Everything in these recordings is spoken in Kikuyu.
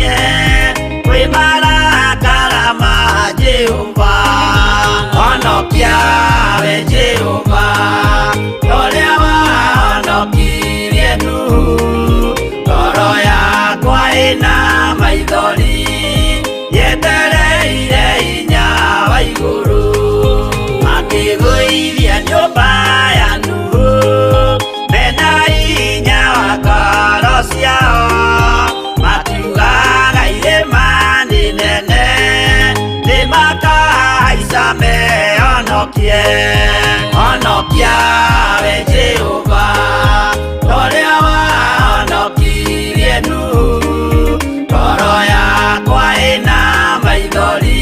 Ũndonye kwĩ marakara ma Jehova. Honokia we Jehova, ũrĩa wahonokirie Nuhu. Ngoro yakwa ĩna maithori, yetereire hinya wa igũrũ. Makĩgũithia nyũmba ya Nuhu, mena hinya wa ngoro ciao. Makiugaga irĩma nĩ nene, nĩmakahaica mehonokie. Honokia we Jehova, ũrĩa wahonokirie Nuhu. Ngoro yakwa ĩna maithori,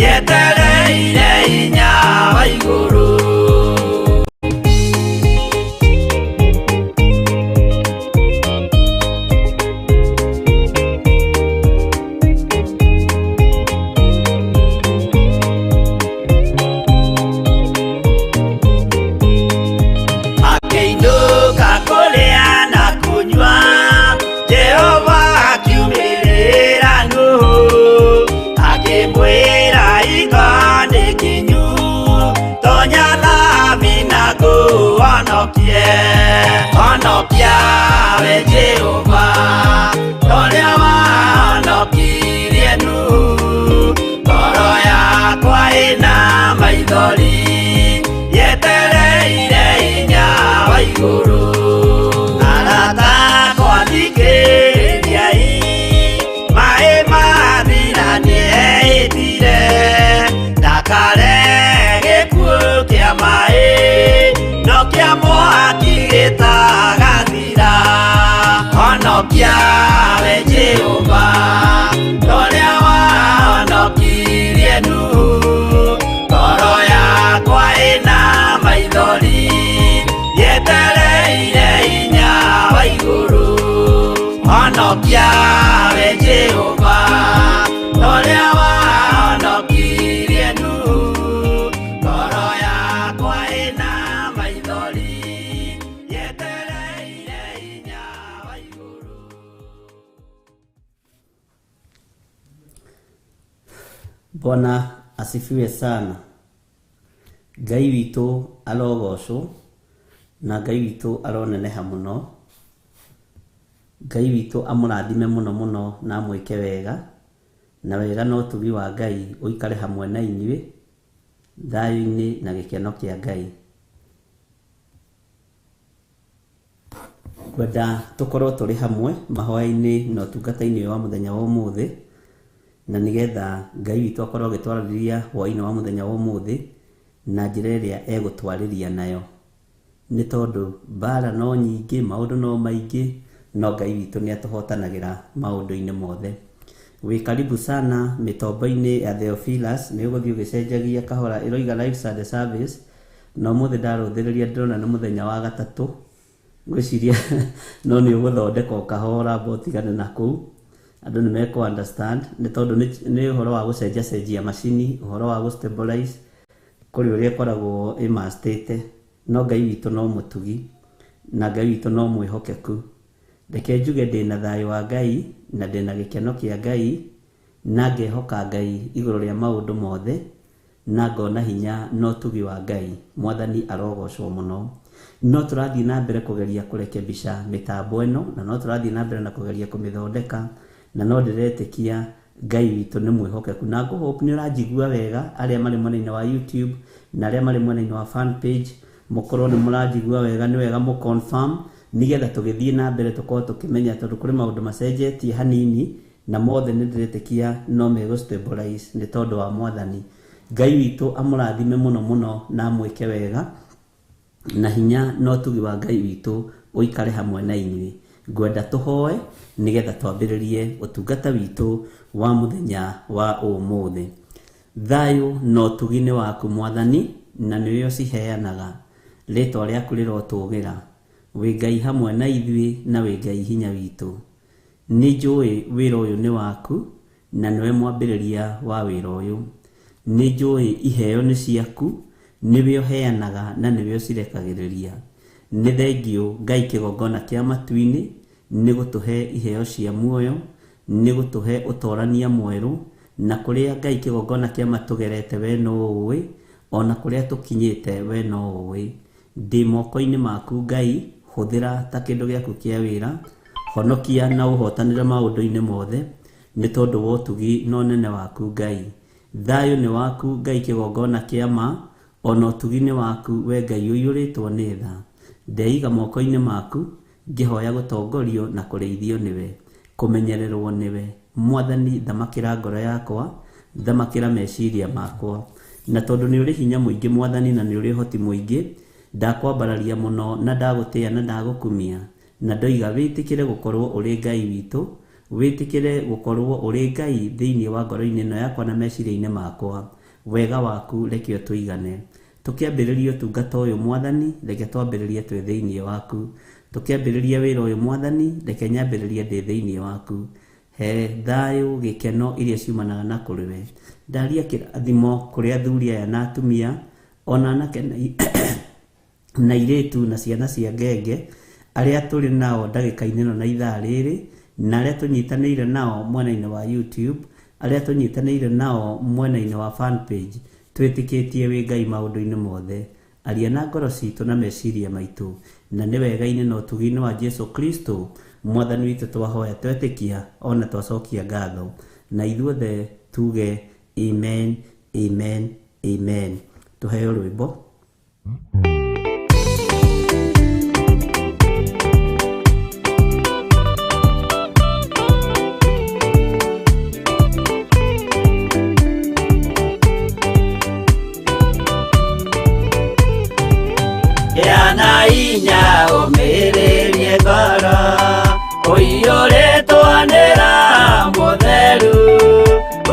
yetereire hinya wa igũrũ. Akĩinũka kũrĩa na kũnyua, Jehova akiumĩrĩra Nuhu, akĩmwĩra hingo nĩ kinyu, tonya thabina ngũhonokie. Honokia we Jehova, ũrĩa wahonokirie Nuhu. Ngoro yakwa ĩna maithori, yetereire hinya wa igũrũ. Arata akwa thikĩrĩriai, maĩ mathira nĩehĩtire, ndakarehe gĩkuũ kĩa maĩ, no kĩa mwaki gĩtagathira. Honokia we Jehova, ũrĩa wahonokirie Nuhu. Ngoro yakwa ĩna maithori, yetereire hinya wa igũrũ. Honokia we Jehova, ũrĩa wahonokirie Nuhu. Ngoro yakwa ĩna maithori, yetereire hinya wa igũrũ. Bwana asifiwe sana. Ngai witũ arogocwo na Ngai witũ aroneneha mũno. Ngai witũ amũrathime mũno mũno na amwĩke wega, na wega na ũtugi wa Ngai ũikare hamwe na inyuĩ thayũ-inĩ na gĩkeno kĩa Ngai. Ngwenda tũkorwo tũrĩ hamwe mahoya-inĩ na ũtungata-inĩ ũyũ wa mũthenya wa ũmũthĩ, na nĩgetha Ngai witũ akorwo agĩtwarĩria hwaĩ-inĩ wa mũthenya wa ũmũthĩ na njĩra ĩrĩa egũtwarĩria nayo. Nĩ tondũ mbara no nyingĩ, maũndũ no maingĩ, no Ngai witũ nĩ atũhotanagĩra maũndũ-inĩ mothe. Wĩ karibu sana mĩtombo-inĩ ya Theophilus, nĩ ũgũthiĩ ũgĩcenjagia kahora, ĩroiga live Sunday service, na ũmũthĩ ndarũthĩrĩria ndĩrona nĩ mũthenya wa gatatũ. Ngwĩciria no nĩ ũgũthondeka o kahora amba ũtigane na kũu, andũ nĩ mekũ understand, nĩ tondũ nĩ ũhoro wa gũcenjacenjia macini, ũhoro wa gũ stabilize kũrĩ ũrĩa ĩkoragwo ĩmastĩte. No Ngai witũ no mũtugi na Ngai witũ no mwĩhokeku. Reke njuge ndĩna thayũ wa Ngai na ndĩna gĩkeno kĩa Ngai, na ngehoka Ngai igũrũ rĩa maũndũ mothe, na ngona hinya na ũtugi wa Ngai. Mwathani arogocwo mũno. No tũrathiĩ na mbere kũgeria kũrekebisha mĩtambo ĩno, na no tũrathiĩ na mbere na kũgeria kũmĩthondeka, na no ndĩretĩkia Ngai witũ nĩ mwĩhokeku. Na ngũ hope nĩ ũranjigua wega, arĩa marĩ mwena-inĩ wa YouTube na arĩa marĩ mwena-inĩ wa fan page, mũkorwo nĩ mũranjigua wega, nĩ wega mũ confirm nĩgetha tũgĩthiĩ na mbere tũkorwo tũkĩmenya, tondũ kũrĩ maũndũ macenjetie hanini, na mothe nĩ ndĩretĩkia no megũ stabilize nĩ tondũ wa Mwathani. Ngai witũ amũrathime mũno mũno na amwĩke wega, na hinya na ũtugi wa Ngai witũ ũikare hamwe na inyuĩ. Ngwenda tũhoe nĩgetha twambĩrĩrie ũtungata witũ wa mũthenya wa ũmũthĩ. Thayũ na ũtugi nĩ waku Mwathani, na nĩwe ũciheanaga. Rĩtwa rĩaku rĩrotũgĩra. Wĩ Ngai hamwe na ithuĩ na wĩ Ngai hinya witũ. Nĩ njũĩ wĩra ũyũ nĩ waku, na nĩwe mwambĩrĩria wa wĩra ũyũ. Nĩ njũĩ iheo nĩ ciaku, nĩwe ũheanaga na nĩwe ũcirekagĩrĩria. Nĩ thengiũ Ngai kĩgongona kĩa matu-inĩ nĩ gũtũhe iheo cia muoyo Nĩ gũtũhe ũtorania mwerũ, na kũrĩa Ngai kĩgongona kĩa ma tũgerete we no ũĩ, ona kũrĩa tũkinyĩte we no ũĩ. Ndĩ moko-inĩ maku Ngai, hũthĩra ta kĩndũ gĩaku kĩa wĩra, honokia na ũhotanĩre maũndũ-inĩ mothe, nĩ tondũ wa ũtugi na ũnene waku Ngai. Thayũ nĩ waku Ngai kĩgongona kĩa ma, ona ũtugi nĩ waku we Ngai ũiyũrĩtwo nĩ tha. Ndeiga moko-inĩ maku, ngĩhoya gũtongorio na kũrĩithio nĩwe, kũmenyererwo nĩwe. Mwathani thamakĩra ngoro yakwa, thamakĩra meciria makwa. Na tondũ nĩ ũrĩ hinya mũingĩ Mwathani na nĩ ũrĩ ũhoti mũingĩ, ndakwambararia mũno na ndagũtĩa na ndagũkumia, na ndoiga wĩtĩkĩre gũkorwo ũrĩ Ngai witũ, wĩtĩkĩre gũkorwo ũrĩ Ngai thĩinĩ wa ngoro-inĩ ĩno yakwa na meciria-inĩ makwa. Wega waku reke ũtũigane. Tũkĩambĩrĩria ũtungata ũyũ Mwathani, reke twambĩrĩrie twĩ thĩinĩ waku. Tũkĩambĩrĩria wĩra ũyũ Mwathani, reke nyambĩrĩrie ndĩ thĩinĩ waku. He thayũ, gĩkeno iria ciumanaga na kũrĩ we. Ndaria kĩrathimo kũrĩ athuri aya na atumia, ona anake na airĩtu na ciana cia ngenge, arĩa tũrĩ nao ndagĩka-inĩ ĩno na ithaa rĩrĩ, na arĩa tũnyitanĩire nao mwena-inĩ wa YouTube, arĩa tũnyitanĩire nao mwena-inĩ wa fan page, twĩtĩkĩtie wĩ Ngai maũndũ-inĩ mothe. Aria na ngoro citũ na meciria maitũ, na nĩ wega-inĩ na ũtugi-inĩ wa Jesu Kristo, Mwathani witũ twahoya twetĩkia ona twacokia ngatho. Na ithuothe tuge amen, amen, amen. Tũheo rwĩmbo. Gĩa na hinya ũmĩrĩrie ngoro, ũiyũrĩtwo nĩ Roho Mũtheru,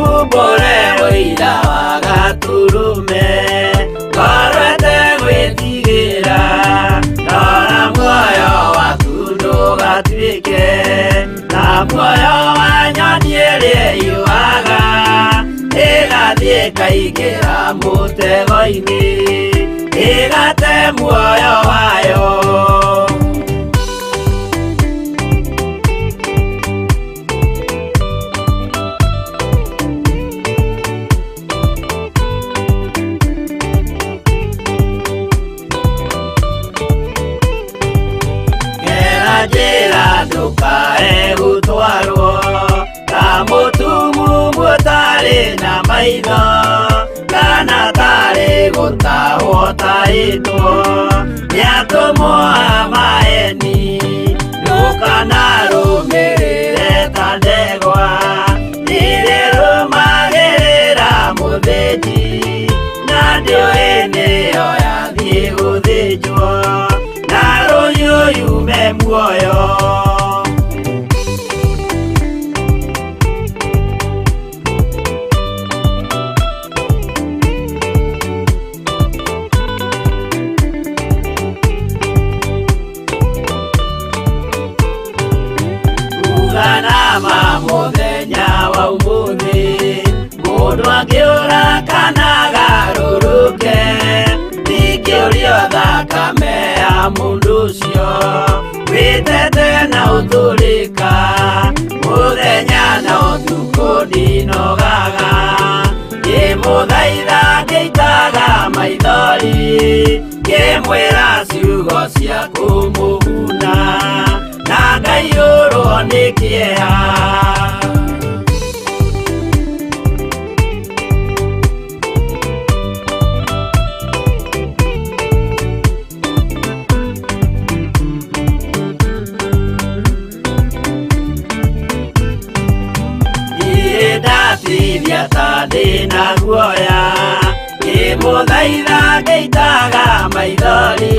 umbũre ũira wa Gatũrũme, ngoro ĩtegwĩtigĩra, rora muoyo waku ndũgatuĩke ta muoyo wa nyoni ĩrĩa ĩũaga, ĩgathiĩ ĩkaingĩra mũtego-inĩ, ĩgate muoyo wayo. Gera njĩra ndũkae gũtwarwo ta mũtumumu ũtarĩ na maitho, kana tarĩ gũtahwo tahĩtwo nĩ atũmwo a maeni. Ndũkanarũmĩrĩre ta ndegwa ĩrĩrũmagĩrĩra mũthĩnji, na ndĩũĩ nĩyo yathiĩ gũthĩnjwo, na rũhiũ yume muoyo. Uga na ma mũthenya wa ũmũthĩ, mũndũ angĩũra kana agarũrũke, ndingĩũrio thakame ya mũndũ ũcio, wĩtete na ũtũrĩka, mũthenya na ũtukũ ndinogaga, ngĩmũthaitha ngĩitaga maithori, ngĩmwĩra ciugo cia kũmũguna, na ngaiyũrwo nĩ kĩeha. Niĩ ndatithia ta ndĩna guoya, ngĩmũthaitha ngĩitaga maithori,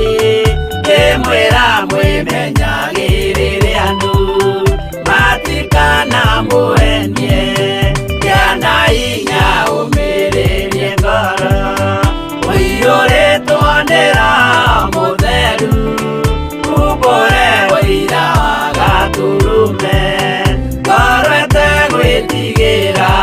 ngĩmwĩra mwĩmenyagĩrĩre andũ, matikanamũhenie, gĩa na hinya ũmĩrĩrie ngoro, ũiyũrĩtwo nĩ Roho Mũtheru, umbũre ũira wa Gatũrũme, ngoro ĩtegwĩtigĩra.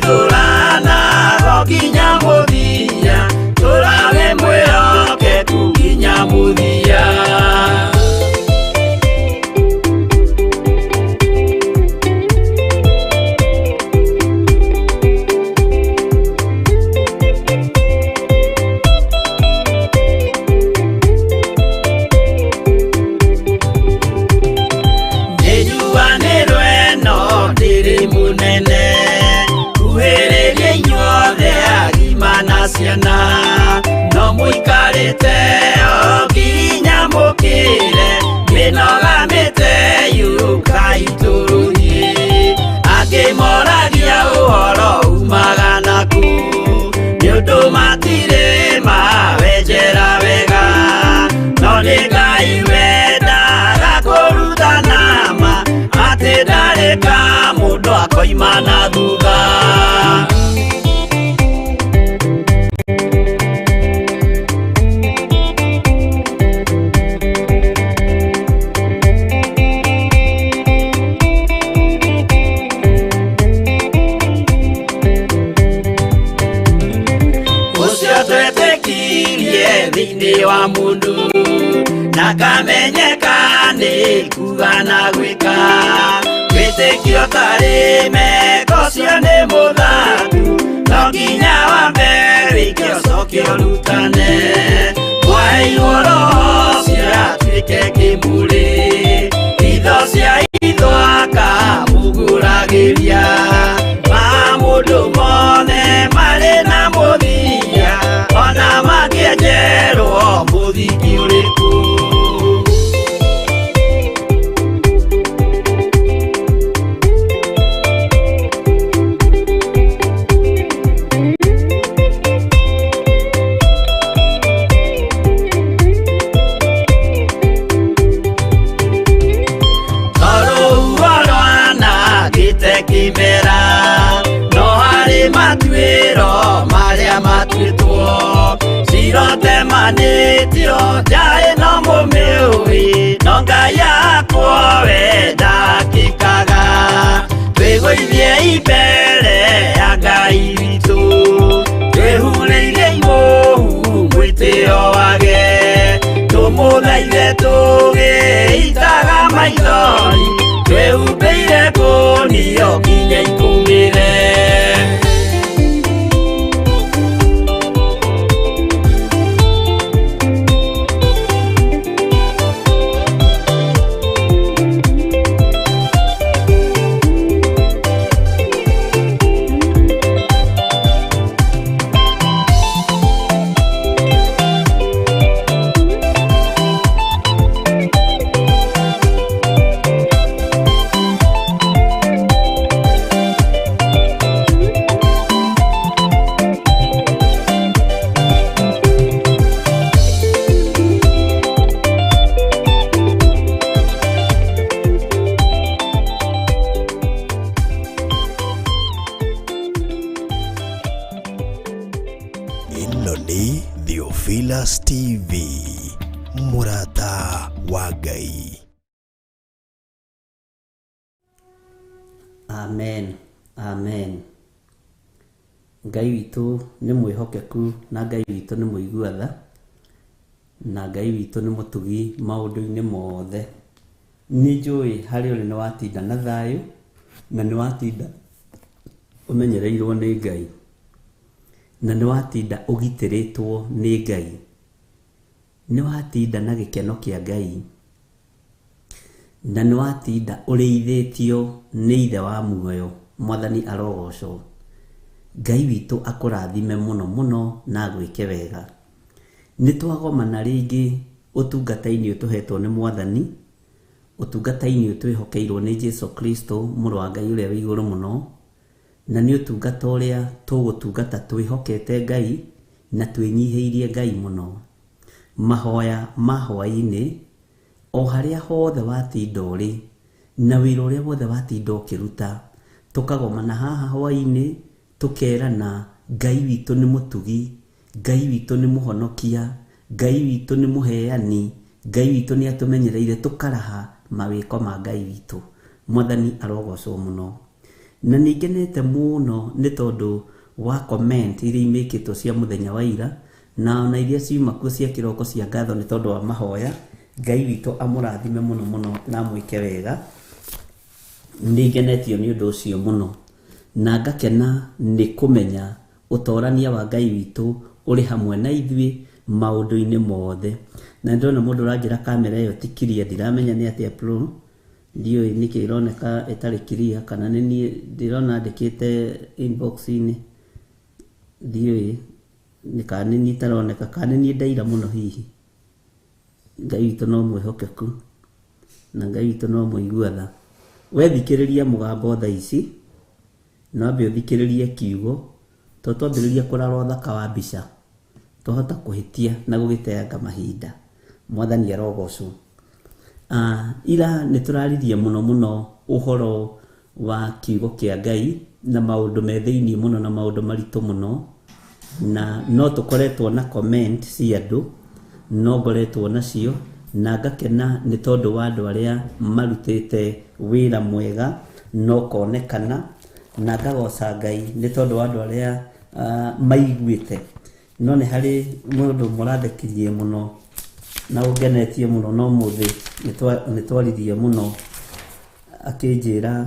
Teithũranago nginya mũthia, tũrage mwĩhokeku nginya mũthia. Nĩnjuanĩrwo ĩno ndĩrĩ mũnene, kuhĩrĩria inyuothe agima na ciana, no mũikarĩte o nginya mũkĩre, mĩnoga mĩte yũkai tũrũthiĩ. Angĩ moragia ũhoro umaga nakũ, nĩ ũndũ matirĩ mawenjera wega, no nĩ Ngai wendaga kũrutana ma, atĩ ndarĩ ka mũndũ akoima na thutha. Ũcio twetĩkirie thĩinĩ wa mũndũ, na kamenyeka nĩ kuga na gwĩka, wĩtĩkio tarĩ meko ũcio nĩ mũthatu, no nginya wambe wĩke ũcoke ũrutane. Mwaheirwo roho ũcio atuĩke kĩmũrĩ, itho cia itho akamũgũragĩria, ma mũndũ mothe marĩ na mũthia, ona mangĩenjerwo mũthingi ũrĩkũ. Tondũ rwanangĩte kĩmera, no harĩ matuĩro marĩa matuĩtwo, cirotemanĩtio nja ĩno mũmĩũĩ, no Ngai akwa we ndakĩkaga. Twĩgũithiei mbere ya Ngai witũ, twĩhurĩire imũhu mwĩtĩo wage, tũmũthaithe tũgĩitaga maithori, twĩhumbĩire ngũnio nginya ikũmĩre. Ĩno nĩ Theophilus TV, mũrata wa Ngai. Amen, amen. Ngai witũ nĩ mwĩhokeku na Ngai witũ nĩ mũigua tha, na Ngai witũ nĩ mũtugi maũndũ-inĩ mothe. Nĩ njũĩ harĩa ũrĩ nĩ watinda na thayũ, na nĩ watinda ũmenyereirwo nĩ Ngai, na nĩ watinda ũgitĩrĩtwo nĩ Ngai, nĩ watinda na gĩkeno kĩa Ngai, na nĩ watinda ũrĩithĩtio nĩ Ithe wa muoyo. Mwathani arogocwo. Ngai witũ akũrathime mũno mũno na agwĩke wega. Nĩ twagomana rĩngĩ ũtungata-inĩ ũyũ tũhetwo nĩ Mwathani, ũtungata-inĩ ũyũ twĩhokeirwo nĩ Jesu Kristo mũrũ wa Ngai ũrĩa wĩ igũrũ mũno, na nĩ ũtungata ũrĩa tũgũtungata twĩhokete Ngai na twĩnyihĩirie Ngai mũno. Mahoya ma hwaĩ-inĩ, o harĩa hothe watinda ũrĩ, na wĩra ũrĩa wothe watinda ũkĩruta, tũkagomana haha hwaĩ-inĩ, tũkerana Ngai witũ nĩ mũtugi, Ngai witũ nĩ mũhonokia, Ngai witũ nĩ mũheani, Ngai witũ nĩ atũmenyereire, tũkaraha mawĩko ma Ngai witũ. Mwathani arogocwo mũno. Na nĩ ngenete mũno nĩ tondũ wa comment iria imĩkĩtwo cia mũthenya wa ira, na ona iria ciuma kuo cia kĩroko cia ngatho nĩ tondũ wa mahoya. Ngai witũ amũrathime mũno mũno na amwĩke wega. Nĩ ngenetio nĩ ũndũ ũcio mũno, na ngakena nĩ kũmenya ũtorania wa Ngai witũ ũrĩ hamwe na ithuĩ maũndũ-inĩ mothe. Na ndĩrona mũndũ ũranjĩra kamera ĩyo ti clear, ndiramenya nĩ atĩa pro, ndiũĩ nĩkĩ ĩroneka ĩtarĩ clear, kana nĩ niĩ ndĩrona andĩkĩte inbox-inĩ, ndiũĩ nĩ kana nĩ niĩ itaroneka, kana nĩ niĩ ndaira mũno hihi. Ngai witũ no mwĩhokeku, na Ngai witũ no mũigua tha. We thikĩrĩria mũgambo thaa ici, na wambe ũthikĩrĩrie kiugo, to twambĩrĩria kũrora ũthaka wa mbica, twahota kũhĩtia na gũgĩteanga mahinda. Mwathani arogocwo. Ira nĩ tũraririe mũno mũno ũhoro wa kiugo kĩa Ngai na maũndũ me thĩiniĩ mũno na maũndũ maritũ mũno, na no tũkoretwo na comment cia andũ, no ngoretwo nacio, na ngakena nĩ tondũ wa andũ arĩa marutĩte wĩra mwega no konekana, na ngagoca Ngai nĩ tondũ wa andũ arĩa maiguĩte. No nĩ harĩ mũndũ mũrathekirie mũno na ũngenetie mũno, no mũthĩ nĩ twaririe mũno, akĩnjĩra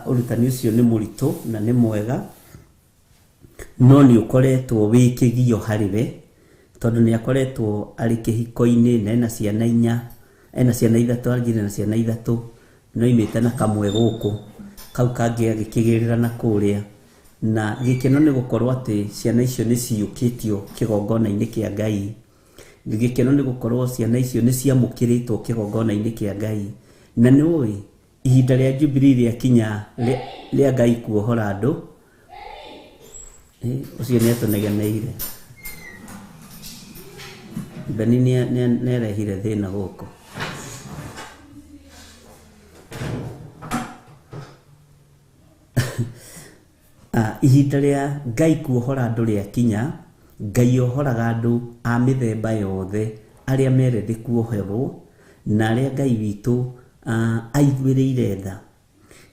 ũrutani ũcio nĩ mũritũ na nĩ mwega, no nĩ ũkoretwo wĩ kĩgio harĩ we, tondũ nĩ akoretwo arĩ kĩhiko-inĩ na ena ciana inya, ena ciana ithatũ, anjire na ciana ithatũ, no imĩte na kamwe gũkũ, kau kangĩ agĩkĩgĩrĩra na kũrĩa. Na gĩkeno nĩ gũkorwo atĩ ciana icio nĩ ciũkĩtio kĩgongona-inĩ kĩa Ngai. Gĩkeno nĩ gũkorwo ciana icio nĩ ciamũkĩrĩtwo kĩgongona-inĩ kĩa Ngai. Na nĩ ũĩ ihinda rĩa Jubilee rĩakinya rĩa Ngai kuohora andũ, ũcio nĩ atũnegeneire. Beni nĩ arehire thĩna gũkũ. Ihinda rĩa Ngai kuohora andũ rĩakinya, Ngai ohoraga andũ a mĩthemba yothe arĩa merende kuoherwo, na arĩa Ngai witũ aiguĩrĩire tha.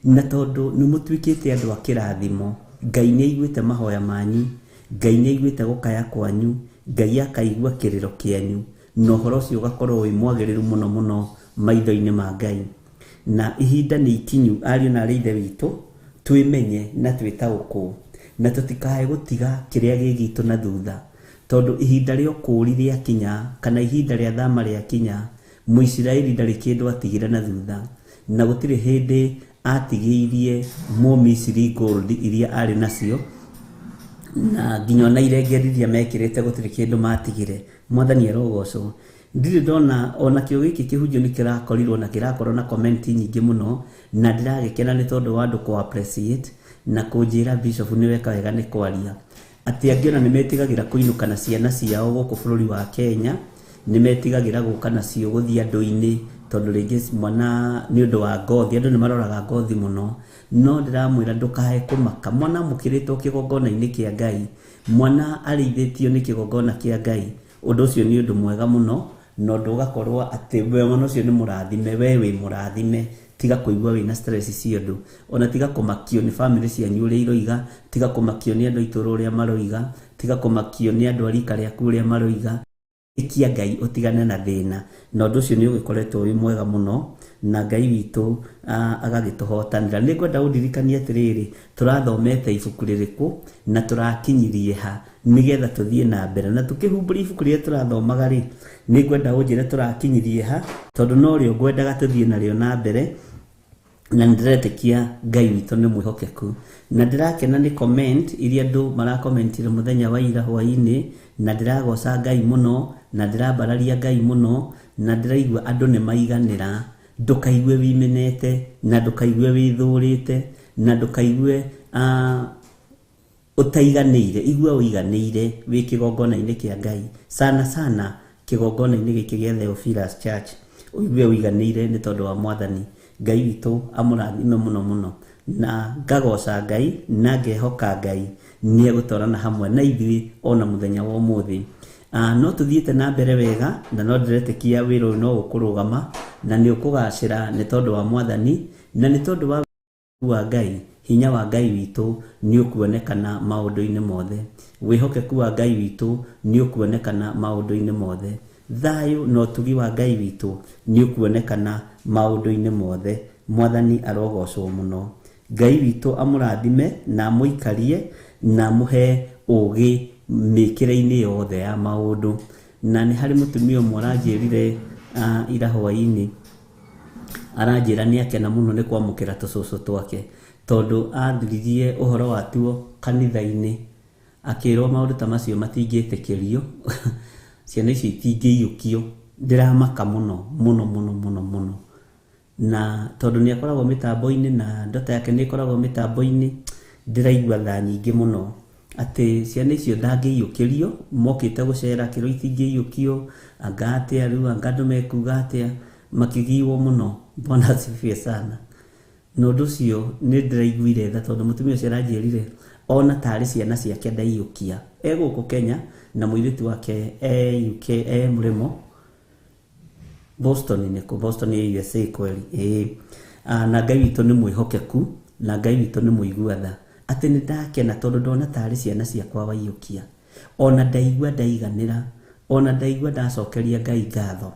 Na tondũ nĩ mũtuĩkĩte andũ a kĩrathimo, Ngai nĩ aiguĩte mahoya manyu, Ngai nĩ aiguĩte gũkaya kwanyu, Ngai akaigua kĩrĩro kĩanyu, na ũhoro ũcio ũgakorwo wĩ mwagĩrĩru mũno mũno maitho-inĩ ma Ngai. Na ihinda nĩ ikinyu, ariũ na aarĩ a Ithe witũ, twĩmenye na twĩtaũkwo, na tũtikae gũtiga kĩrĩa gĩ gitũ na thutha, tondũ ihinda rĩa ũkũũri rĩakinya, kana ihinda rĩa thama rĩakinya, Mũisiraeli ndarĩ kĩndũ atigire na thutha, na gũtirĩ hĩndĩ atigĩirie Mũmisiri gold iria arĩ nacio, na nginya ona irengeri iria mekĩrĩte gũtirĩ kĩndũ matigire. Mwathani arogocwo. Ndirĩ ndona ona kĩo gĩkĩ kĩhunjio nĩ kĩrakorirwo na kĩrakorwo na comment nyingĩ mũno, na ndĩragĩkena nĩ tondũ wa andũ kũ appreciate na kũnjĩra Bishop nĩ weka wega nĩ kwaria. Atĩ angĩ ona nĩ metigagĩra kũinũka na ciana ciao gũkũ bũrũri wa Kenya, nĩ metigagĩra gũka nacio gũthiĩ andũ-inĩ, tondũ rĩngĩ mwana nĩ ũndũ wa ngothi, andũ nĩ maroraga ngothi mũno. No ndĩramwĩra ndũkae kũmaka, mwana amũkĩrĩtwo kĩgongona-inĩ kĩa Ngai, mwana arĩithĩtio nĩ kĩgongona kĩa Ngai, ũndũ ũcio nĩ ũndũ mwega mũno, na ũndũ ũgakorwo atĩ we mwana ũcio nĩ mũrathime, we wĩ mũrathime. Tiga kũigua wĩna stress cia ũndũ, ona tiga kũmakio nĩ family cianyu ũrĩa iroiga, tiga kũmakio nĩ andũ a itũũra ũrĩa maroiga, tiga kũmakio nĩ andũ a rika rĩaku ũrĩa maroiga. Ĩkia Ngai ũtigane na thĩna, na ũndũ ũcio nĩ ũgĩkoretwo wĩ mwega mũno, na Ngai witũ agagĩtũhotanĩra. Nĩ ngwenda ũndirikanie atĩrĩrĩ, tũrathomete ibuku rĩrĩkũ na tũrakinyirie ha, nĩgetha tũthiĩ na mbere. Na tũkĩhumbũria ibuku rĩrĩa tũrathomaga rĩ, nĩ ngwenda ũnjĩre tũrakinyirie ha, tondũ no rĩo ngwendaga tũthiĩ narĩo na mbere, na nĩndĩretĩkia Ngai witũ nĩ mwĩhokeku. Na ndĩrakena nĩ comment iria andũ marakomentire mũthenya wa ira hwaĩ-inĩ, na ndĩragoca Ngai mũno, na ndĩrambararia Ngai mũno, na ndĩraigua andũ nĩ maiganĩra. Ndũkaigue wĩmenete, na ndũkaigue wĩthũrĩte, na ndũkaigue ũtaiganĩire. Igua ũiganĩire wĩ kĩgongona-inĩ kĩa Ngai, sana sana kĩgongona-inĩ gĩkĩ gĩa Theophilus Church, ũigue ũiganĩire nĩ tondũ wa Mwathani. Ngai witũ amũrathime mũno mũno, na ngagoca Ngai na ngehoka Ngai nĩ egũtwarana hamwe na ithuĩ ona mũthenya wa ũmũthĩ. No tũthiĩte na mbere wega, na no ndĩretĩkia wĩra ũyũ no ũkũrũgama na nĩ ũkũgacĩra nĩ tondũ wa Mwathani, na nĩ tondũ wa Ngai. Hinya wa Ngai witũ nĩ ũkuonekana maũndũ-inĩ mothe. Wĩhokeku wa Ngai witũ nĩ ũkuonekana maũndũ-inĩ mothe. Thayũ na ũtugi wa Ngai witũ nĩ ũkuonekana maũndũ-inĩ mothe. Mwathani arogocwo mũno. Ngai witũ amũrathime na amũikarie na amũhe ũgĩ mĩkĩre-inĩ yothe ya maũndũ. Na nĩ harĩ mũtumia ũmwe ũranjĩrire ira hwaĩ-inĩ, aranjĩra nĩ akena mũno nĩ kwamũkĩra tũcũcũ twake, tondũ athiririe ũhoro watuo kanitha-inĩ, akĩrwo maũndũ ta macio matingĩtĩkĩrio, ciana icio itingĩiyũkio. Ndĩramaka mũno mũno mũno mũno mũno, na tondũ nĩ akoragwo mĩtambo-inĩ na ndota yake nĩ ĩkoragwo mĩtambo-inĩ, ndĩraigua tha nyingĩ mũno atĩ ciana icio ndangĩiyũkĩrio, mokĩte gũcera akĩrwo itingĩiyũkio, anga atĩa rĩu, anga andũ mekuga atĩa, makĩgiwo mũno. Bwana asifiwe sana. Na ũndũ ũcio nĩ ndĩraiguire tha, tondũ mũtumia ũcio aranjĩrire ona tarĩ ciana ciake ndaiyũkia, e gũkũ Kenya na mũirĩtu wake e UK, e mũrĩmo Boston, nĩkũ Boston ya USA kweli, ĩĩ. Na Ngai witũ nĩ mwĩhokeku na Ngai witũ nĩ mũigua tha, atĩ nĩ ndakena tondũ ndona tarĩ ciana ciakwa waiyũkia, ona ndaigua ndaiganĩra, ona ndaigua ndacokeria Ngai ngatho.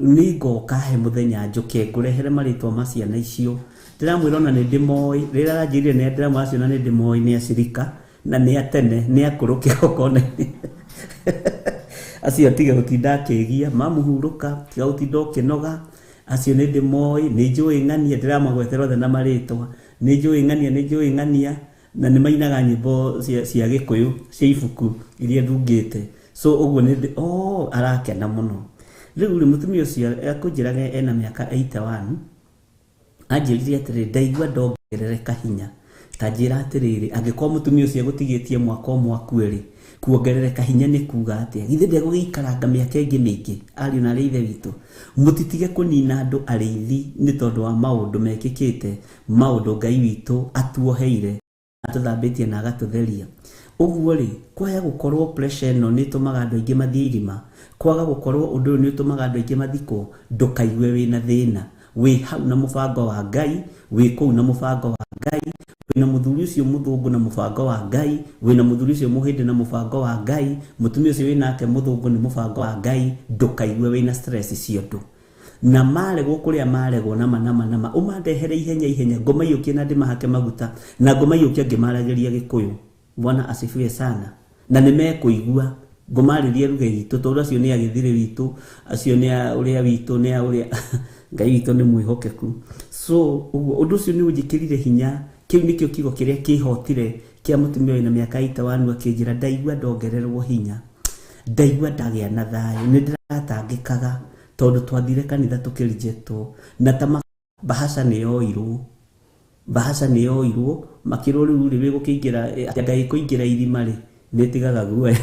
Nĩ ngoka he mũthenya njũke ngũrehere marĩtwa ma ciana icio. Ndĩramwĩra ona nĩ ndĩmoĩ, rĩrĩa aranjĩrire nĩ ndĩramwĩra ciana nĩ ndĩmoĩ, nĩ acirika na nĩ atene, nĩ akũrũ kĩgongona-inĩ. Acio atige gũtinda akĩgia, mamũhurũka, tiga gũtinda ũkĩnoga. Acio nĩ ndĩmoĩ, nĩ njũĩ ng'ania, ndĩramagwetera othe na marĩtwa. Nĩ njũĩ ng'ania, nĩ njũĩ ng'ania, na nĩ mainaga nyĩmbo cia Gĩkũyũ, cia ibuku iria ndungĩte. So ũguo nĩ oh, arakena mũno. Rĩu rĩ, mũtumia ũcio akũnjĩraga ena mĩaka 81, anjĩrire atĩrĩrĩ, ndaigua ndongerereka hinya. Ta njĩra atĩrĩrĩ, angĩkorwo mũtumia ũcio egũtigĩtie mwaka ũmwe akue rĩ, kuongerereka hinya nĩ kuga atĩa? Githĩ ndegũgĩikaranga mĩaka ĩngĩ mĩingĩ? Ariũ na arĩ ithe witũ, mũtitige kũnina andũ arĩithi nĩ tondũ wa maũndũ mekĩkĩte, maũndũ Ngai witũ atuoheire, atũthambĩtie na agatũtheria. Ũguo rĩ, kwaya gũkorwo pressure ĩno nĩ ĩtũmaga andũ aingĩ mathiĩ irima, kwaga gũkorwo ũndũ ũyũ nĩ ũtũmaga andũ aingĩ mathikwo, ndũkaigue wĩna thĩna. Wĩ hau na mũbango wa Ngai, wĩ kũu na mũbango wa Ngai, wĩna mũthuri ũcio mũthũngũ na mũbango wa Ngai, wĩna mũthuri ũcio mũhĩndĩ na mũbango wa Ngai, mũtumia ũcio wĩnake mũthũngũ nĩ mũbango wa Ngai, ndũkaigue wĩna stress cia ũndũ. Na maregwo kũrĩa maregwo nama nama nama, ũmandehere ihenya ihenya, ngũmaiyũkie na ndĩmahake maguta, na ngũmaiyũkia ngĩmaragĩria Gĩkũyũ. Bwana asifiwe sana. Na nĩ mekũigua ngũmarĩria lugha itũ, tondũ acio nĩ agĩthirĩ witũ, acio nĩ a ũrĩa witũ, nĩ a ũrĩa Ngai witũ nĩ mwĩhokeku. So ũguo ũndũ ũcio nĩ ũnjĩkĩrire hinya. Kĩu nĩkĩo kiugo kĩrĩa kĩhotire kĩa mũtumia wĩna mĩaka 81 akĩnjĩra ndaigua ndongererwo hinya, ndaigua ndagĩa na thayũ, nĩ ndĩratangĩkaga tondũ twathire kanitha tũkĩrejectwo, na ta bahasha nĩ yoirwo, bahasha nĩ yoirwo, makĩrwo rĩu rĩ wĩgũkĩingĩra, atĩ Ngai kũingĩra irima rĩ nĩ ĩtigaga guoya.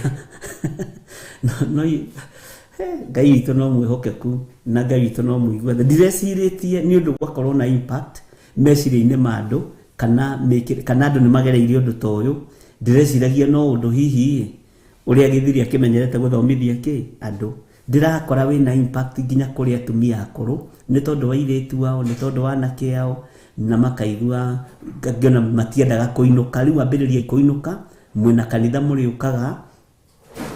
No Ngai witũ no mwĩhokeku na Ngai witũ no mũigua tha. Ndirecirĩtie nĩ ũndũ gwakorwo na impact meciria-inĩ ma andũ, kana andũ nĩ magereirie ũndũ ta ũyũ. Ndireciragia no ũndũ hihi ũrĩa gĩthiri akĩmenyerete gũthomithia kĩ andũ. Ndirakora wĩna impact nginya kũrĩ atumia akũrũ, nĩ tondũ wa airĩtu ao, nĩ tondũ wa anake ao, na makaigua ngĩona matiendaga kũinũka. Rĩu ambĩrĩria kũinũka, mwĩna kanitha mũrĩũkaga,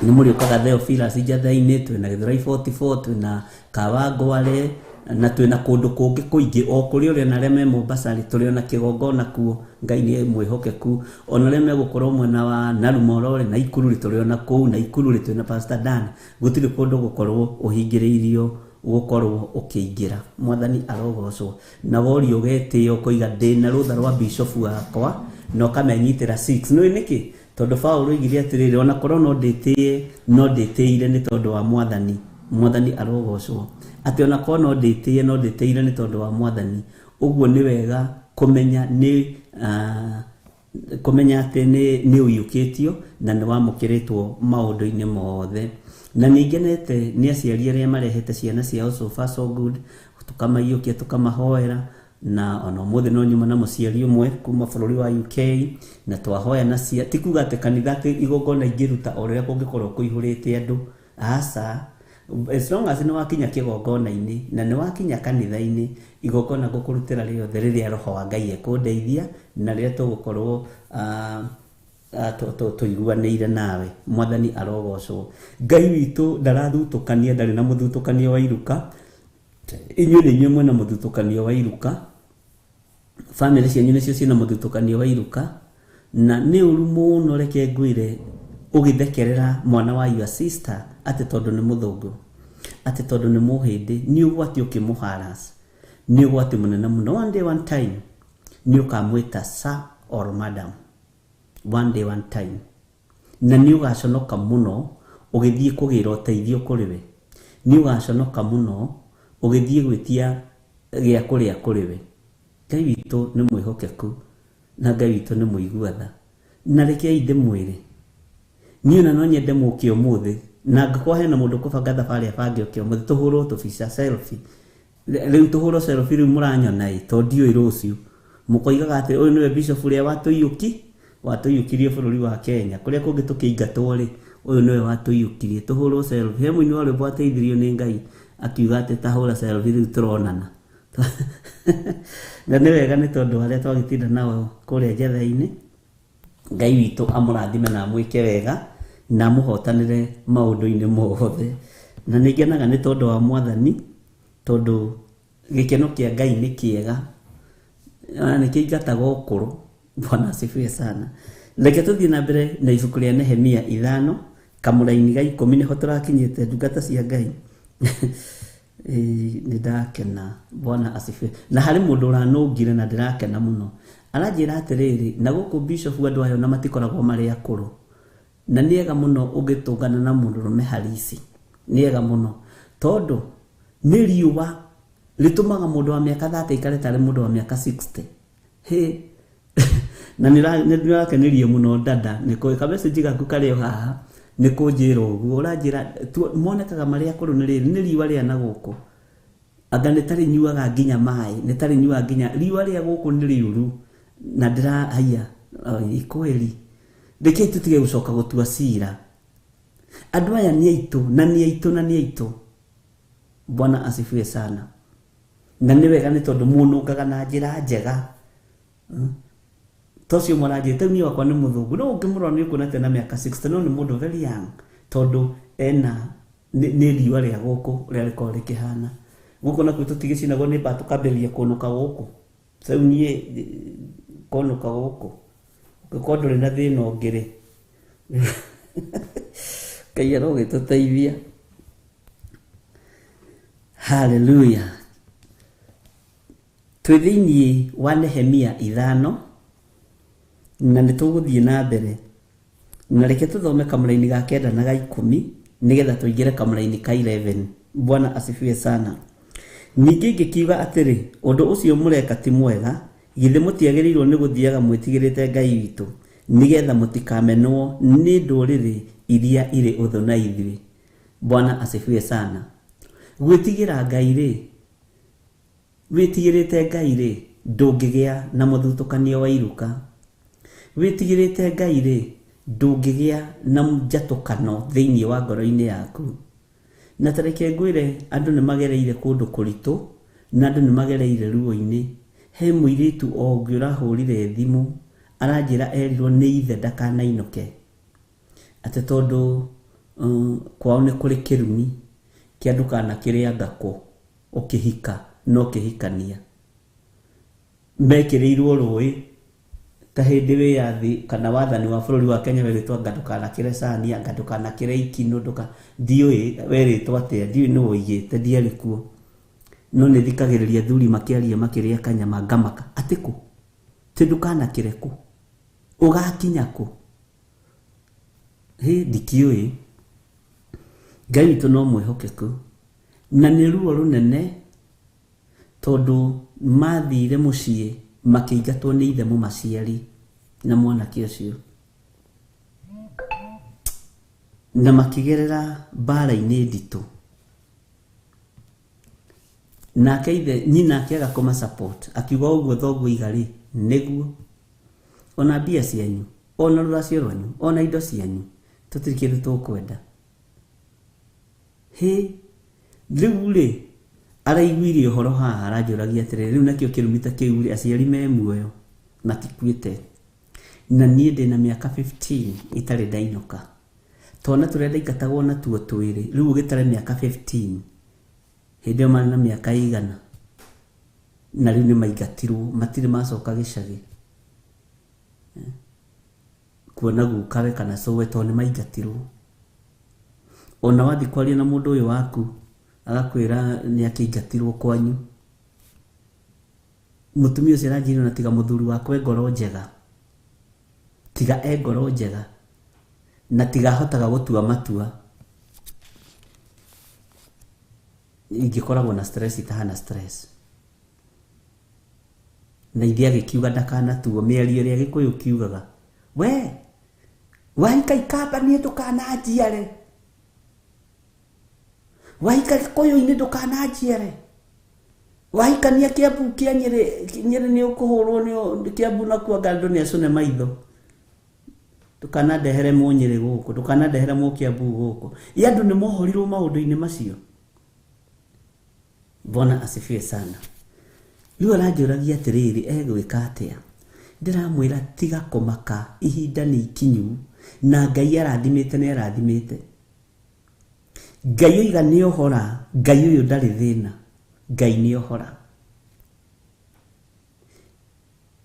nĩ mũrĩũkaga Theophilus Njathai-inĩ, twĩna Gĩthũrai 44, twĩna Kawangware, na twĩna kũndũ kũngĩ kũingĩ, o kũrĩ ũrĩa na arĩa me Mombasa rĩ, tũrĩ ona kĩgongona kuo. Ngai nĩ mwĩhokeku. Ona arĩa megũkorwo mwena wa Narumoro rĩ, na Ikuru rĩ, tũrĩ ona kũu, na Ikuru rĩ, twĩna Pastor Dan. Gũtirĩ kũndũ gũkorwo ũhingĩrĩirio gũkorwo ũkĩingĩra. Mwathani arogocwo. Na worio ũgetĩo ũkoiga ndĩna rũtha rwa bishop wakwa, na ũkamenyitĩra 6. Nĩũĩ nĩkĩ? Tondũ Paũlũ oigire atĩrĩrĩ, ona korwo no ndĩtĩe, no ndĩtĩire nĩ tondũ wa Mwathani. Mwathani arogocwo. Atĩ ona korwo no ndĩtĩe, no ndĩtĩire nĩ tondũ wa Mwathani. Ũguo nĩ wega kũmenya nĩ, kũmenya atĩ nĩ ũiyũkĩtio na nĩ wamũkĩrĩtwo maũndũ-inĩ mothe. Na nĩ ngenete nĩ aciari arĩa marehete ciana ciao so far so good, tũkamaiyũkia, tũkamahoera, na ona ũmũthĩ no nyuma na mũciari ũmwe kuma bũrũri wa UK, na twahoya na cia, ti kuga atĩ kanitha atĩ igongona ingĩruta o rĩrĩa kũngĩkorwo kũihũrĩte andũ, aca. As long as nĩ wakinya kĩgongona-inĩ na nĩ wakinya kanitha-inĩ, igongona ngũkũrutĩra rĩothe rĩrĩa roho wa Ngai ekũndeithia na rĩrĩa tũgũkorwo tũiguanĩire nawe. Mwathani arogocwo. Ngai witũ ndarathutũkania, ndarĩ na mũthutũkanio wa iruka. Inyuĩ nĩ inyuĩ mwĩna mũthutũkanio wa iruka, bamĩrĩ cianyu nĩcio ciĩna mũthutũkanio wa iruka, na nĩ ũru mũno. Reke ngwĩre, ũgĩthekerera mwana wa your sister atĩ tondũ nĩ mũthũngũ, atĩ tondũ nĩ mũhĩndĩ, nĩ ũgwati. Ũkĩmũharas nĩ ũgwati mũnene mũno. One day, one time nĩ ũkamwĩta sir or madam, one day, one time, na nĩ ũgaconoka mũno ũgĩthiĩ kũgĩra ũteithio kũrĩ we, nĩ ũgaconoka mũno ũgĩthiĩ gwĩtia gĩa kũrĩa kũrĩ we. Ngai witũ nĩ mwĩhokeku na Ngai witũ nĩ mũigua tha. Na rekei ndĩmwĩre, niĩ ona no nyende mũke ũmũthĩ, na angĩkorwo hena mũndũ ũkũbanga thabarĩ abange oke ũmũthĩ, tũhũrwo tũbica selfie. Rĩu tũhũrwo selfie rĩu mũranyona ĩ, tondũ ndiũĩ rũciũ mũkoigaga atĩ ũyũ nĩwe bishop ũrĩa watũiyũkirie bũrũri wa Kenya kũrĩa kũngĩ tũkĩingatwo rĩ, ũyũ nĩwe watũiyũkirie. Tũhũrwo selfie. He mũini wa rwĩmbo wateithirio nĩ Ngai akiuga atĩ tahũra selfie rĩu tũronana, na nĩ wega nĩ tondũ arĩa twagĩtinda nao kũrĩa njetha-inĩ. Ngai witũ amũrathime na amwĩke wega na amũhotanĩre maũndũ-inĩ mothe. Na nĩ ngenaga nĩ tondũ wa Mwathani, tondũ gĩkeno kĩa Ngai nĩ kĩega na nĩ kĩingataga ũkũrũ. Bwana asifiwe sana. Reke tũthiĩ na mbere na ibuku rĩa Nehemia 5 kamũraini ga 10, nĩho tũrakinyĩte, ndungata cia Ngai. Ĩĩ, nĩ ndakena. Bwana asifiwe. Na harĩ mũndũ ũranũngire na ndĩrakena mũno, aranjĩra atĩrĩrĩ, na gũkũ bishop andũ aya ona matikoragwo marĩ akũrũ, na nĩ ega mũno ũngĩtũngana na mũndũrũme harisi, nĩ ega mũno tondũ nĩ riũa rĩtũmaga mũndũ wa mĩaka 30 aikare tarĩ mũndũ wa mĩaka 60. Hĩ, na nĩ ndĩrakenirio mũno dada nĩ ka message gaku karĩ o haha nĩ kũnjĩra ũguo ũranjĩra monekaga marĩ akũrũ nĩ rĩrĩ nĩ riũa rĩa na gũkũ, anga nĩ tarĩ nyuaga nginya maĩ, nĩ tarĩ nyuaga nginya riũa rĩa gũkũ nĩ rĩũru na ndĩra haiya kweli. Rekei tũtige gũcoka gũtua cira. Andũ aya nĩ aitũ na nĩ aitũ na nĩ aitũ. Bwana asifiwe sana. Na nĩ wega nĩ tondũ mũnũngaga na njĩra njega. To ũcio mũranjĩte niĩ wakwa nĩ mũthũngũ, no ũngĩmũrora nĩ ũkuona atĩ ena mĩaka 60, no nĩ mũndũ very young, tondũ ena nĩ riũa rĩa gũkũ ũrĩa rĩkoragwo rĩkĩhana gũkũ nakuo, tũtigĩcinagwo nĩ mbaa tũkambĩrĩria kũnũka gũkũ. Rĩu niĩ kũnũka gũkũ ũngĩkorwo ndũrĩ na thĩna ũngĩ rĩ, Ngai arogĩtũteithia. Haleluya. Twĩ thĩiniĩ wa Nehemia 5 na nĩ tũgũthiĩ na mbere, na reke tũthome kamũraini ga 9 na ga 10 nĩgetha tũingĩre kamũraini ka 11. Bwana asifiwe sana. Ningĩ ngĩkiuga atĩrĩ, ũndũ ũcio mũreka ti mwega. Githĩ mũtiagĩrĩirwo nĩ gũthiaga mwĩtigĩrĩte Ngai witũ, nĩgetha mũtikamenwo nĩ ndũrĩrĩ iria irĩ ũthũ na ithuĩ? Bwana asifiwe sana. Gwĩtigĩra Ngai rĩ, wĩtigĩrĩte Ngai rĩ, ndũngĩgĩa na mũthutũkanio wa iruka. Wĩtigĩrĩte Ngai rĩ, ndũngĩgĩa na njatũkano thĩinĩ wa ngoro-inĩ yaku. Na ta reke ngwĩre, andũ nĩ magereire kũndũ kũritũ na andũ nĩ magereire ruo-inĩ. He mũirĩtu o ũngĩ ũrahũrire thimũ aranjĩra erirwo nĩ ithe ndakanainũke, atĩ tondũ kwao nĩ kũrĩ kĩrumi kĩa ndũkanakĩrĩa ngakũ ũkĩhika no ũkĩhikania. Mekĩrĩirwo rũĩ ta hĩndĩ wĩyathi kana wathani wa bũrũri wa Kenya werĩtwo anga ndũkanakĩre cani, anga ndũkanakĩre ikinũ, ndũka ndiũĩ werĩtwo atĩa, ndiũĩ nũ woigĩte, ndiarĩ kuo, no nĩ thikagĩrĩria athuri makĩaria makĩrĩa kanyama ngamaka atĩ kũ tĩ ndũkanakĩre kũ ũgakinya kũ. Hĩ, ndikĩũĩ. Ngai witũ no mwĩhokeku, na nĩ ruo rũnene tondũ mathire mũciĩ makĩingatwo nĩ ithe mũmaciari na mwanake ũcio, na makĩgerera mbara-inĩ nditũ, nake ithe nyina akĩaga kũma support, akiuga ũguo thoguo iga rĩ nĩguo ona mbia cianyu, ona rũracio rwanyu, ona indo cianyu, tũtirĩ kĩndũ tũkwenda. Hĩ, rĩu rĩ araiguire ũhoro haha aranjũragia atĩrĩrĩ, rĩu nakĩo kĩrumi ta kĩu rĩ, aciari me muoyo matikuĩte, na niĩ ndĩna mĩaka 15 itarĩ ndainũka, twana tũrĩa ndaingatagwo natuo twĩrĩ, rĩu ũgĩtare mĩaka 15, hĩndĩ ĩyo marĩ na mĩaka ĩigana, na rĩu nĩ maingatirwo, matirĩ macoka gĩcagi kuona gukawe kana cũwe tondũ nĩ maingatirwo. Ona wathiĩ kwaria na mũndũ ũyũ waku agakwĩra nĩ akĩingatirwo kwanyu. Mũtumia ũcio aranjĩra ona tiga mũthuri wakwa e ngoro njega, tiga e ngoro njega na tiga ahotaga gũtua matua, ingĩkoragwo na stress itahana stress. Na ithe agĩkiuga ndakanatuo mĩario ĩrĩa Gĩkũyũ kiugaga, we wahika Ikamba niĩ ndũkananjiare, wahika Gĩkũyũ-inĩ ndũkananjiare, wahikania Kĩambu kĩa Nyĩrĩ, Nyĩrĩ nĩ ũkũhũrwo nĩ Kĩambu nakuo anga andũ nĩ acũne maitho, ndũkanandehere mũnyĩrĩ gũkũ, ndũkanandehere mũkĩambu gũkũ. Ĩ andũ nĩ mohorirwo maũndũ-inĩ macio. Bwana asifiwe sana. Rĩu aranjũragia atĩrĩrĩ, egwĩka atĩa? Ndĩramwĩra tiga kũmaka, ihinda nĩ ikinyu na Ngai arathimĩte nĩ arathimĩte. Ngai oiga nĩ ohora, Ngai ũyũ ndarĩ thĩna, Ngai nĩ ohora.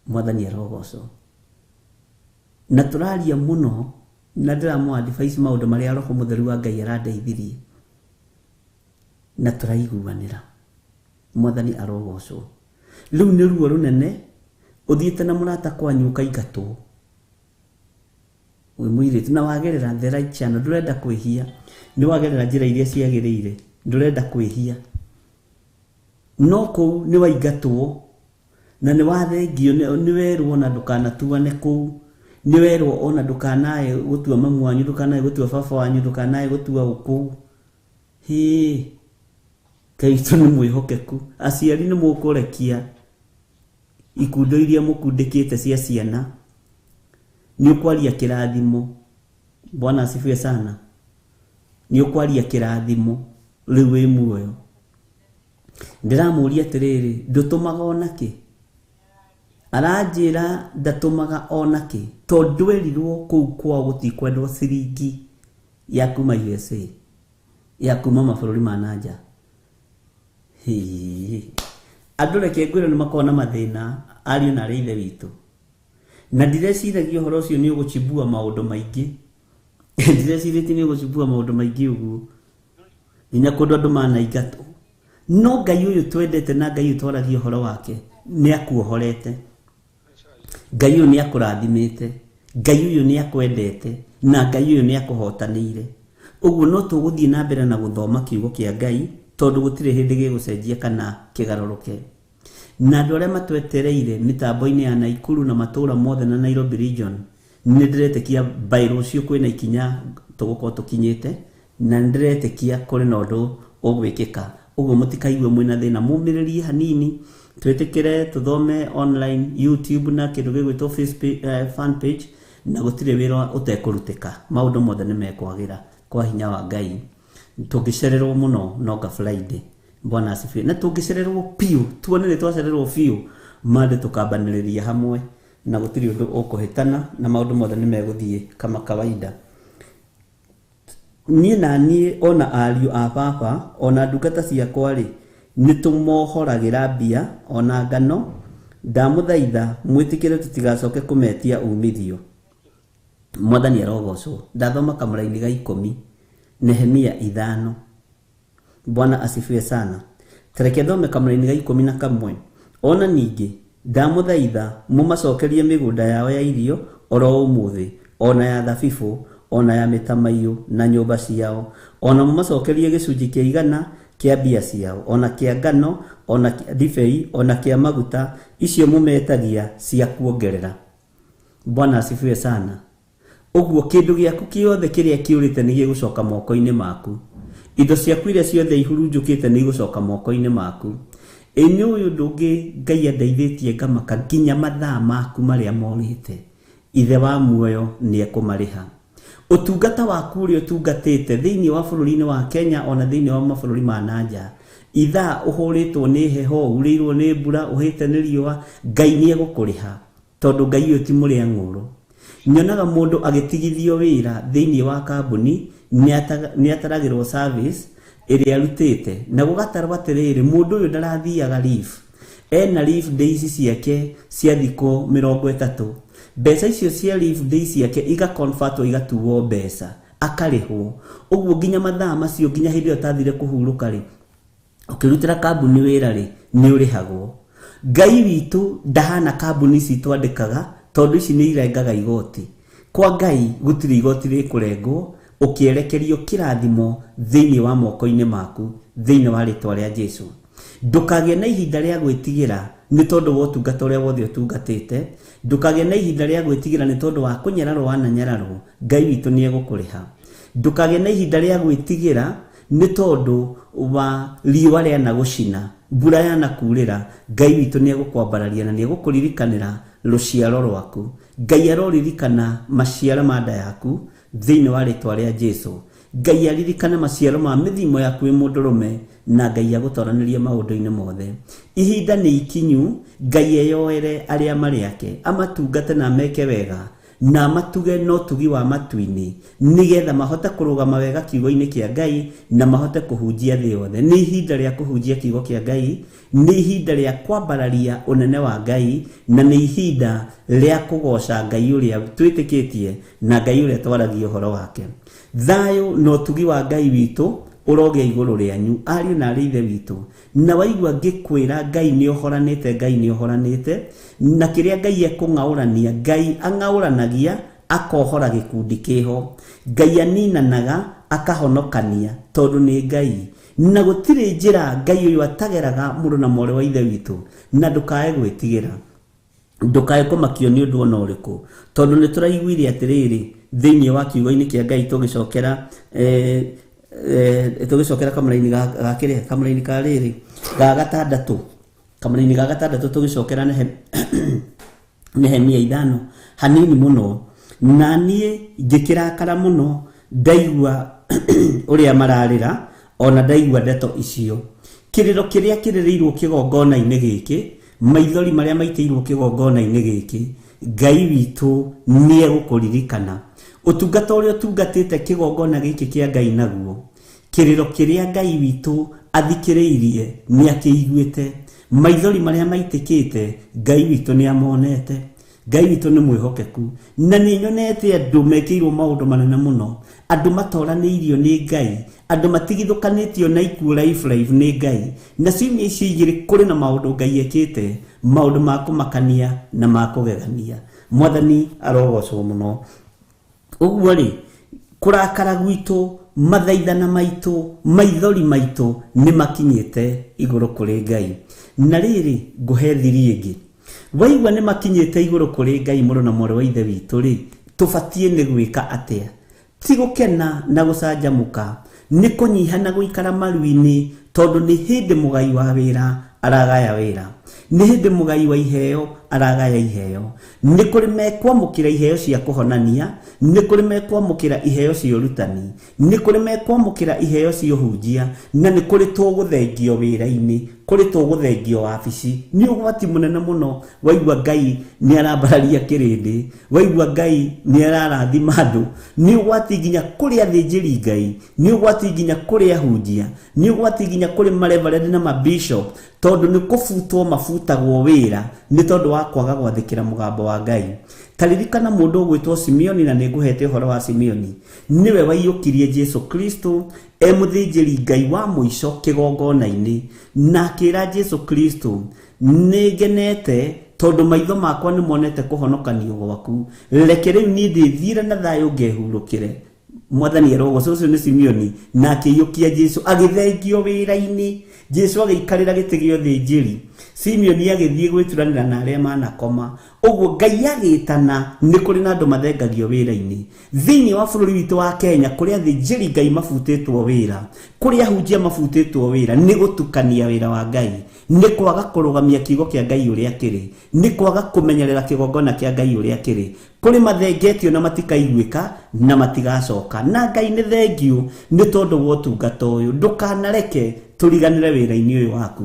Mwathani arogocwo. Na tũraria mũno na ndĩramũ advise maũndũ marĩa Roho Mũtheru wa Ngai arandeithirie, na tũraiguanĩra. Mwathani arogocwo. Rĩu nĩ ruo rũnene ũthiĩte na mũrata kwanyu ũkaingatwo wĩ mũirĩtu, na wagerera the right channel, ndũrenda kwĩhia, nĩ wagerera njĩra iria ciagĩrĩire, ndũrenda kwĩhia, no kũu nĩ waingatwo na nĩ wathengio, nĩ werwo ona ndũkanatuane kũu, nĩ werwo ona ndũkanae gũtua mamu wanyu, ndũkanae gũtua baba wanyu, ndũkanae gũtua ũkũu. Hĩ, Ngai witũ nĩ mwĩhokeku. Aciari nĩ mũkũrekia ikundo iria mũkundĩkĩte cia ciana, nĩ ũkwaria kĩrathimo. Bwana asifiwe sana. Nĩ ũkwaria kĩrathimo rĩu wĩ muoyo. Ndĩramũria atĩrĩrĩ, ndũtũmaga ona kĩ? Aranjĩra ndatũmaga ona kĩ, tondũ ndwerirwo kũu kwao gũtikwendwo ciringi ya kuma USA, ya kuma mabũrũri ma na nja. Hĩ, andũ reke ngwĩre nĩ makoragwo na mathĩna, ariũ na arĩ ithe witũ, na ndireciragia ũhoro ũcio nĩ ũgũchimbua maũndũ maingĩ. Ndirecirĩtie nĩ ũgũchimbua maũndũ maingĩ ũguo, nginya kũndũ andũ manaingatwo. No Ngai ũyũ twendete na Ngai ũyũ twaragia ũhoro wake nĩ akuohorete, Ngai ũyũ nĩ akũrathimĩte, Ngai ũyũ nĩ akwendete, na Ngai ũyũ nĩ akũhotanĩire. Ũguo no tũgũthiĩ na mbere na gũthoma kiugo kĩa Ngai, tondũ gũtirĩ hĩndĩ gĩgũcenjia kana kĩgarũrũke. Na andũ arĩa matwetereire mĩtambo-inĩ ya Naikuru na matũũra mothe na Nairobi region, nĩ ndĩretĩkia by rũciũ kwĩna ikinya tũgũkorwo tũkinyĩte, na nĩ ndĩretĩkia kũrĩ na ũndũ ũgwĩkĩka. Ũguo mũtikaigue mwĩna thĩna, mũmĩrĩrie hanini, twĩtĩkĩre tũthome online YouTube na kĩndũ gĩgwĩtwo Facebook fan page, na gũtirĩ wĩra ũtekũrutĩka. Maũndũ mothe nĩ mekwagĩra kwa hinya wa Ngai. Tũngĩcererwo mũno no nga Friday. Bwana asifiwe. Na tũngĩcererwo biũ, tuone nĩ twacererwo biũ, mande tũkambanĩrĩria hamwe, na gũtirĩ ũndũ ũkũhĩtana, na maũndũ mothe nĩ megũthiĩ kama kawaida. Niĩ na niĩ ona ariũ a baba ona ndungata ciakwa rĩ, nĩ tũmohoragĩra mbia ona ngano, ndamũthaitha mwĩtĩkĩre tũtigacoke kũmetia umithio. Mwathani arogocwo. Ndathoma kamũraini ga 10, Nehemia 5. Bwana asifiwe sana. Tareke thome kamũraini ga 11. Ona ningĩ ndamũthaitha mũmacokerie mĩgũnda yao ya irio oro ũmũthĩ, ona ya thabibũ, ona ya mĩtamaiyũ na nyũmba ciao, ona mũmacokerie gĩcunjĩ kĩa igana kĩa mbia ciao, ona kĩa ngano, ona kĩa ndibei, ona kĩa maguta, icio mũmetagia cia kuongerera. Bwana asifiwe sana. Ũguo kĩndũ gĩaku kĩothe kĩrĩa kĩũrĩte nĩ gĩgũcoka moko-inĩ maku. Indo ciaku iria ciothe ihurunjũkĩte nĩ igũcoka moko-inĩ maku. Ĩ nĩ ũyũ ũndũ ũngĩ Ngai andeithĩtie ngamaka nginya mathaa maku marĩa morĩte, Ithe wa muoyo nĩ ekũmarĩha. Ũtungata waku ũrĩa ũtungatĩte thĩinĩ wa bũrũri-inĩ wa Kenya ona thĩinĩ wa mabũrũri ma nanja, ithaa ũhũrĩtwo nĩ heho, urĩirwo nĩ mbura, ũhĩte nĩ riũa, Ngai nĩ egũkũrĩha tondũ Ngai ũyũ ti mũrĩa ng'ũrũ. Nyonaga mũndũ agĩtigithio wĩra thĩinĩ wa kambuni nĩ ataragĩrwo service ĩrĩa arutĩte, na gũgatarwo atĩrĩrĩ, mũndũ ũyũ ndarathiaga leave, ena leave days ciake cia thikũ 30, mbeca icio cia leave days ciake igaconvertwo igatuo mbeca, akarĩhwo ũguo nginya mathaa macio, nginya hĩndĩ ĩyo ũtathire kũhurũka rĩ, ũkĩrutĩra kambuni wĩra rĩ, nĩ ũrĩhagwo. Ngai witũ ndahana kambuni ici twandĩkaga, tondũ ici nĩ irengaga igoti. Kwa Ngai gũtirĩ igoti rĩkũrengwo, ũkĩerekerio kĩrathimo thĩinĩ wa moko-inĩ maku thĩinĩ wa rĩtwa rĩa Jesu. Ndũkagĩe na ihinda rĩa gwĩtigĩra nĩ tondũ wa ũtungata ũrĩa wothe ũtungatĩte, ndũkagĩe na ihinda rĩa gwĩtigĩra nĩ tondũ wa kũnyararwo wananyararwo, Ngai witũ nĩ egũkũrĩha. Ndũkagĩe na ihinda rĩa gwĩtigĩra nĩ tondũ wa riũa rĩana gũcina, mbura yana kurĩra, Ngai witũ nĩ egũkwambararia na nĩ egũkũririkanĩra rũciaro rwaku. Ngai aroririkana maciaro ma nda yaku thĩinĩ wa rĩtwa rĩa Jesu. Ngai aririkane maciaro ma mĩthimo yaku wĩ mũndũrũme, na Ngai agũtoranĩrie maũndũ-inĩ mothe. Ihinda nĩ ikinyu, Ngai eyoere arĩa marĩ ake, amatungate na ameke wega, na amatuge na ũtugi wa matu-inĩ, nĩgetha mahote kũrũgama wega kiugo-inĩ kĩa Ngai na mahote kũhunjia thĩ yothe. Nĩ ihinda rĩa kũhunjia kiugo kĩa Ngai, nĩ ihinda rĩa kwambararia ũnene wa Ngai, na nĩ ihinda rĩa kũgoca Ngai ũrĩa twĩtĩkĩtie na Ngai ũrĩa twaragia ũhoro wake. Thayũ na ũtugi wa Ngai witũ ũrogĩa igũrũ rĩanyu, ariũ na arĩ ithe witũ. Na waigua ngĩkwĩra Ngai nĩ ohoranĩte, Ngai nĩ ohoranĩte, na kĩrĩa Ngai ekũng'aũrania, Ngai ang'aũranagia akohora gĩkundi kĩho. Ngai aninanaga akahonokania tondũ nĩ Ngai. Na gũtirĩ njĩra Ngai ũyũ atageraga mũrũ na mwarĩ wa ithe witũ, na ndũkae gwĩtigĩra, ndũkae kũmakio nĩ ũndũ ona ũrĩkũ, tondũ nĩ tũraiguire atĩrĩrĩ thĩinĩ wa kiugo-inĩ kĩa Ngai tũgĩcokera tũgĩcokera kamũra-inĩ ga kĩrĩa, kamũra-inĩ ka rĩrĩ ga gatandatũ, kamũra-inĩ ga gatandatũ tũgĩcokera Nehemia 5 hanini mũno, na niĩ ngĩkĩrakara mũno ndaigua ũrĩa mararĩra, ona ndaigua ndeto icio. Kĩrĩro kĩrĩa kĩrĩrĩirwo kĩgongona-inĩ gĩkĩ, maithori marĩa maitĩirwo kĩgongona-inĩ gĩkĩ, Ngai witũ nĩ egũkũririkana. Ũtungata ũrĩa ũtungatĩte kĩgongona gĩkĩ kĩa Ngai naguo, kĩrĩro kĩrĩa Ngai witũ athikĩrĩirie nĩ akĩiguĩte, maithori marĩa maitĩkĩte Ngai witũ nĩ amonete. Ngai witũ nĩ mwĩhokeku, na nĩ nyonete andũ mekĩirwo maũndũ manene mũno, andũ matoranĩirio nĩ Ngai, andũ matigithũkanĩtio na ikuũ life life nĩ Ngai. Na ciumia icio igĩrĩ kũrĩ na maũndũ Ngai ekĩte, maũndũ ma kũmakania na ma kũgegania. Mwathani arogocwo mũno. Ũguo rĩ, kũrakara gwitũ, mathaithana maitũ, maithori maitũ nĩ makinyĩte igũrũ kũrĩ Ngai. Na rĩrĩ, ngũhe thiri ĩngĩ. Waigua nĩ makinyĩte igũrũ kũrĩ Ngai mũrũ na mwarĩ wa ithe witũ rĩ, tũbatiĩ nĩ gwĩka atĩa? Ti gũkena na gũcanjamũka, nĩ kũnyiha na gũikara maru-inĩ, tondũ nĩ hĩndĩ mũgai wa wĩra aragaya wĩra, nĩ hĩndĩ mũgai wa iheo aragaya iheo. Nĩ kũrĩ mekwamũkĩra iheo cia kũhonania, nĩ kũrĩ mekwamũkĩra iheo cia ũrutani, nĩ kũrĩ mekwamũkĩra iheo cia ũhunjia, na nĩ kũrĩ tũgũthengio wĩra-inĩ, kũrĩ tũgũthengio wabici. Nĩ ũgwati mũnene mũno waigua Ngai nĩ arambararia kĩrĩndĩ, waigua Ngai nĩ ararathima andũ. Nĩ ũgwati nginya kũrĩ athĩnjĩri Ngai, nĩ ũgwati nginya kũrĩ ahunjia, nĩ ũgwati nginya kũrĩ mareverend na mabishop, tondũ nĩ kũbutwo mabutagwo wĩra nĩ tondũ wa kwaga gwathĩkĩra mũgambo wa Ngai. Ta ririkana mũndũ ũgwĩtwo Simeoni, na nĩ ngũhete ũhoro wa Simeoni. Nĩwe waiyũkirie Jesu Kristo e mũthĩnjĩri Ngai wa mũico kĩgongona-inĩ, na akĩra Jesu Kristo, nĩ ngenete tondũ maitho makwa nĩ monete kũhonokanio gwaku, reke rĩu niĩ ndĩthiĩre na thayũ ngehurũkĩre. Mwathani arogocwo. Ũcio nĩ Simeoni, na akĩiyũkia Jesu agĩthengio wĩra-inĩ. Jesu agĩikarĩra gĩtĩ gĩa ũthĩnjĩri. Simeoni agĩthiĩ gwĩturanĩra na arĩa manakoma. Ũguo Ngai agĩtana nĩ kũrĩ na andũ mathengagio wĩra-inĩ thĩinĩ wa bũrũri witũ wa Kenya, kũrĩa athĩnjĩri Ngai mabutĩtwo wĩra, kũrĩa ahunjia mabutĩtwo wĩra, nĩ gũtukania wĩra wa Ngai, nĩ kwaga kũrũgamia kiugo kĩa Ngai ũrĩa kĩrĩ, nĩ kwaga kũmenyerera kĩgongona kĩa Ngai ũrĩa kĩrĩ. Kũrĩ mathengetio na matikaiguĩka na matigacoka. Na Ngai nĩ thengiũ nĩ tondũ wa ũtungata ũyũ. Ndũkanareke tũriganĩre wĩra-inĩ ũyũ waku.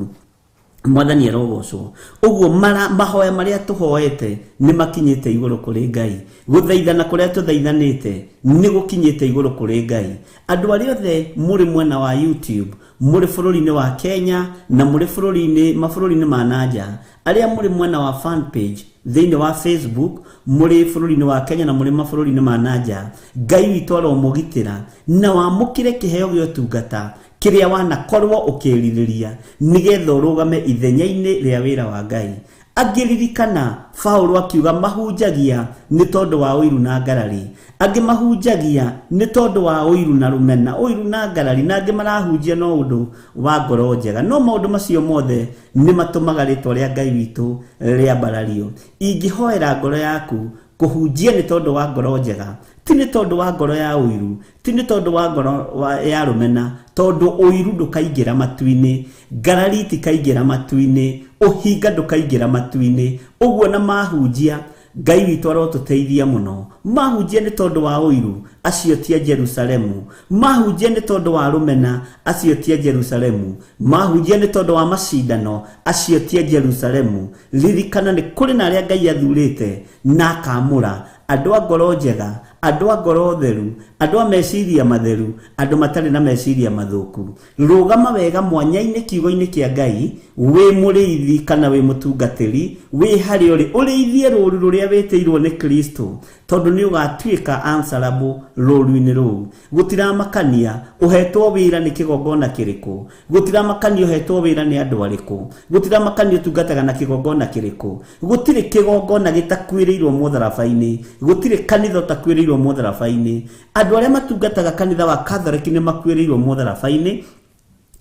Mwathani arogocwo. Ũguo mahoya marĩa tũhoete nĩ makinyĩte igũrũ kũrĩ Ngai. Gũthaithana kũrĩa tũthaithanĩte nĩ gũkinyĩte igũrũ kũrĩ Ngai. Andũ arĩa othe mũrĩ mwena wa YouTube, mũrĩ bũrũri-inĩ wa Kenya na mũrĩ bũrũri-inĩ mabũrũri-inĩ ma nanja, arĩa mũrĩ mwena wa fan page thĩinĩ wa Facebook, mũrĩ bũrũri-inĩ wa Kenya na mũrĩ mabũrũri-inĩ ma nanja, Ngai witũ aromũgitĩra na wamũkĩre kĩheo gĩa ũtungata kĩrĩa wanakorwo ũkĩrirĩria nĩgetha ũrũgame ithenya-inĩ rĩa wĩra wa Ngai. Angĩririkana Paũlũ akiuga mahunjagia nĩ tondũ wa ũiru na ngarari, angĩ mahunjagia nĩ tondũ wa ũiru na rũmena, ũiru na ngarari, na angĩ marahunjia no ũndũ wa ngoro njega. No maũndũ macio mothe nĩ matũmaga rĩtwa rĩa Ngai witũ rĩambarario. Ingĩhoera ngoro yaku kũhunjia nĩ tondũ wa ngoro njega, ti nĩ tondũ wa ngoro ya ũiru, ti nĩ tondũ wa ngoro ya rũmena, tondũ ũiru ndũkaingĩra matu-inĩ, ngarari itikaingĩra matu-inĩ, ũhinga ndũkaingĩra matu-inĩ. Ũguo na mahunjia, Ngai witũ arotũteithia mũno. Mahunjia nĩ tondũ wa ũiru, acio ti a Jerusalemu. Mahunjia nĩ tondũ wa rũmena, acio ti a Jerusalemu. Mahunjia nĩ tondũ wa macindano, acio ti a Jerusalemu. Ririkana nĩ kũrĩ na arĩa Ngai athurĩte na akamũra, andũ a ngoro njega, andũ a ngoro theru, andũ a meciria matheru, andũ matarĩ na meciria mathũku. Rũgama wega mwanya-inĩ kiugo-inĩ kĩa Ngai, wĩ mũrĩithi kana wĩ mũtungatĩri, wĩ harĩa ũrĩ, ũrĩithie rũũru rũrĩa wĩtĩirwo nĩ Kristo, tondũ nĩ ũgatuĩka answerable rũũru-inĩ rũu. Gũtiramakania ũhetwo wĩra nĩ kĩgongona kĩrĩkũ, gũtiramakania ũhetwo wĩra nĩ andũ arĩkũ, gũtiramakania ũtungataga na kĩgongona kĩrĩkũ. Gũtirĩ kĩgongona gĩtakuĩrĩirwo mũtharaba-inĩ, gũtirĩ kanitha ũtakuĩrĩirwo mũtharaba-inĩ. Andũ arĩa matungataga kanitha wa Catholic nĩ makuĩrĩirwo mũtharaba-inĩ,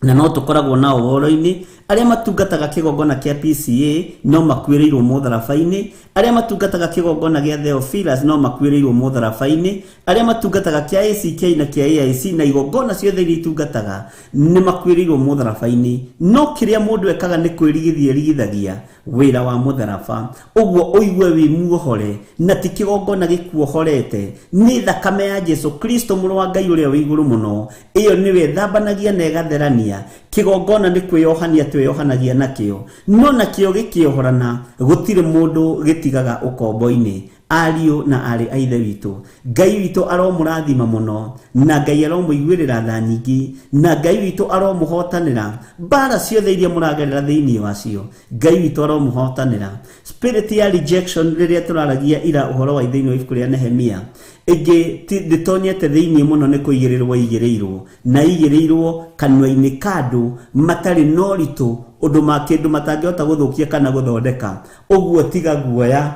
na no tũkoragwo nao woro-inĩ. Arĩa matungataga kĩgongona kĩa PCA no makuĩrĩirwo mũtharaba-inĩ, arĩa matungataga kĩgongona gĩa Theophilus no makuĩrĩirwo mũtharaba-inĩ, arĩa matungataga kĩa ACK na kĩa AIC na igongona ciothe iria itungataga nĩ makuĩrĩirwo mũtharaba-inĩ. No kĩrĩa mũndũ ekaga nĩ kwĩrigithia erigithagia wĩra wa mũtharaba. Ũguo ũigue wĩ muohore, na ti kĩgongona gĩkuohorete, nĩ thakame ya Jesu Kristo mũrũ wa Ngai ũrĩa wĩ igũrũ mũno. Ĩyo nĩwe ĩthambanagia na ĩgatherania. Kĩgongona nĩ kwĩyohania twĩyohanagia nakĩo, no nakĩo gĩkĩohorana gũtirĩ mũndũ gĩtigaga ũkombo-inĩ. Ariũ na arĩ a Ithe witũ, Ngai witũ aromũrathima mũno, na Ngai aromũiguĩrĩra tha nyingĩ, na Ngai witũ aromũhotanĩra mbara ciothe iria mũragerera thĩinĩ wacio. Ngai witũ aromũhotanĩra. Spirit ya rejection rĩrĩa tũraragia ira ũhoro wa thĩinĩ wa ibuku rĩa Nehemia, ĩngĩ ndĩtonyete thĩinĩ mũno nĩ kũigĩrĩrwo igĩrĩirwo, na igĩrĩirwo kanua-inĩ ka andũ matarĩ na ũritũ, ũndũ ma kĩndũ matangĩhota gũthũkia kana gũthondeka. Ũguo tiga guoya,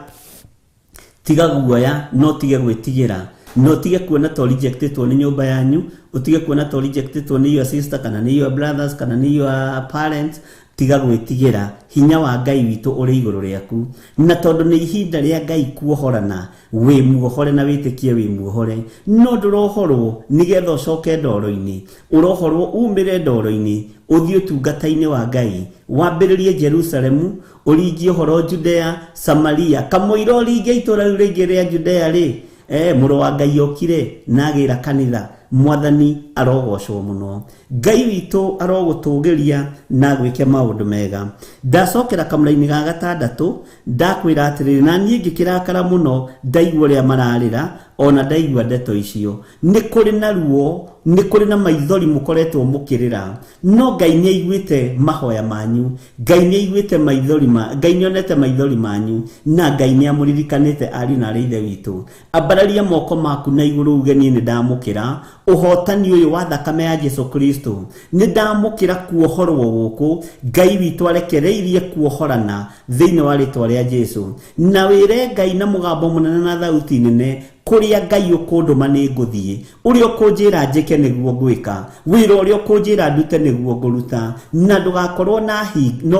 tiga guoya, no tige gwĩtigĩra, no tige kuona to rejectetwo nĩ nyũmba yanyu, ũtige kuona to rejectetwo nĩ your sister kana nĩ your brothers kana nĩ your parents. Tiga gwĩtigĩra, hinya wa Ngai witũ ũrĩ igũrũ rĩaku, na tondũ nĩ ihinda rĩa Ngai kuohorana, wĩ muohore na wĩtĩkie wĩ muohore. No ndũrohorwo nĩgetha ũcoke ndoro-inĩ, ũrohorwo umĩre ndoro-inĩ, ũthiĩ ũtungata-inĩ wa Ngai, wambĩrĩrie Jerusalemu, ũringie ũhoro Judea, Samaria, kamũira ũringe itũũra rĩu rĩngĩ rĩa Judea rĩ, mũrũ wa Ngai okire na agĩra kanitha. Mwathani arogocwo mũno. Ngai witũ arogũtũgĩria na agwĩke maũndũ mega. Ndacokera kamũra-inĩ ga gatandatũ, ndakwĩra atĩrĩrĩ, na niĩ ngĩkĩrakara mũno ndaigua ũrĩa mararĩra, ona ndaigua ndeto icio. Nĩ kũrĩ na ruo, nĩ kũrĩ na maithori mũkoretwo mũkĩrĩra, no Ngai nĩ aiguĩte mahoya manyu, Ngai nĩ aiguĩte maithori ma, Ngai nĩ onete maithori manyu, na Ngai nĩ amũririkanĩte ariũ na arĩ Ithe witũ. Ambararia moko maku na igũrũ uge niĩ nĩ ndamũkĩra ũhotani ũyũ wa thakame ya Jesu Kristo, nĩ ndamũkĩra kuohorwo gũkũ. Ngai witũ arekereirie kuohorana thĩinĩ wa rĩtwa rĩa Jesu. Na wĩre Ngai na mũgambo mũnene na thauti nene, Kũrĩa Ngai ũkũndũma nĩ ngũthiĩ, ũrĩa ũkũnjĩra njĩke nĩguo ngwĩka, wĩra ũrĩa ũkũnjĩra ndute nĩguo ngũruta. Na ndũgakorwo na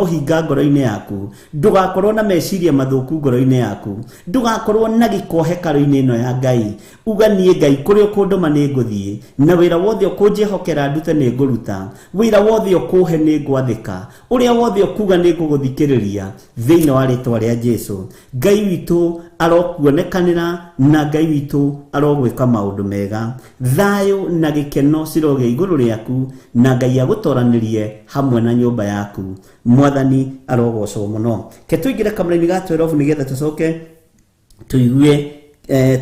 ũhinga ngoro-inĩ yaku, ndũgakorwo na meciria mathũku ngoro-inĩ yaku, ndũgakorwo na gĩko hekarũ-inĩ ĩno ya Ngai. Uga niĩ Ngai kũrĩa ũkũndũma nĩ ngũthiĩ, na wĩra wothe ũkũnjĩhokera ndute nĩ ngũruta, wĩra wothe ũkũhe nĩ ngwathĩka, ũrĩa wothe ũkuga nĩ ngũgũthikĩrĩria thĩinĩ wa rĩtwa rĩa Jesu. Ngai witũ arokuonekanĩra na Ngai witũ arogwĩka maũndũ mega. Thayũ na gĩkeno cirogĩa igũrũ rĩaku, na Ngai agũtoranĩrie hamwe na nyũmba yaku. Mwathani arogocwo mũno. Ke tũingĩre kamũraini ga 12 nĩgetha tũcoke tũigue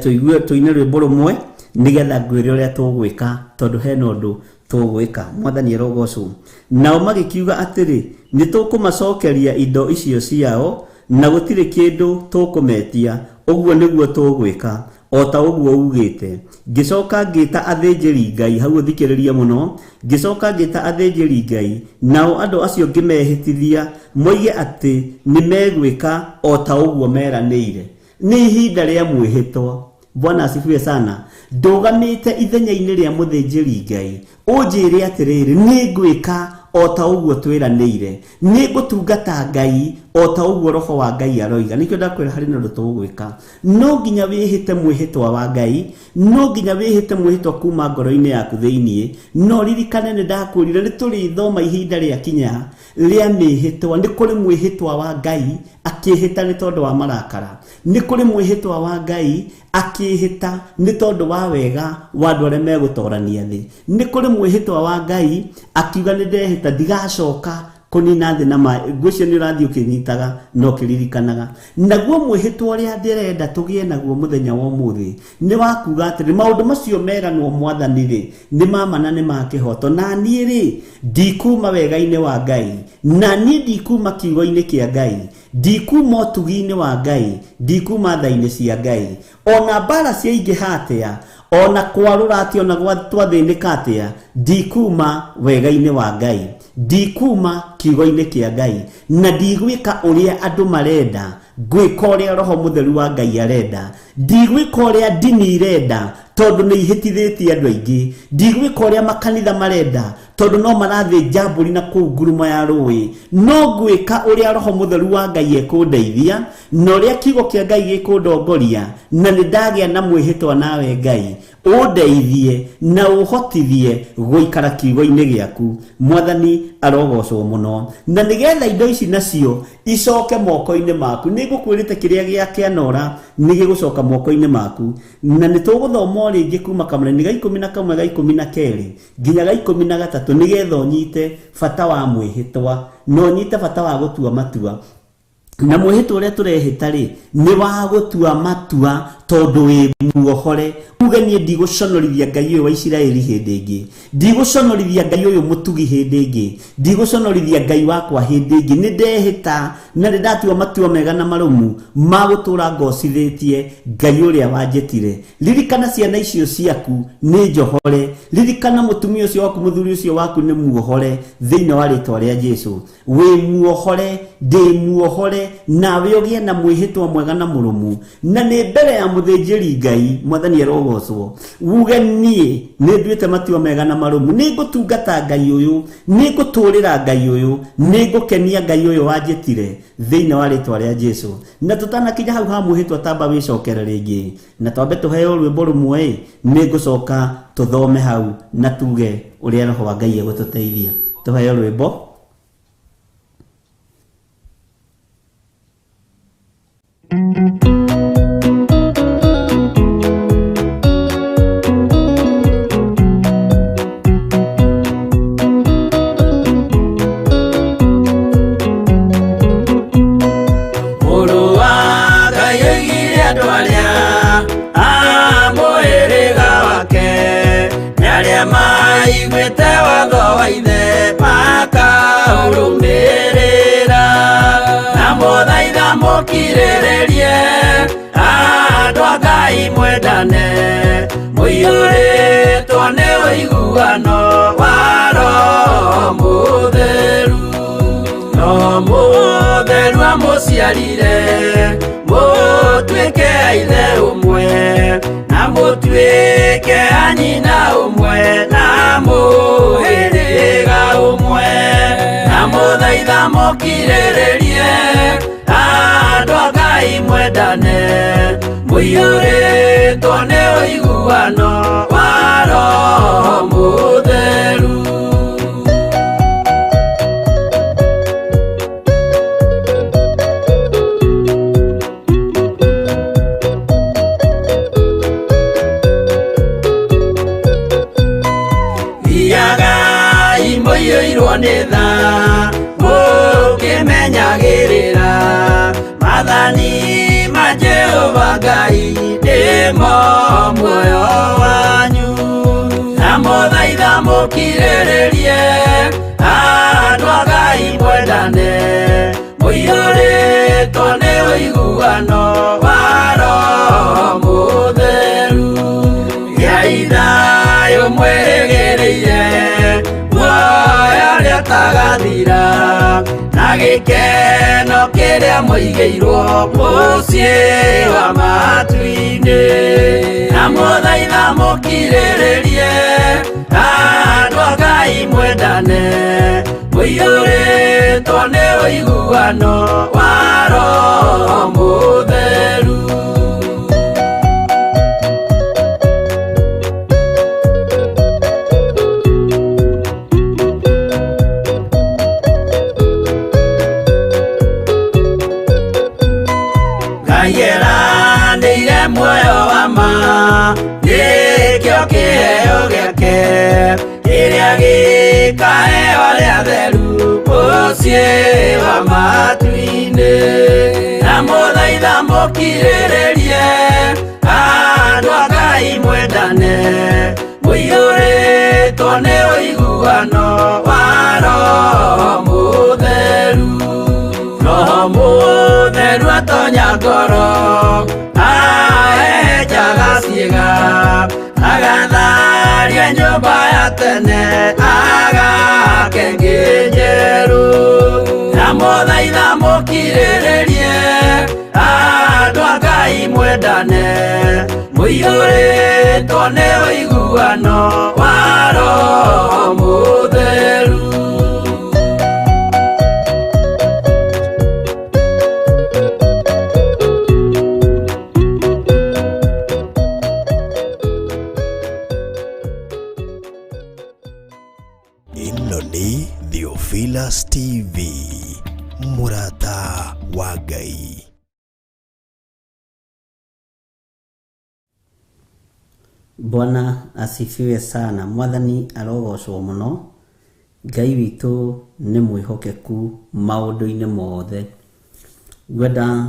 tũigue tũine rwĩmbo rũmwe nĩgetha ngwĩre ũrĩa tũgwĩka, tondũ hena ũndũ tũgwĩka. Mwathani arogocwo. Nao magĩkiuga atĩrĩ, nĩ tũkũmacokeria indo icio ciao, na gũtirĩ kĩndũ tũkũmetia, ũguo nĩguo tũgwĩka o ta ũguo ugĩte. Ngĩcoka ngĩta athĩnjĩri Ngai, hau ũthikĩrĩrie mũno, ngĩcoka ngĩta athĩnjĩri Ngai, nao andũ acio ngĩmehĩtithia moige atĩ nĩ megwĩka o ta ũguo meranĩire. Nĩ ihinda rĩa mwĩhĩtwa. Bwana asifiwe sana. Ndũgamĩte ithenya-inĩ rĩa mũthĩnjĩri Ngai, ũnjĩre atĩrĩrĩ, nĩ ngwĩka o ta ũguo twĩranĩire, nĩ ngũtungata Ngai o ta ũguo Roho wa Ngai aroiga. Nĩkĩo ndakwĩra harĩ na ũndũ tũgwĩka. No nginya wĩhĩte mwĩhĩtwa wa Ngai, no nginya wĩhĩte mwĩhĩtwa kuma ngoro-inĩ yaku thĩiniĩ. No ririkane nĩ ndakwĩrire nĩ tũrĩthoma ihinda rĩa kinya rĩa mĩhĩtwa. Nĩ kũrĩ mwĩhĩtwa wa Ngai akĩhĩta nĩ tondũ wa marakara, nĩ kũrĩ mwĩhĩtwa wa Ngai akĩhĩta nĩ tondũ wa wega wa andũ arĩa megũtorania thĩ, nĩ kũrĩ mwĩhĩtwa wa Ngai akiuga nĩ ndehĩta ndigacoka kũnina thĩ na maĩ. Ngwĩciria nĩ ũrathiĩ ũkĩnyitaga na ũkĩririkanaga. Naguo mwĩhĩtwa ũrĩa ndĩrenda tũgĩe naguo mũthenya wa ũmũthĩ nĩ wa kuga atĩrĩ, maũndũ macio meranwo Mwathani rĩ, nĩ ma ma na nĩ ma kĩhoto, na niĩ rĩ ndikuma wega-inĩ wa Ngai, na niĩ ndikuma kiugo-inĩ kĩa Ngai, ndikuma ũtugi-inĩ wa Ngai, ndikuma tha-inĩ cia Ngai. Ona mbara ciaingĩha atĩa, ona kwarũra atĩa, ona twathĩnĩka atĩa, ndikuma wega-inĩ wa Ngai, ndikuma kiugo-inĩ kĩa Ngai, na ndigwĩka ũrĩa andũ marenda, ngwĩka ũrĩa Roho Mũtheru wa Ngai arenda, ndigwĩka ũrĩa ndini irenda tondũ nĩ ihĩtithĩtie andũ aingĩ, ndigwĩka ũrĩa makanitha marenda tondũ no marathĩnja mbũri na kũu ngurumo ya rũĩ, no ngwĩka ũrĩa Roho Mũtheru wa Ngai ekũndeithia na ũrĩa kiugo kĩa Ngai gĩkũndongoria, na nĩ ndagĩa na mwĩhĩtwa nawe Ngai ũndeithie na ũhotithie gũikara kiugo-inĩ gĩaku. Mwathani arogocwo mũno. Na nĩgetha indo ici nacio icoke moko-inĩ maku, nĩ ngũkwĩrĩte kĩrĩa gĩa kĩanora nĩ gĩgũcoka moko-inĩ maku, na nĩ tũgũthoma o rĩngĩ kuma kamũraini ga 11 ga 12 nginya ga 13 nĩgetha ũnyite bata wa mwĩhĩtwa na ũnyite bata wa gũtua matua. Na mwĩhĩtwa ũrĩa tũrehĩta rĩ, nĩ wa gũtua matua tondũ wĩ muohore. Uge niĩ ndigũconorithia Ngai ũyũ wa Isiraeli hĩndĩ ĩngĩ, ndigũconorithia Ngai ũyũ mũtugi hĩndĩ ĩngĩ, ndigũconorithia Ngai wakwa hĩndĩ ĩngĩ. Nĩ ndehĩta na nĩ ndatua matua mega na marũmu ma gũtũũra ngocithĩtie Ngai ũrĩa wanjĩtire. Ririkana ciana icio ciaku nĩ njohore, ririkana mũtumia ũcio waku, mũthuri ũcio waku nĩ muohore thĩinĩ wa rĩtwa rĩa Jesu. Wĩ muohore, ndĩ muohore, nawe ũgĩe na mwĩhĩtwa mwega na mũrũmu, na nĩ mbere ya mũthĩnjĩri Ngai. Mwathani arogocwo. Uge niĩ nĩ nduĩte matua mega na marũmu, nĩ ngũtungata Ngai ũyũ, nĩ ngũtũũrĩra Ngai ũyũ, nĩ ngũkenia Ngai ũyũ wanjĩtire thĩinĩ wa rĩtwa rĩa Jesu. Na tũtanakinya hau ha mwĩhĩtwa, tamba wĩcokere rĩngĩ na twambe tũheo rwĩmbo rũmwe, nĩ ngũcoka tũthome hau na tuge ũrĩa Roho wa Ngai egũtũteithia. Tũheo rwĩmbo. Mũrũ wa Ngai oigire andũ arĩa a mũhĩrĩga wake nĩ arĩa maiguĩte watho wa ithe makaũrũmĩrĩra, na mũthaitha mũkirĩrĩrie andũ a Ngai mwendane, mũiyũrĩtwo nĩ ũiguano wa Roho Mũtheru. No Mũtheru amũciarire mũtuĩke a ithe ũmwe, na Na mũtuĩke a nyina ũmwe na mũhĩrĩga ũmwe. Na mũthaitha mũkirĩrĩrie andũ a Ngai mwendane, mũiyũrĩtwo nĩ ũiguano wa Roho Mũtheru. Thiagai mũiyũirwo nĩ tha, mũkĩmenyagĩrĩra maathani ma Jehova Ngai nĩmo muoyo wanyu. Na mũthaitha mũkirĩrĩrie andũ a Ngai mwendane, mũiyũrĩtwo nĩ ũiguano wa Roho Mũtheru. Gĩai thayũ mwĩrĩgĩrĩire muoyo ũrĩa ũtagathira, na gĩkeno kĩrĩa mũigĩirwo mũciĩ wa matu-inĩ. Na mũthaitha mũkirĩrĩrie andũ a Ngai mwendane, mũiyũrĩtwo nĩ ũiguano wa Roho Mũtheru. Ngai eranĩire muoyo wa ma, nĩkĩo kĩheo gĩake kĩrĩa gĩkaheo arĩa atheru mũciĩ wa matu-inĩ. Na mũthaitha mũkirĩrĩrie andũ a Ngai mwendane, mũiyũrĩtwo nĩ ũiguano wa Roho Mũtheru. Roho Mũtheru atonya ngoro, ahehenjaga ciĩga, agatharia nyũmba ya tene, agake ĩngĩ njerũ. Na mũthaitha mũkirĩrĩrie andũ a Ngai mwendane, mũiyũrĩtwo nĩ ũiguano wa Roho Mũtheru. Ĩno nĩ Theophilus TV, mũrata wa Ngai. Bwana asifiwe sana. Mwathani arogocwo mũno. Ngai witũ nĩ mwĩhokeku maũndũ-inĩ mothe. Ngwenda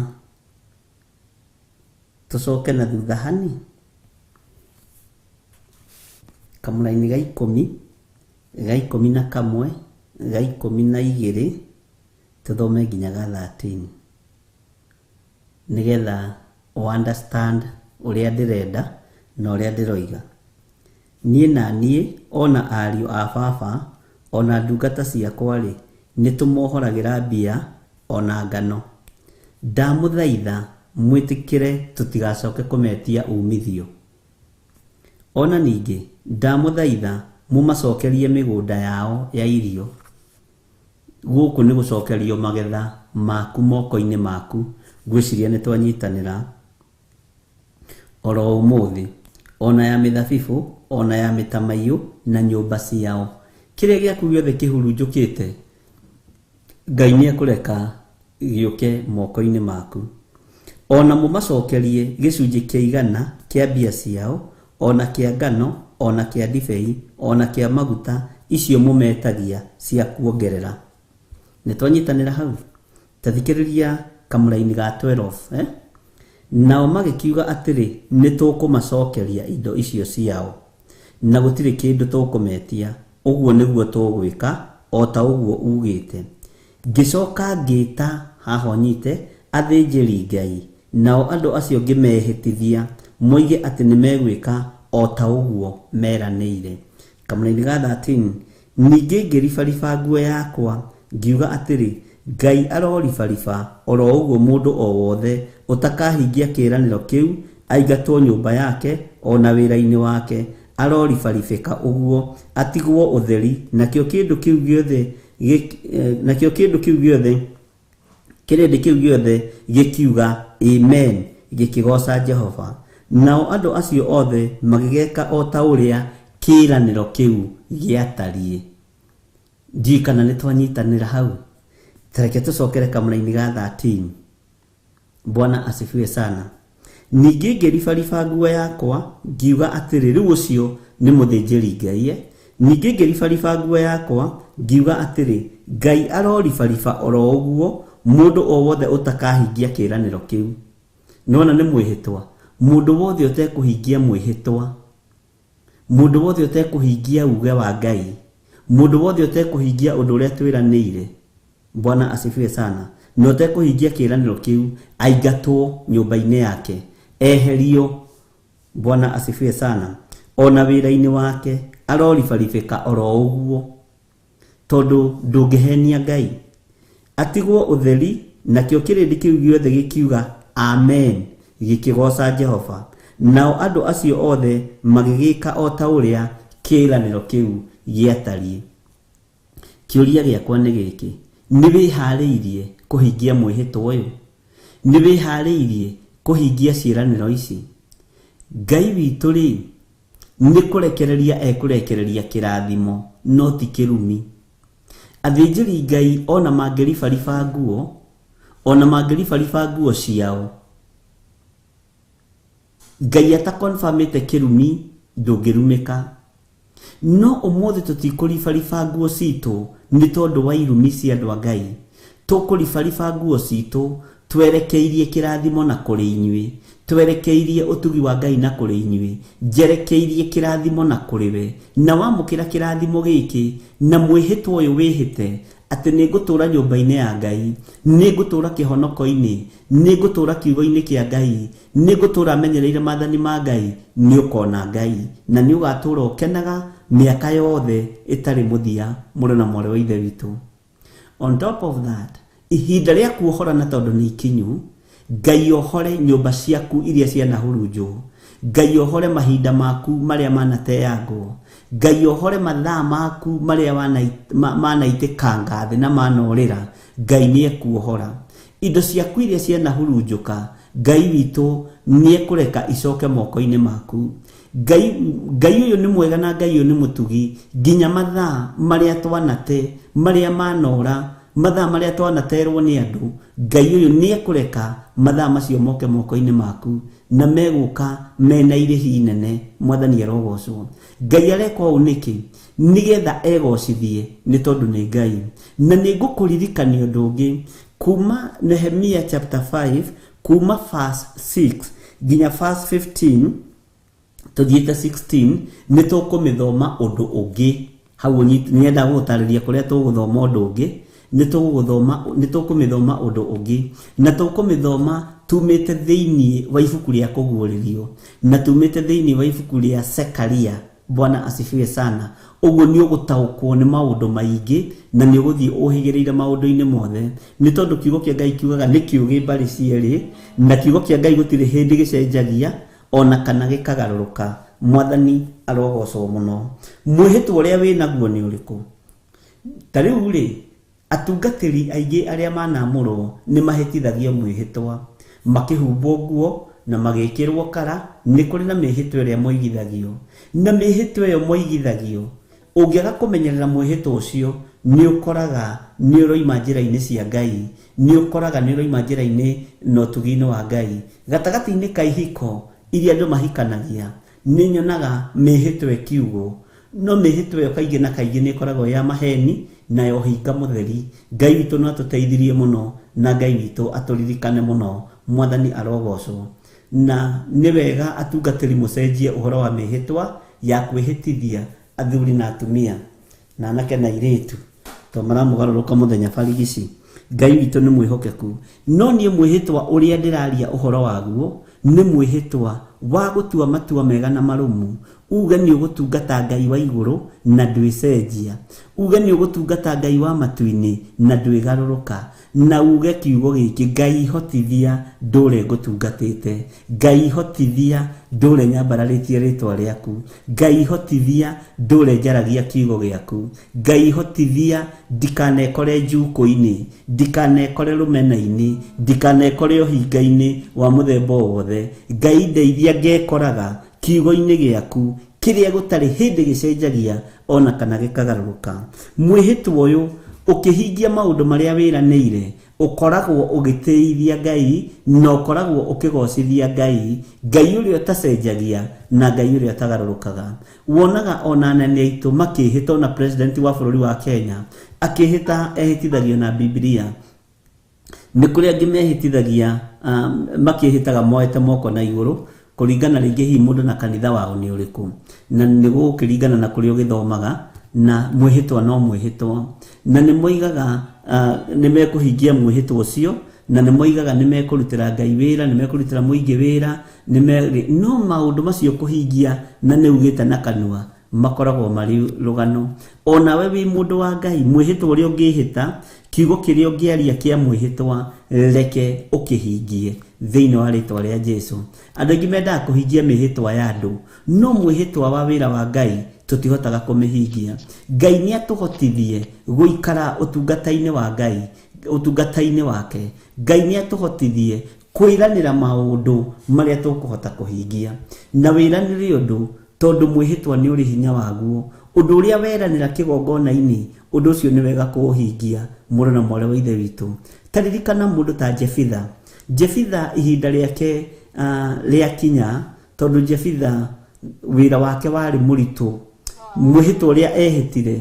tũcoke na thutha hani kamũraini ga 10, ga 11, ga 12, tũthome nginya ga 13, nĩgetha ũ understand ũrĩa ndĩrenda na ũrĩa ndĩroiga. Niĩ na niĩ ona ariũ a baba ona ndungata ciakwa-rĩ, nĩtũmohoragĩra mbia ona ngano. Ndamũthaitha mwĩtĩkĩre tũtigacoke kũmetia umithio. Ona ningĩ ndamũthaitha mũmacokerie mĩgũnda yao ya irio. Gũkũ nĩ gũcokerio magetha maku moko-inĩ maku. Ngwĩciria nĩ twanyitanĩra oro ũmũthĩ, ona ya mĩthabibũ, ona ya mĩtamaiyũ na nyũmba ciao. Kĩrĩa gĩaku gĩothe kĩhurunjũkĩte, Ngai nĩ ekũreka gĩũke moko-inĩ maku. Ona mũmacokerie gĩcunjĩ kĩa igana kĩa mbia ciao, ona kĩa ngano, ona kĩa ndibei, ona kĩa maguta, icio mũmetagia cia kuongerera. Nĩ twanyitanĩra hau? Ta thikĩrĩria kamũraini ga 12, eh? Nao magĩkiuga atĩrĩ, nĩ tũkũmacokeria indo icio ciao, na gũtirĩ kĩndũ tũkũmetia. Ũguo nĩguo tũgwĩka o ta ũguo ugĩte. Ngĩcoka ngĩta haha ũnyite athĩnjĩri Ngai, nao andũ acio ngĩmehĩtithia moige atĩ nĩmegwĩka o ta ũguo meranĩire. Kamũraini ga 13, ningĩ ngĩribariba nguo yakwa ngiuga atĩrĩ, Ngai aroribariba oro ũguo mũndũ o wothe ũtakahingia kĩĩranĩro kĩu aingatwo nyũmba yake o na wĩra-inĩ wake aroribaribĩka ũguo atigwo ũtheri nakĩo kĩndũ kĩu gĩothe nakĩo kĩndũ kĩu gĩothe kĩrĩndĩ kĩu gĩothe gĩkiuga amen gĩkĩgooca Jehova. Nao andũ acio othe magĩgeka o ta ũrĩa kĩĩranĩro kĩu gĩatariĩ. Ndiũĩ kana nĩ twanyitanĩra hau. Tareke tũcokere kamũraini ga 13. Bwana asifiwe sana. Ningĩ ngĩribariba nguo yakwa ngiuga atĩrĩ, rĩu ũcio nĩ mũthĩnjĩri Ngai. Ningĩ ngĩribariba nguo yakwa ngiuga atĩrĩ, Ngai aroribariba oro ũguo mũndũ o wothe ũtakahingia kĩĩranĩro kĩu. Nĩwona nĩ mwĩhĩtwa. Mũndũ wothe ũtekũhingia mwĩhĩtwa, mũndũ wothe ũtekũhingia uge wa Ngai, mũndũ wothe ũtekũhingia ũndũ ũrĩa twĩranĩire, Bwana asifiwe sana, na ũtekũhingia kĩĩranĩro kĩu aingatwo nyũmba-inĩ yake, eherio. Bwana asifiwe sana. Ona wĩra-inĩ wake aroribaribĩka oro ũguo, tondũ ndũngĩhenia Ngai. Atigwo ũtheri nakĩo kĩrĩndĩ kĩu gĩothe gĩkiuga amen gĩkĩgooca Jehova. Nao andũ acio othe magĩgĩka o ta ũrĩa kĩĩranĩro kĩu gĩatariĩ. Kĩũria gĩakwa nĩ gĩkĩ, nĩ wĩharĩirie kũhingia mwĩhĩtwa ũyũ? Nĩ wĩharĩirie kũhingia ciĩranĩro ici? Ngai witũ rĩ, nĩ kũrekereria ekũrekereria kĩrathimo no ti kĩrumi. Athĩnjĩri Ngai ona mangĩribariba nguo, ona mangĩribariba nguo ciao, Ngai atakonfamĩte kĩrumi ndũngĩrumĩka. No ũmũthĩ tũtikũribariba nguo citũ nĩ tondũ wa irumi cia andũ a Ngai. Tũkũribariba nguo citũ twerekeirie kĩrathimo na kũrĩ inyuĩ, twerekeirie ũtugi wa Ngai na kũrĩ inyuĩ, njerekeirie kĩrathimo na kũrĩ we. Na wamũkĩra kĩrathimo gĩkĩ na mwĩhĩtwa ũyũ wĩhĩte atĩ nĩ ngũtũũra nyũmba-inĩ ya Ngai, nĩ ngũtũũra kĩhonoko-inĩ, nĩ ngũtũũra kiugo-inĩ kĩa Ngai, nĩ ngũtũũra menyereire maathani ma Ngai, nĩ ũkona Ngai na nĩ ũgatũũra ũkenaga mĩaka yothe ĩtarĩ mũthia, mũrũ na mwarĩ wa Ithe witũ. On top of that, ihinda rĩa kuohorana tondũ nĩ ikinyu, Ngai ohore nyũmba ciaku iria cianahurunjwo, Ngai ohore mahinda maku marĩa manateangwo, Ngai ohore mathaa maku marĩa manaitĩkanga thĩ na manorĩra, Ngai nĩ ekuohora. Indo ciaku iria cianahurunjũka, Ngai witũ nĩ ekũreka icoke moko-inĩ maku. Ngai ũyũ nĩ mwega na Ngai ũyũ nĩ mũtugi, nginya mathaa marĩa twanate, marĩa manora, mathaa marĩa twanaterwo nĩ andũ, Ngai ũyũ nĩ ekũreka mathaa macio moke moko-inĩ maku na megũka mena irĩhi inene. Mwathani arogocwo. Ngai areka ũũ nĩkĩ? Nĩgetha egocithie nĩ tondũ nĩ Ngai. Na nĩ ngũkũririkania ũndũ ũngĩ kuma Nehemia chapter 5 kuma verse 6 nginya verse 15 tũthiĩte 16 nĩ tũkũmĩthoma ũndũ ũngĩ. Hau nĩenda gũgũtarĩria kũrĩa tũgũthoma ũndũ ũngĩ, nĩ tũkũmĩthoma ũndũ ũngĩ, na tũkũmĩthoma tumĩte thĩinĩ wa ibuku rĩa kũguũrĩrio na tumĩte thĩinĩ wa ibuku rĩa Sekaria. Bwana asifiwe sana. Ũguo nĩ ũgũtaũkwo nĩ maũndũ maingĩ na nĩ ũgũthiĩ ũhĩgĩrĩire maũndũ-inĩ mothe, nĩ tondũ kiugo kĩa Ngai kiugaga nĩ kĩũgĩ mbarĩ cierĩ, na kiugo kĩa Ngai gũtirĩ hĩndĩ gĩcenjagia ona kana gĩkagarũrũka. Mwathani arogocwo mũno. Mwĩhĩtwa ũrĩa wĩnaguo nĩ ũrĩkũ? Ta rĩu rĩ, atungatĩri aingĩ arĩa manamũrwo nĩ mahĩtithagio mwĩhĩtwa, makĩhumbwo nguo na magĩkĩrwo kara. Nĩ kũrĩ na mĩhĩtwa ĩrĩa moigithagio, na mĩhĩtwa ĩyo moigithagio, ũngĩaga kũmenyerera mwĩhĩtwa ũcio nĩ ũkoraga nĩ ũroima njĩra-inĩ cia Ngai, nĩ ũkoraga nĩ ũroima njĩra-inĩ na ũtugi-inĩ wa Ngai. Gatagatĩ-inĩ ka ihiko iria andũ mahikanagia, nĩ nyonaga mĩhĩtwa ĩkiugwo, no mĩhĩtwa ĩyo kaingĩ na kaingĩ nĩ ĩkoragwo ya maheni na ya ũhinga mũtheri. Ngai witũ no atũteithirie mũno na Ngai witũ atũririkane mũno. Mwathani arogocwo. Na nĩ wega atungatĩri mũcenjie ũhoro wa mĩhĩtwa ya kwĩhĩtithia athuri na atumia na anake na airĩtu, to maramũgarũrũka mũthenya barigici. Ngai witũ nĩ mwĩhokeku, no niĩ mwĩhĩtwa ũrĩa ndĩraria ũhoro waguo nĩ mwĩhĩtwa wa gũtua matua mega na marũmu, Uge nĩ ũgũtungata Ngai wa igũrũ na ndwĩcenjia. Uge nĩ ũgũtungata Ngai wa matu-inĩ na ndwĩgarũrũka. Na uge kiugo gĩkĩ, Ngai hotithia ndũre ngũtungatĩte. Ngai hotithia ndũre nyambararĩtie rĩtwa rĩaku. Ngai hotithia ndũre njaragia kiugo gĩaku. Ngai hotithia ndikanekore njukũ-inĩ, ndikanekore rũmena-inĩ, ndikanekore ũhinga-inĩ wa mũthemba o wothe. Ngai ndeithia ngekoraga kiugo-inĩ gĩaku kĩrĩa gũtarĩ hĩndĩ gĩcenjagia ona kana gĩkagarũrũka. Mwĩhĩtwa ũyũ ũkĩhingia maũndũ marĩa wĩranĩire, ũkoragwo ũgĩtĩithia Ngai na ũkoragwo ũkĩgocithia Ngai, Ngai ũrĩa ũtacenjagia na Ngai ũrĩa ũtagarũrũkaga. Wonaga ona anene aitũ makĩhĩta, ona president wa bũrũri wa Kenya akĩhĩta ehĩtithagio na Bibilia. Nĩ kũrĩ angĩ mehĩtithagia, makĩhĩtaga moete moko na igũrũ, kũringana rĩngĩ hihi mũndũ na kanitha wao nĩ ũrĩkũ, na nĩ gũkĩringana na kũrĩa ũgĩthomaga, na mwĩhĩtwa no mwĩhĩtwa. Na nĩ moigaga nĩ mekũhingia mwĩhĩtwa ũcio, na nĩ moigaga nĩ mekũrutĩra Ngai wĩra, nĩ mekũrutĩra mũingĩ wĩra, no maũndũ macio kũhingia na nĩ ugĩte na kanua makoragwo marĩ rũgano. Onawe wĩ mũndũ wa Ngai, mwĩhĩtwa ũrĩa ũngĩhĩta, kiugo kĩrĩa ũngĩaria kĩa mwĩhĩtwa, reke ũkĩhingie thĩinĩ wa rĩtwa rĩa Jesu. Andũ aingĩ mendaga kũhingia mĩhĩtwa ya andũ, no mwĩhĩtwa wa wĩra wa Ngai tũtihotaga kũmĩhingia. Ngai nĩ atũhotithie gũikara ũtungata-inĩ wa Ngai, ũtungata-inĩ wake. Ngai nĩ atũhotithie kwĩranĩra maũndũ marĩa tũkũhota kũhingia. Na wĩranĩre ũndũ tondũ mwĩhĩtwa nĩ ũrĩ hinya waguo. Ũndũ ũrĩa weranĩra kĩgongona-inĩ, ũndũ ũcio nĩ wega kũũhingia, mũrũ na mwarĩ wa Ithe witũ. Ta ririkana mũndũ ta Jefitha. Jefitha ihinda rĩake rĩakinya, tondũ Jefitha wĩra wake warĩ mũritũ. Mwĩhĩtwa ũrĩa ehĩtire,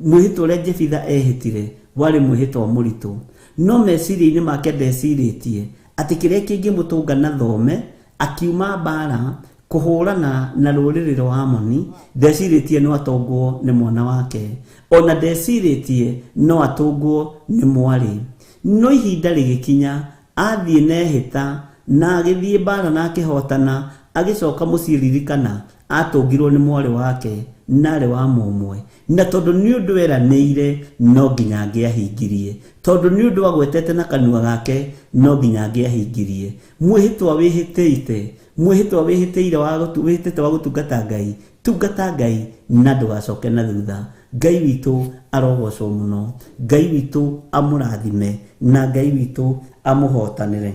mwĩhĩtwa ũrĩa Jefitha ehĩtire warĩ mwĩhĩtwa mũritũ. No meciria-inĩ make ndecirĩtie atĩ kĩrĩa kĩngĩmũtũnga na thome, akiuma mbara kũhũrana na rũrĩrĩ rwa Amoni, ndecirĩtie no atongwo nĩ mwana wake, ona ndecirĩtie no atũngwo nĩ mwarĩ. No ihinda rĩgĩkinya, athiĩ na ehĩta na agĩthiĩ mbara na akĩhotana, agĩcoka mũciĩ ririkana atũngirwo nĩ mwarĩ wake narĩ wa mũmwe. Na tondũ nĩ ũndũ eranĩire no nginya angĩahingirie, tondũ nĩ ũndũ agwetete na kanua gake no nginya angĩahingirie. Mwĩhĩtwa wĩhĩtĩte, mwĩhĩtwa wĩhĩtĩire wa wĩhĩtĩte wa gũtungata Ngai, tungata Ngai na ndũgacoke na thutha. Ngai witũ arogocwo mũno, Ngai witũ amũrathime, na Ngai witũ amũhotanĩre.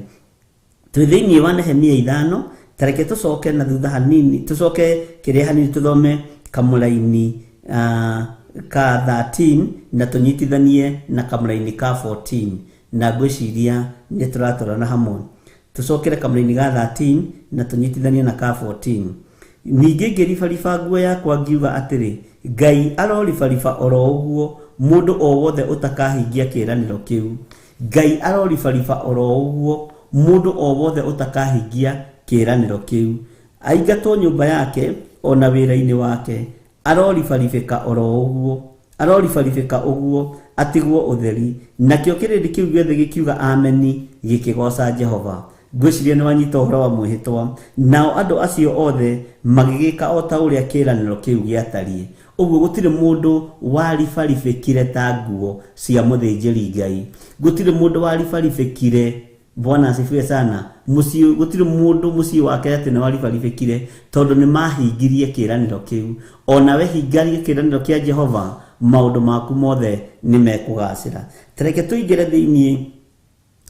Twĩ thĩinĩ wa Nehemia 5, ta reke tũcoke na thutha hanini, tũcoke kĩrĩa hanini tũthome kamũraini ka 13 na tũnyitithanie na kamũraini ka 14, na ngwĩciria nĩ tũratwarana hamwe. Tũcokere kamũraini ga 13 na tũnyitithanie na ka 14. Ningĩ ngĩribariba nguo yakwa ngiuga atĩrĩ, Ngai aroribariba oro ũguo mũndũ o wothe ũtakahingia kĩĩranĩro kĩu. Ngai aroribariba oro ũguo mũndũ o wothe ũtakahingia kĩĩranĩro kĩu. Aingatwo nyũmba yake ona wĩra-inĩ wake, aroribaribĩka oro ũguo, aroribaribĩka ũguo atigwo ũtheri. Nakĩo kĩrĩndĩ kĩu gĩothe gĩkiuga ameni, gĩkĩgooca Jehova. Ngwĩciria nĩ wanyita ũhoro wa mwĩhĩtwa. Nao andũ acio othe magĩgĩka o ta ũrĩa kĩĩranĩro kĩu gĩatariĩ. Ũguo gũtirĩ mũndũ waribaribĩkire ta nguo cia mũthĩnjĩri Ngai. Gũtirĩ mũndũ waribaribĩkire, Bwana asifiwe sana, mũciĩ, gũtirĩ mũndũ mũciĩ wake atĩ nĩ waribaribĩkire, tondũ nĩ mahingirie kĩĩranĩro kĩu. Onawe hingaria kĩĩranĩro kĩa Jehova, maũndũ maku mothe nĩ mekũgacĩra. Ta reke tũingĩre thĩinĩ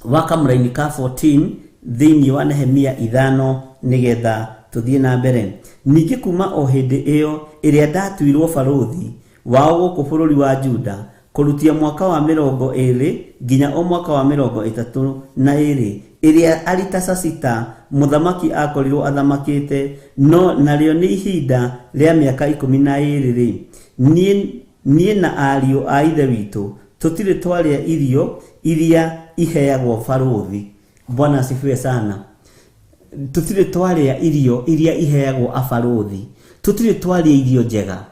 wa kamũraini ka 14 thĩinĩ wa Nehemia 5 nĩgetha tũthiĩ na mbere. Ningĩ kuma o hĩndĩ ĩyo ĩrĩa ndatuirwo barũthi wao gũkũ bũrũri wa Juda, kũrutia mwaka wa 20 nginya o mwaka wa 32, ĩrĩa Aritasasita mũthamaki akorirwo athamakĩte, no narĩo nĩ ihinda rĩa mĩaka 12 rĩ, niĩ na ariũ a ithe witũ tũtirĩ twarĩa irio iria iheagwo barũthi. Bwana asifiwe sana. Tũtirĩ twarĩa irio iria iheagwo abarũthi, tũtirĩ twarĩa irio njega,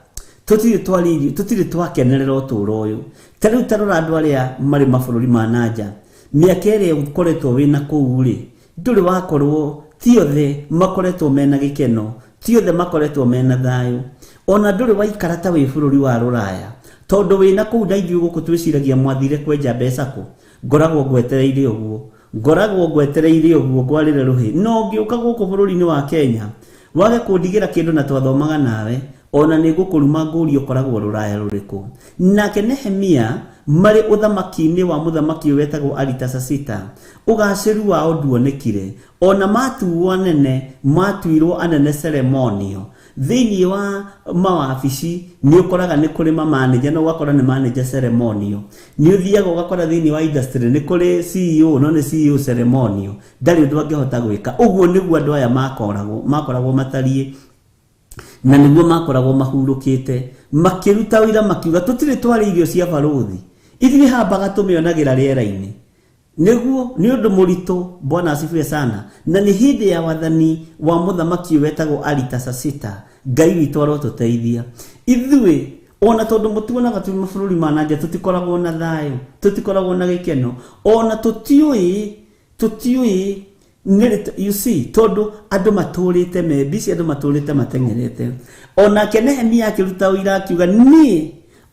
tũtirĩ twarĩa irio, tũtirĩ twakenerera ũtũũro ũyũ. Ta rĩu ta rora andũ arĩa marĩ mabũrũri ma nanja, mĩaka ĩrĩa ũkoretwo wĩna kũu rĩ, ndũrĩ wakorwo, ti othe makoretwo mena gĩkeno, Ti othe makoretwo mena thayũ. Ona ndũrĩ waikara ta wĩ bũrũri wa rũraya, tondũ wĩna kũu na ithuĩ gũkũ twĩciragia mwathire kwenja mbeca kũ. Ngoragwo ngwetereire ũguo, ngoragwo ngwetereire ũguo ngwarĩre rũhĩ. No ũngĩũka gũkũ bũrũri-inĩ wa Kenya wage kũndigĩra kĩndũ na twathomaga nawe, ona nĩ ngũkũruma ngũrie ũkoragwo rũraya rũrĩkũ. Nake Nehemia marĩ ũthamaki-inĩ wa mũthamaki wetagwo Aritasasita, ũgacĩru wao nduonekire. Ona matuo anene, matuirwo anene ceremonial. Thĩinĩ wa mawabici nĩ ũkoraga nĩ kũrĩ ma manager, na ũgakora nĩ manager ceremonial. Nĩ ũthiaga ũgakora thĩinĩ wa industry nĩ kũrĩ CEO, no nĩ CEO ceremonial, ndarĩ ũndũ angĩhota gwĩka. Ũguo nĩguo andũ aya makoragwo matariĩ, na nĩguo makoragwo mahurũkĩte makĩruta wĩra, makiuga tũtirĩ twarĩa irio cia barũthi, ithuĩ hambaga tũmĩonagĩra rĩera-inĩ. Nĩguo nĩ ũndũ mũritũ. Bwana asifiwe sana. Na nĩ hĩndĩ ya wathani wa mũthamaki wetagwo Aritasasita. Ngai witũ arotũteithia ithuĩ, ona tondũ mũtuonaga twĩ mabũrũri ma na nja, tũtikoragwo na thayũ, tũtikoragwo na gĩkeno, ona tũtiũĩ you see, tondũ andũ matũrĩte me busy, andũ matũrĩte mateng'erete. Onake Nehemia akĩruta ũira akiuga, niĩ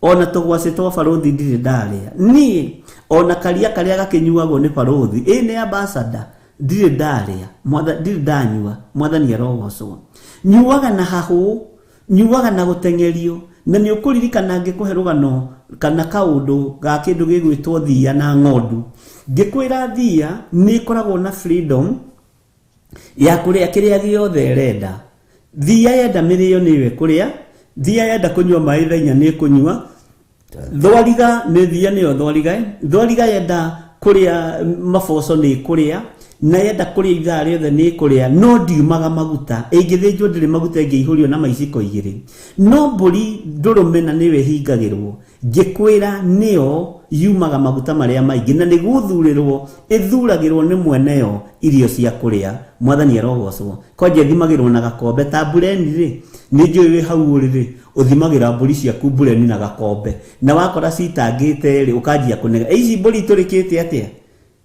ona tũgwacĩ twa barũthi ndirĩ ndarĩa, niĩ ona karia karĩa gakĩnyuagwo nĩ barũthi, ĩ nĩ ambassador, ndirĩ ndarĩa, ndirĩ ndanyua. Mwathani arogocwo. Nyuaga na hahũ, nyuaga na gũteng'erio. Na nĩ ũkũririkana ngĩkũhe rũgano kana kaũndũ ga kĩndũ gĩgwĩtwo thiia na ng'ondu. Ngĩkwĩra thiia nĩ ĩkoragwo na freedom ya kũrĩa kĩrĩa gĩothe ĩrenda. Thiia yenda mĩrĩo nĩyo ĩkũrĩa, thiia yenda kũnyua maĩ thaa inya nĩ ĩkũnyua. Thwariga nĩ thiia nĩyo thwariga, thwariga yenda kũrĩa maboco nĩ ĩkũrĩa, na yenda kũrĩa ithaa rĩothe nĩ ĩkũrĩa, no ndiumaga maguta. Ĩngĩthĩnjwo ndĩrĩ maguta, ĩngĩihũrio na maiciko igĩrĩ. No mbũri ndũrũme na nĩyo ĩhingagĩrwo, ngĩkwĩra nĩyo yumaga maguta marĩa maingĩ, na nĩ gũthurĩrwo ĩthuragĩrwo nĩ mweneyo irio cia kũrĩa. Mwathani arogocwo. Kwanja ĩthimagĩrwo na gakombe ta mbureni rĩ, nĩ njũĩ wĩ hau ũrĩ rĩ, ũthimagĩra mbũri ciaku mbureni na gakombe, na wakora citangĩte rĩ, ũkanjia kũnega, ici mbũri itũrĩkĩte atĩa?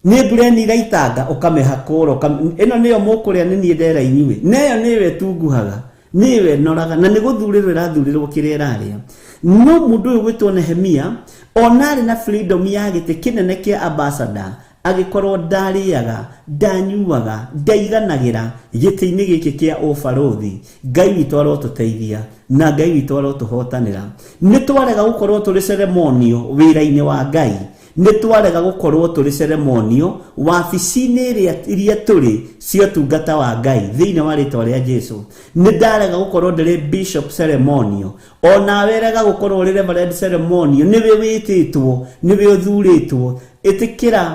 Nĩ mbureni iraitanga, ũkamĩhakũra, ĩno nĩyo mũkũrĩa, nĩ niĩ ndera inyuĩ. Neyo nĩyo ĩtunguhaga, nĩyo ĩnoraga, na nĩ gũthurĩrwo ĩrathurĩrwo kĩrĩa ĩrarĩa. No mũndũ ũyũ gwĩtwo Nehemia, ona arĩ na freedom ya gĩtĩ kĩnene kĩa ambassador, agĩkorwo ndarĩaga, ndanyuaga, ndaiganagĩra gĩtĩ-inĩ gĩkĩ kĩa ũbarũthi. Ngai witũ arotũteithia, na Ngai witũ arotũhotanĩra. Nĩ twarega gũkorwo tũrĩ ceremonial wĩra-inĩ wa Ngai, nĩ twarega gũkorwo tũrĩ ceremonial wabici-inĩ iria tũrĩ cia ũtungata wa Ngai thĩinĩ wa rĩtwa rĩa Jesu. Nĩ ndarega gũkorwo ndĩrĩ bishop ceremonial, onawe rega gũkorwo ũrĩ reverend ceremonial. Nĩwe wĩtĩtwo, nĩwe ũthurĩtwo. Ĩtĩkĩra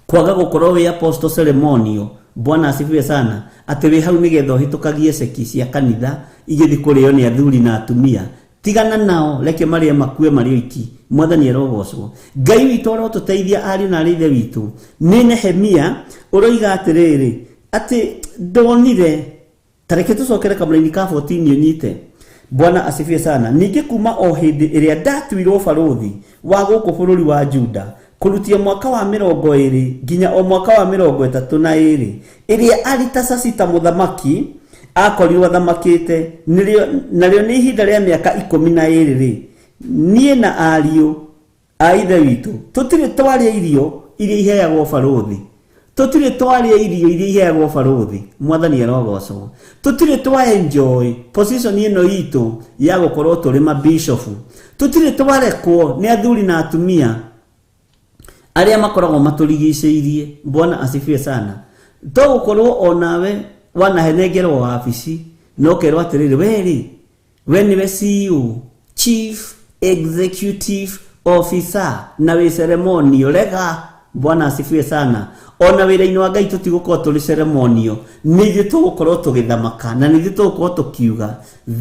kwaga gũkorwo wĩ apostle ceremonial. Bwana asifiwe sana. Atĩ wĩ hau nĩgetha ũhĩtũkagie ceki cia kanitha igĩthiĩ kũrĩo nĩ athuri na atumia. Tigana nao, reke marĩe makue marĩ oiki. Mwathani arogocwo. Ngai witũ arotũteithia ariũ na arĩ ithe witũ. Nĩ Nehemia ũroiga atĩrĩrĩ, atĩ ndonire, ta reke tũcokere kamũraini ka 14 ũnyite. Bwana asifiwe sana. Ningĩ kuma o hĩndĩ ĩrĩa ndatuirwo barũthi wa gũkũ bũrũri wa Juda, kũrutia mwaka wa 20 nginya o mwaka wa 32, ĩrĩa Aritasasita mũthamaki akorirwo athamakĩte, narĩo nĩ ihinda rĩa mĩaka 12 rĩ, niĩ na ariũ a ithe witũ tũtirĩ twarĩa irio iria iheagwo barũthi, tũtirĩ twarĩa irio iria iheagwo barũthi. Mwathani arogocwo. Tũtirĩ twa enjoy position ĩno itũ ya gũkorwo tũrĩ mabishofu, tũtirĩ twarekwo nĩ athuri na atumia arĩa makoragwo matũrigicĩirie. Bwana asifiwe sana. To gũkorwo onawe wanahenengerwo wabici na ũkerwo atĩrĩrĩ, we rĩ, we nĩwe CEO, Chief Executive Officer, na wĩ ceremonial. Rega. Bwana asifiwe sana. Ona wĩra-inĩ wa Ngai tũtigũkorwo tũrĩ ceremonial, nĩ ithuĩ tũgũkorwo tũgĩthamaka, na nĩ ithuĩ tũgũkorwo tũkiuga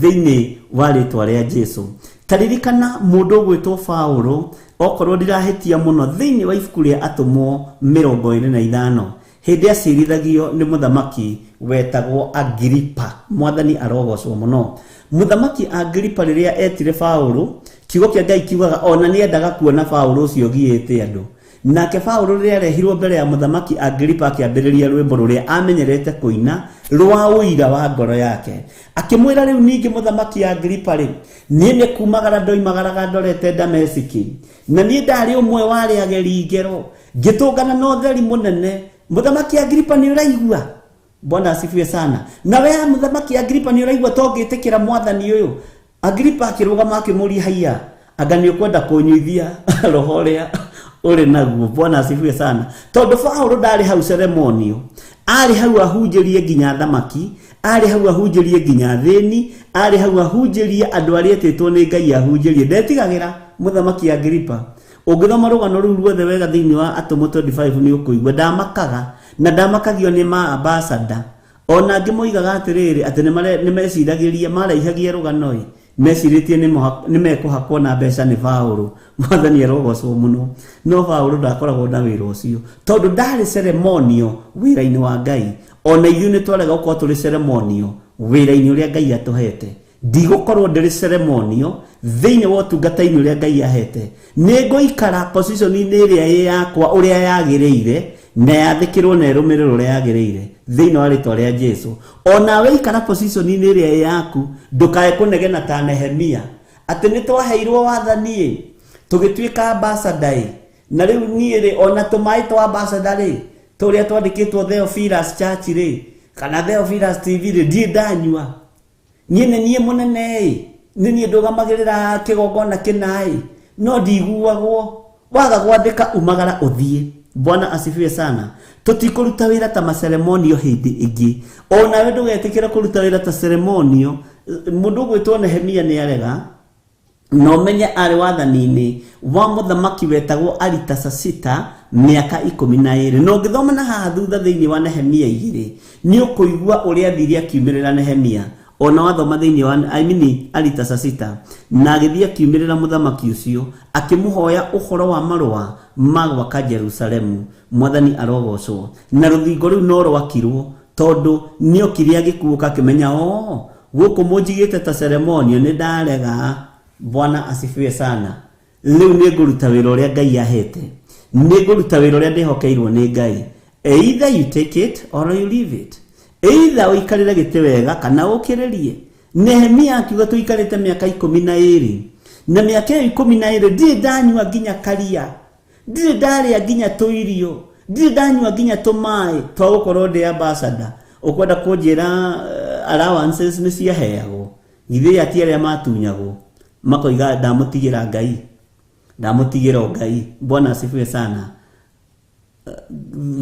thĩinĩ wa rĩtwa rĩa Jesu. Ta ririkana mũndũ ũgwĩtwo Paũlũ, okorwo ndirahĩtia mũno, thĩinĩ wa ibuku rĩa Atũmwo 25, hĩndĩ acirithagio nĩ mũthamaki wetagwo Agripa. Mwathani arogocwo mũno. Mũthamaki Agripa rĩrĩa etire Paũlũ, kiugo kĩa Ngai kiugaga ona nĩendaga kuona Paũlũ ũcio ũgiĩte andũ. Nake Paũlũ rĩrĩa arehirwo mbere ya mũthamaki Agripa akĩambĩrĩria rwĩmbo rũrĩa amenyerete kũina Rwa ũira wa ngoro yake. Akĩmwĩra rĩu ningĩ mũthamaki Agripa rĩ, niĩ nĩ kumagara ndoimagaraga ndorete Damesiki, na niĩ ndarĩ ũmwe wa arĩa ageri ngero, ngĩtũngana na ũtheri mũnene. Mũthamaki Agripa nĩ ũraigua? Bwana asifiwe sana. Na we mũthamaki Agripa nĩ ũraigua to ngĩtĩkĩra mwathani ũyũ? Agripa akĩrũgama akĩmũria, haiya, anga nĩ ũkwenda kũnyuithia roho ũrĩa ũrĩ naguo? Bwana asifiwe sana. Tondũ Paũlũ ndarĩ hau ceremonio, arĩ hau ahunjĩrie nginya thamaki, arĩ hau ahunjĩrie nginya thĩni, arĩ hau ahunjĩrie andũ arĩa etĩtwo nĩ Ngai ahunjĩrie. Ndetigagĩra mũthamaki Agripa. Ũngĩthoma rũgano rũu ruothe wega thĩinĩ wa Atũmwo 25 nĩ ũkũigua ndamakaga, na ndamakagio nĩ ma ambassador. Ona angĩ moigaga atĩrĩrĩ, atĩ nĩ meciragĩria, maraihagia rũgano ĩ, mecirĩtie nĩ mekũhakwo na mbeca nĩ Paũlũ. Mwathani arogocwo mũno. No Paũlũ ndakoragwo na wĩra ũcio, tondũ ndarĩ ceremonio wĩra-inĩ wa Ngai. Ona ithuĩ nĩ twarega gũkorwo tũrĩ ceremonio wĩra-inĩ ũrĩa Ngai atũhete. Ndigũkorwo ndĩrĩ ceremonio thĩinĩ wa ũtungata-inĩ ũrĩa Ngai ahete. Nĩ ngũikara position-inĩ ĩrĩa ĩ yakwa ũrĩa yagĩrĩire, na yathĩkĩrwo na ĩrũmĩrĩrwo ũrĩa yagĩrĩire thĩinĩ wa rĩtwa rĩa Jesu. Ona we ikara position-inĩ ĩrĩa ĩ yaku, ndũkae kũnegena ta Nehemia atĩ nĩ twaheirwo wathani ĩ, tũgĩtuĩka ambassador ĩ, na rĩu niĩ rĩ, ona tũmaĩ twa ambassador rĩ, tũrĩa twandĩkĩtwo Theophilus Church rĩ, kana Theophilus TV rĩ, ndirĩ ndanyua. Niĩ nĩ niĩ mũnene ĩ, nĩ niĩ ndũgamagĩrĩra kĩgongona kĩna ĩ, no ndiguagwo. Waga gwathĩka umagara ũthiĩ. Bwana asifiwe sana. Tũtikũruta wĩra ta maceremonio hĩndĩ ĩngĩ. Onawe ndũgetĩkĩra kũruta wĩra ta ceremonio. Mũndũ ũgwĩtwo Nehemia nĩ arega, na ũmenye arĩ wathani-inĩ wa mũthamaki wetagwo Aritasasita mĩaka 12. Na ũngĩthoma na haha thutha thĩinĩ wa Nehemia 2, nĩ ũkũigua ũrĩa athire akiumĩrĩra Nehemia. Ona wathoma thĩinĩ wa, I mean, Aritasasita, na agĩthiĩ akiumĩrĩra mũthamaki ũcio, akĩmũhoya ũhoro wa marũa ma gwaka Jerusalemu. Mwathani arogocwo. Na rũthingo rũu no rwakirwo, tondũ nĩokire agĩkuũka akĩmenya, o gũkũ mũnjigĩte ta ceremonio, nĩ ndarega. Bwana asifiwe sana. Rĩu nĩ ngũruta wĩra ũrĩa Ngai ahete, nĩ ngũruta wĩra ũrĩa ndĩhokeirwo nĩ Ngai. Either you take it or you leave it. Either ũikarĩre gĩtĩ wega kana ũkĩrĩrie. Nehemia akiuga tũikarĩte mĩaka 12, na mĩaka ĩyo 12 ndirĩ ndanyua nginya karia, ndirĩ ndarĩa nginya tũirio, ndirĩ ndanyua nginya tũmaĩ twa gũkorwo ndĩ ambassador. Ũkwenda kũnjĩra allowances nĩ ciaheagwo? Githĩ ati arĩa matunyagwo makoiga ndamũtigĩra Ngai, ndamũtigĩra Ngai. Bwana asifiwe sana.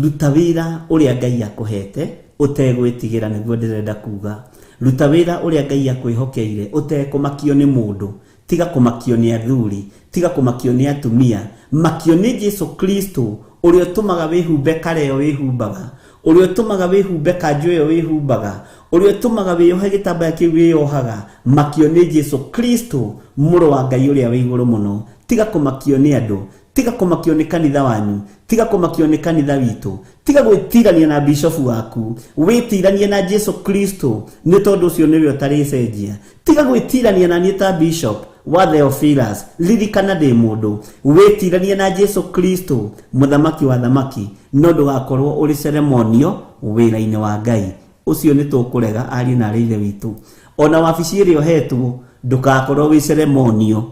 Ruta wĩra ũrĩa Ngai akũhete ũtegwĩtigĩra, nĩguo ndĩrenda kuga. Ruta wĩra ũrĩa Ngai akwĩhokeire ũtekũmakio nĩ mũndũ. Tiga kũmakio nĩ athuri, tiga kũmakio nĩ atumia, makio nĩ Jesu Kristo ũrĩa ũtũmaga wĩhumbe kare ĩyo wĩhumbaga, ũrĩa ũtũmaga wĩhumbe kanjũ ĩyo wĩhumbaga, ũrĩa ũtũmaga wĩyohe gĩtambaya kĩu wĩyohaga. Makio nĩ Jesu Kristo mũrũ wa Ngai ũrĩa wĩ igũrũ mũno. Tiga kũmakio nĩ andũ, tiga kũmakio nĩ kanitha wanyu, tiga kũmakio nĩ kanitha witũ, tiga gwĩtirania na bishofu waku, wĩtiranie na Jesu Kristo, nĩ tondũ ũcio nĩwe ũtarĩcenjia. Tiga gwĩtirania na niĩ ta bishop wa Theophilus, ririkana ndĩ mũndũ. Wĩtiranie na Jesu Kristo mũthamaki wa thamaki, no ndũgakorwo ũrĩ ceremonio wĩra-inĩ wa Ngai. Ũcio nĩ tũkũrega ariũ na arĩ ithe witũ. Ona wabici ĩrĩa ũhetwo ndũgakorwo wĩ ceremonio.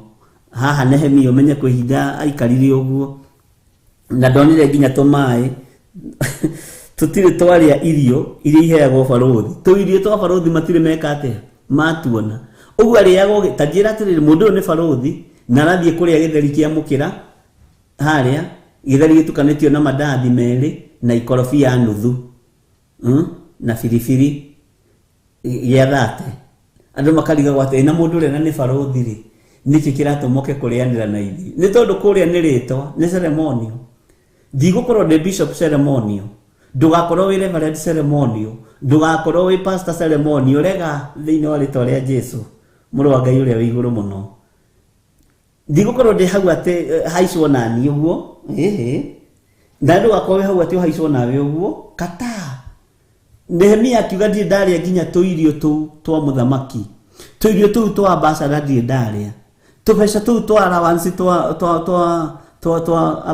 Haha Nehemia ũmenye kwĩ ihinda aikarire ũguo, na ndonire nginya tũmaĩ tũtirĩ twarĩa irio iria iheagwo barũthi. Tũirio twa barũthi matirĩ meka atĩa, matuona. Ũguo arĩagwo, ta njĩra atĩrĩrĩ, mũndũ ũyũ nĩ barũthi na arathiĩ kũrĩa gĩtheri kĩa mũkĩra harĩa, gĩtheri gĩtukanĩtio na mandathi merĩ na ikorobia nuthu, na biribiri gĩa thate. Andũ makarigagwo atĩ na mũndũ ũrĩa na nĩ barũthi rĩ, nĩkĩ kĩratũma oke kũrĩanĩra na ithuĩ? Nĩ tondũ kũrĩa nĩ rĩtwa, nĩ ceremonio. Ndigũkorwo ndĩ bishop ceremonio, ndũgakorwo wĩ reverend ceremonio, ndũgakorwo wĩ pastor ceremonio. Rega thĩinĩ wa rĩtwa rĩa Jesu mũrũ wa Ngai ũrĩa wĩ igũrũ mũno. Ndigũkorwo ndĩ hau atĩ haicwo nani ũguo, ĩhĩ, na ndũgakorwo wĩ hau atĩ ũhaicwo nawe ũguo. Kataa. Nehemia akiuga ndirĩ ndarĩa nginya tũirio tũu twa mũthamaki, tũirio tũu twa ambassador ndirĩ ndarĩa, tũbeca tũu twa allowance twa twa twa twa twa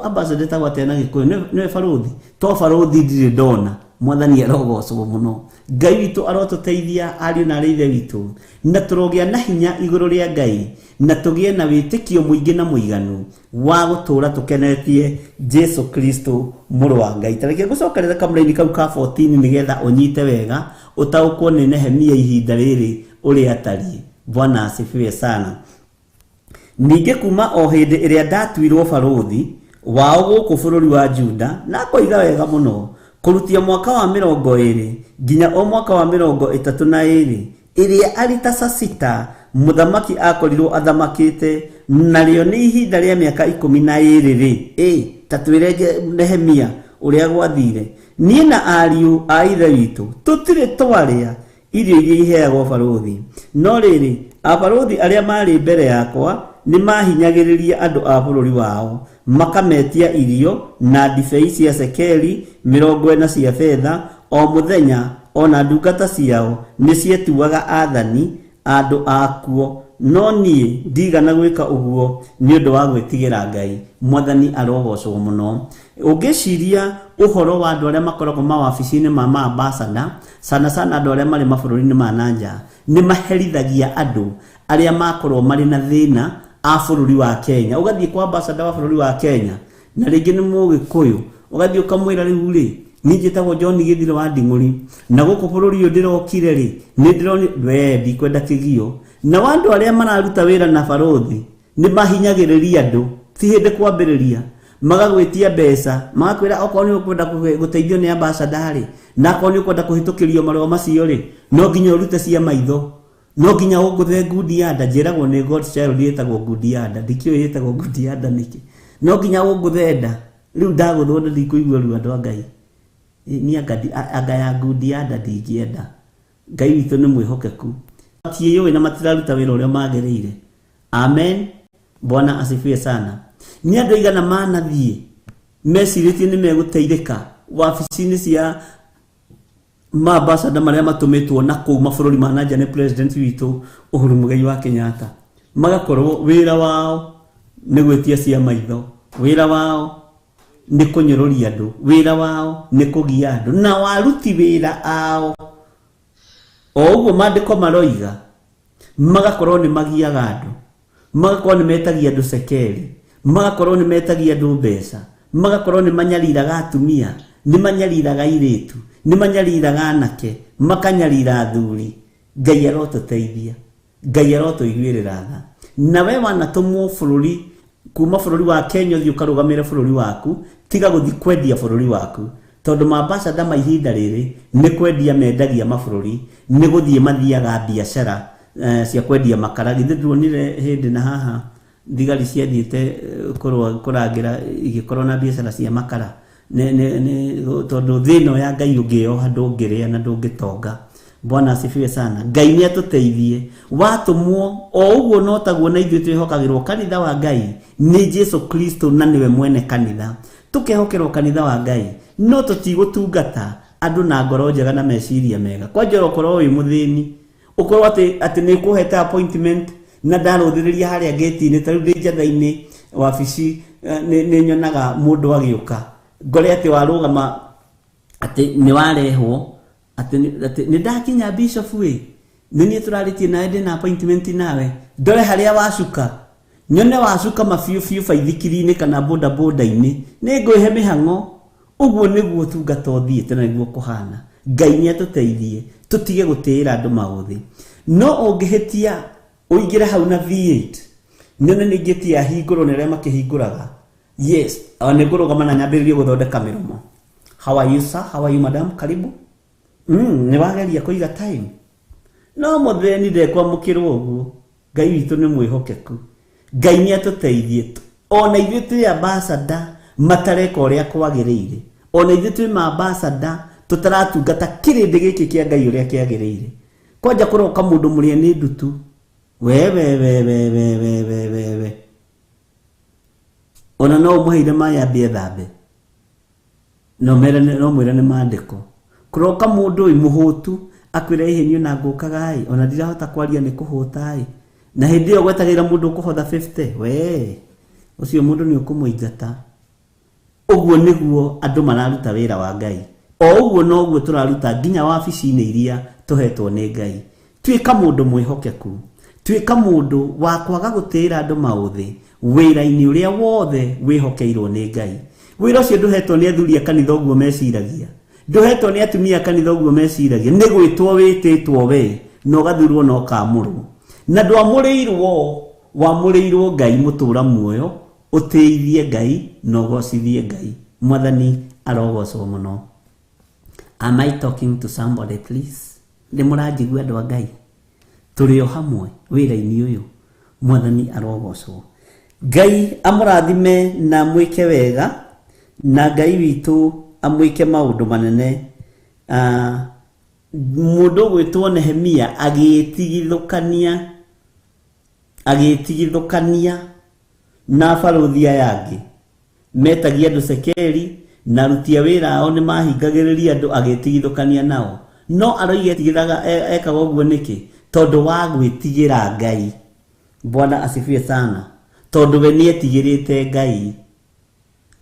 ambassador etagwo atĩa na Gĩkũyũ? Nĩwe barũthi, twa barũthi ndirĩ ndona. Mwathani arogocwo mũno. Ngai witũ arotũteithia ariũ na arĩ ithe witũ, na tũrogĩa na hinya igũrũ rĩa Ngai, na tũgĩe na wĩtĩkio mũingĩ na mũiganu wa gũtũũra tũkenetie Jesu Kristo mũrũ wa Ngai. Ta reke ngũcokerere kamũraini kau ka 14 nĩgetha ũnyite wega ũtaũkwo nĩ Nehemia ihinda rĩrĩ ũrĩa atariĩ. Bwana asifiwe sana. Ningĩ kuma o hĩndĩ ĩrĩa ndatuirwo barũthi wao gũkũ bũrũri wa Juda, na akoiga wega mũno, kũrutia mwaka wa 20 nginya o mwaka wa 32 ĩrĩa Aritasasita mũthamaki akorirwo athamakĩte, narĩo nĩ ihinda rĩa mĩaka 12 rĩ, ta twĩre Nehemia ũrĩa gwathire. Niĩ na ariũ a ithe witũ tũtirĩ twarĩa irio iria iheagwo barũthi, no rĩrĩ, abarũthi arĩa marĩ mbere yakwa nĩ mahinyagĩrĩria andũ a bũrũri wao, makametia irio na ndibei cia cekeri 40 cia betha o mũthenya, ona ndungata ciao nĩ cietuaga athani andũ akuo, no niĩ ndigana gwĩka ũguo nĩ ũndũ wa gwĩtigĩra Ngai. Mwathani arogocwo mũno. Ũngĩciria ũhoro wa andũ arĩa makoragwo mawabici-inĩ ma maambasada, sana sana andũ arĩa marĩ mabũrũri-inĩ ma na nja, nĩ maherithagia andũ arĩa makorwo marĩ na thĩna a bũrũri wa Kenya. Ũgathiĩ kwa ambassador wa bũrũri wa Kenya, na rĩngĩ nĩ Mũgĩkũyũ, ũgathiĩ ũkamwĩra rĩu rĩ, niĩ njĩtagwo John Gĩthirũ wa Nding'ũri, na gũkũ bũrũri ũyũ ndĩrokire rĩ, nĩ ndĩronire we ndikwenda kĩgio. Na andũ arĩa mararuta wĩra na barũthi nĩ mahinyagĩrĩria andũ, ti hĩndĩ kwambĩrĩria, magagwĩtia mbeca, magakwĩra okorwo nĩ ũkwenda gũteithio nĩ ambassador rĩ, na okorwo nĩ ũkwenda kũhĩtũkĩrio marũa macio rĩ, no nginya ũrute cia maitho, no nginya ũngũthe ngundi ya nda. Njĩragwo nĩ Godchild ĩtagwo ngundi ya nda, ndikĩũĩ ĩtagwo ngundi ya nda nĩkĩ, no nginya ũngũthe nda. Rĩu ndagũthwo na ndikũigua ruo, andũ a Ngai. Niĩ anga ya ngundi ya nda ndingĩenda. Ngai witũ nĩ mwĩhokeku, matiĩyũĩ na matiraruta wĩra ũrĩa magĩrĩire. Amen. Bwana asifiwe sana. Nĩ andũ aigana manathiĩ mecirĩtie nĩ megũteithĩka wabici-inĩ cia maambasada marĩa matũmĩtwo na kũu mabũrũri ma na nja nĩ president witũ Uhuru Muigai wa Kenyatta, magakorwo wĩra wao nĩ gwĩtia cia maitho, wĩra wao nĩ kũnyũrũria andũ, wĩra wao nĩ kũgia andũ, na waruti wĩra ao o ũguo maandĩko maroiga, magakorwo nĩ magiaga andũ, magakorwo nĩ metagia andũ cekeri, magakorwo nĩ metagia andũ mbeca, magakorwo nĩ manyariraga atumia, nĩ manyariraga airĩtu, nĩ manyariraga anake, makanyarira athuri. Ngai arotũteithia, Ngai arotũiguĩrĩra tha. Na we wanatũmwo bũrũri kuma bũrũri wa Kenya ũthiĩ ũkarũgamĩre bũrũri waku, tiga gũthiĩ kwendia bũrũri waku, tondũ maambasada ma ihinda rĩrĩ nĩ kwendia mendagia mabũrũri, nĩ gũthiĩ mathiaga biacara cia kwendia makara. Githĩ nduonire hĩndĩ na haha thigari ciathiĩte kũrangĩra igĩkorwo na biacara cia makara, tondũ thĩ ĩno ya Ngai ũngĩyoha ndũngĩrĩa na ndũngĩtonga. Bwana asifiwe sana. Ngai nĩ atũteithie. Watũmwo o ũguo no taguo na ithuĩ twĩhokagĩrwo kanitha wa Ngai nĩ Jesu Kristo, na nĩwe mwene kanitha. Tũkehokerwo kanitha wa Ngai, no tũtigũtungata andũ na ngoro njega na meciria mega. Kwanja ũkorwo wĩ mũthĩni, ũkorwo atĩ nĩ ũkũhete appointment na ndarũthĩrĩria harĩa gate-inĩ, ta rĩu ndĩ njatha-inĩ wabici, nĩ nyonaga mũndũ agĩũka, ngore atĩ warũgama atĩ nĩ warehwo, atĩ nĩ ndakinya bishop ĩ, nĩ niĩ tũrarĩtie nawe, ndĩna appointment nawe, ndore harĩa wacuka, nyone wacuka mabiũ biũ baithikiri-inĩ kana boda boda-inĩ, nĩ ngwĩhe mĩhang'o. Ũguo nĩguo tungata ũthiĩte na nĩguo kũhana. Ngai nĩ atũteithie tũtige gũtĩĩra andũ maũthĩ. No ũngĩhĩtia ũingĩre hau na V8, nyone nĩ ngĩti yahingũrwo nĩ arĩa makĩhingũraga. Yes, nĩ ngũrũgama na nyambĩrĩrie gũthondeka mĩromo. How are you sir? How are you madam? Karibu. Nĩ wageria kũiga time. No mũthĩni ndekwamũkĩrwo ũguo. Ngai witũ nĩ mwĩhokeku. Ngai nĩ atũteithie. Ona ithuĩ twĩ ambassador matareka ũrĩa kwagĩrĩire, ona ithuĩ twĩ maambasada tũtaratungata kĩrĩndĩ gĩkĩ kĩa Ngai ũrĩa kĩagĩrĩire. Kwanja kũroka mũndũ mũrĩe nĩ ndutu, we we we we we we we we we, ona no ũmũheire maĩ ambie thambe, no mwĩre nĩ maandĩko. Kũroka mũndũ ũyũ mũhũtu akwĩre ĩhĩ niĩ ona ngũkaga ĩ, ona ndirahota kwaria nĩ kũhũta ĩ, na hĩndĩ ĩyo gwetagĩrĩra mũndũ ũkũhotha 50, we ũcio mũndũ nĩ ũkũmũingata. Ũguo nĩguo andũ mararuta wĩra wa Ngai. O ũguo noguo tũraruta nginya wabici-inĩ iria tũhetwo nĩ Ngai. Tuĩka mũndũ mwĩhokeku, tuĩka mũndũ wa kwaga gũtĩĩra andũ maũthĩ wĩra-inĩ ũrĩa wothe wĩhokeirwo nĩ Ngai. Wĩra ũcio ndũhetwo nĩ athuri a kanitha ũguo meciragia, ndũhetwo nĩ atumia a kanitha ũguo meciragia, nĩ gwĩtwo wĩtĩtwo we na ũgathurwo na ũkamũrwo. Na ndwamũrĩirwo, wamũrĩirwo Ngai mũtũra muoyo, ũtĩithie Ngai na ũgocithie Ngai. Mwathani arogocwo mũno. Am I talking to somebody please? Nĩ mũranjigua andũ a Ngai? Tũrĩ o hamwe wĩra-inĩ ũyũ. Mwathani arogocwo. Ngai amũrathime na amwĩke wega, na Ngai witũ amwĩke maũndũ manene. Mũndũ ũgwĩtwo Nehemia agĩtigithũkania na barũthi aya angĩ metagia andũ cekeri na aruti a wĩra ao nĩ mahingagĩrĩria andũ, agĩtigithũkania nao. No aroiga etigĩraga, ekaga ũguo nĩkĩ? Tondũ wa gwĩtigĩra Ngai. Bwana asifiwe sana. Tondũ we nĩetigĩrĩte Ngai,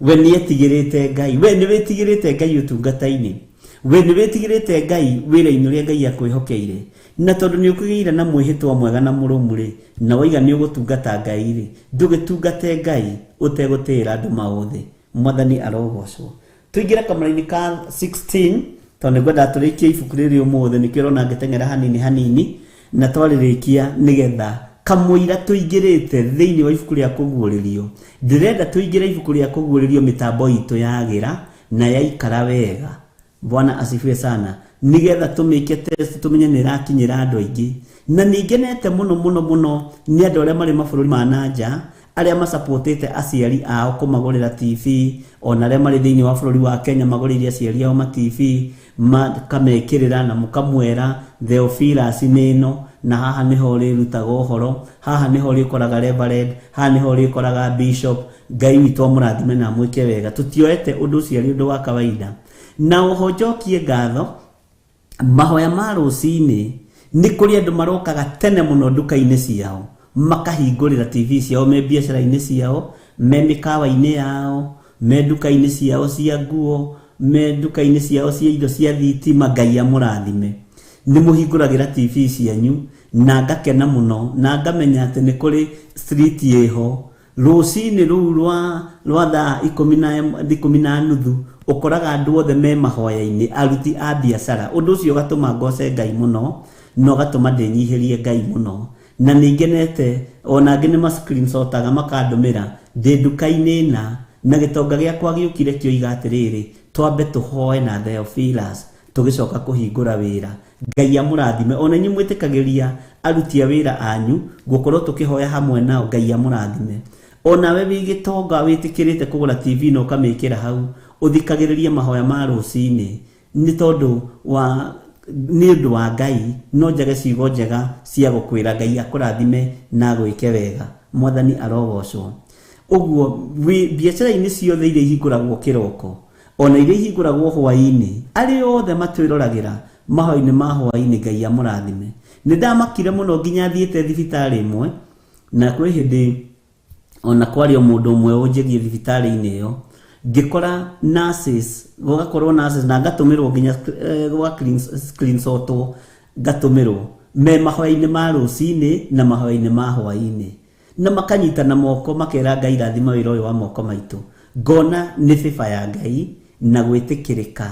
we nĩetigĩrĩte Ngai, we nĩwĩtigĩrĩte Ngai ũtungata-inĩ, we nĩwĩtigĩrĩte Ngai wĩra-inĩ ũrĩa Ngai akwĩhokeire. Na tondũ nĩũkĩgĩire na mwĩhĩtwa mwega na mũrũmu rĩ, na waiga nĩũgũtungata Ngai rĩ, ndũgĩtungate Ngai ũtegũtĩĩra andũ maũthĩ. Mwathani arogocwo. Tũingĩre kamũra-inĩ ka 16, tondũ nĩngwendaga tũrĩkie ibuku rĩrĩ ũmũthĩ, nĩkĩo ũrona ngĩteng'era hanini hanini, na twarĩrĩkia nĩgetha kamũira tũingĩrĩte thĩinĩ wa ibuku rĩa kũguũrĩrio. Ndĩrenda tũingĩre ibuku rĩa kũguũrĩrio mĩtambo itũ yagĩra na yaikara wega. Bwana asifiwe sana. Nĩgetha tũmĩke test tũmenye nĩ ĩrakinyĩra andũ aingĩ. Na nĩngenete mũno mũno mũno nĩ andũ arĩa marĩ mabũrũri ma na nja, arĩa macapotĩte aciari ao kũmagũrĩra TV, ona arĩa marĩ thĩinĩ wa bũrũri wa Kenya magũrĩire aciari ao ma TV, makamekĩrĩra na mũkamwĩra Theophilus nĩ ĩno, na haha nĩho ũrĩrutaga ũhoro, haha nĩho ũrĩkoraga Reverend, haha nĩho ũrĩkoraga Bishop. Ngai witũ amũrathime na amwĩke wega. Tũtioete ũndũ ũcio arĩ ũndũ wa kawaida. Na oho njokie ngatho, mahoya ma rũcinĩ nĩ kũrĩ andũ marokaga tene mũno nduka-inĩ ciao, makahingũrĩra TV ciao me biacara-inĩ ciao, me mĩkawa-inĩ yao, me nduka-inĩ ciao cia nguo, me nduka-inĩ ciao cia indo cia thitima. Ngai amũrathime. Nĩ mũhingũragĩra TV cianyu na ngakena mũno, na ngamenya atĩ nĩ kũrĩ street ĩho. Rũcinĩ rũu rwa thaa ikũmi na nuthu ũkoraga andũ othe me mahoya-inĩ, aruti a biacara. Ũndũ ũcio ũgatũma ngoce Ngai mũno na ũgatũma ndĩnyihĩrie Ngai mũno. Na nĩngenete, ona angĩ nĩ ma screenshotaga makandũmĩra ndĩ nduka-inĩ na gĩtonga gĩakwa gĩũkire kĩoiga atĩrĩrĩ, twambe tũhoe na Theophilus tũgĩcoka kũhingũra wĩra. Ngai amũrathime. Ona inyuĩ mwĩtĩkagĩria aruti a wĩra anyu gũkorwo tũkĩhoya hamwe nao, Ngai amũrathime. Onawe wĩ gĩtonga wĩtĩkĩrĩte kũgũra TV na ũkamĩkĩra hau, ũthikagĩrĩrie mahoya ma rũcinĩ, nĩ tondũ wa nĩ ũndũ wa Ngai. No njage ciugo njega cia gũkwĩra Ngai akũrathime na agwĩke wega. Mwathani arogocwo. Ũguo biacara-inĩ ciothe iria ihingũragwo kĩroko, ona iria ihingũragwo hwaĩ-inĩ, arĩa othe matwĩroragĩra mahoya-inĩ ma hwaĩ-inĩ, Ngai amũrathime. Nĩ ndamakire mũno nginya thiĩte thibitarĩ ĩmwe, na kwĩ hĩndĩ ona kwarĩ o mũndũ ũmwe ũnjĩgie thibitarĩ-inĩ ĩyo, ngĩkora nurses, gũgakorwo nurses na ngatũmĩrwo nginya gwa screenshotwo, ngatũmĩrwo me mahoya-inĩ ma rũcinĩ na mahoya-inĩ ma hwaĩ-inĩ, na makanyitana moko makera Ngai rathima wĩra ũyũ wa moko maitũ. Ngona nĩ favor ya Ngai na gwĩtĩkĩrĩka,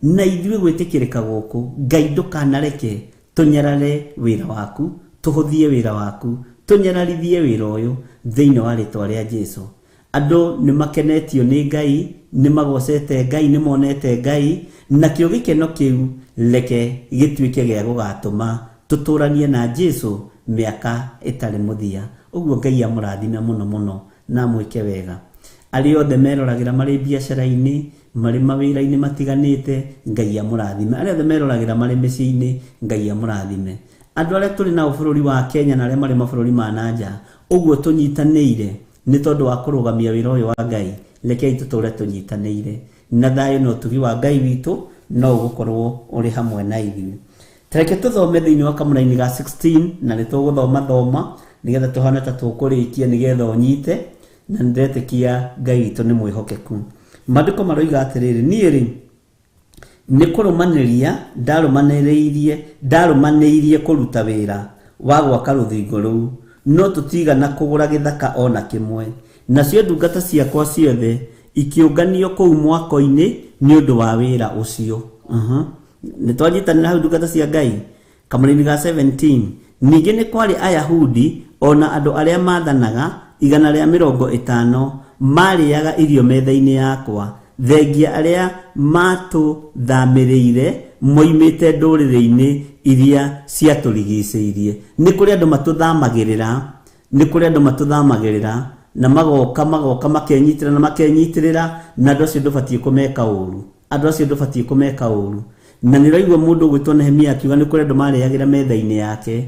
na ithuĩ gwĩtĩkĩrĩka gũkũ. Ngai ndũkanareke tũnyarare wĩra waku, tũhũthie wĩra waku, tũnyararithie wĩra ũyũ thĩinĩ wa rĩtwa rĩa Jesũ. Andũ nĩ makenetio nĩ Ngai, nĩ magocete Ngai, nĩ monete Ngai, nakĩo gĩkeno kĩu reke gĩtuĩke gĩa gũgatũma tũtũranie na Jesũ mĩaka ĩtarĩ mũthia. Ũguo Ngai amũrathime mũno mũno na amwĩke wega. Arĩa othe meroragĩra marĩ biacara-inĩ, marĩ mawĩra-inĩ matiganĩte, Ngai amũrathime. Arĩa othe meroragĩra marĩ mĩciĩ-inĩ, Ngai amũrathime. Andũ arĩa tũrĩ nao bũrũri wa Kenya na arĩa marĩ mabũrũri ma na nja, ũguo tũnyitanĩire nĩ tondũ wa kũrũgamia wĩra ũyũ wa Ngai, rekei tũtũre tũnyitanĩire. Na thayũ na ũtugi wa Ngai witũ no ũgũkorwo ũrĩ hamwe na ithuĩ. Tareke tũthome thĩinĩ wa kamũraini ga 16, na nĩ tũgũthoma thoma nĩgetha tũhane ta tũkũrĩkia nĩgetha ũnyite, na nĩndetĩkia Ngai witũ nĩ mwĩhokeku. Maandĩko maroiga atĩrĩrĩ, niĩ rĩ Nĩ kũrũmanĩria ndarũmanĩrĩirie ndarũmanĩirie kũruta wĩra wa gwaka rũthingo rũu, no tũtiigana kũgũra gĩthaka o na kĩmwe. Nacio ndungata ciakwa ciothe ikĩũnganio kũu mwako-inĩ nĩ ũndũ wa wĩra ũcio. Nĩ twanyitanĩra hau, ndungata cia Ngai. Kamũraini ga 17. Ningĩ nĩ kwarĩ Ayahudi o na andũ arĩa maathanaga 150 maarĩaga irio metha-inĩ yakwa, thengia arĩa matũthamĩrĩire moimĩte ndũrĩrĩ-inĩ iria ciatũrigicĩirie. Nĩ kũrĩ andũ matũthamagĩrĩra, nĩ kũrĩ andũ matũthamagĩrĩra na magoka magoka makenyitĩrĩra na makenyitĩrĩra, na andũ acio ndũbatiĩ kũmeka ũru, andũ acio ndũbatiĩ kũmeka ũru. Na nĩ ũraigua mũndũ ũgwĩtwo Nehemia akiuga nĩ kũrĩ andũ marĩagĩra metha-inĩ yake,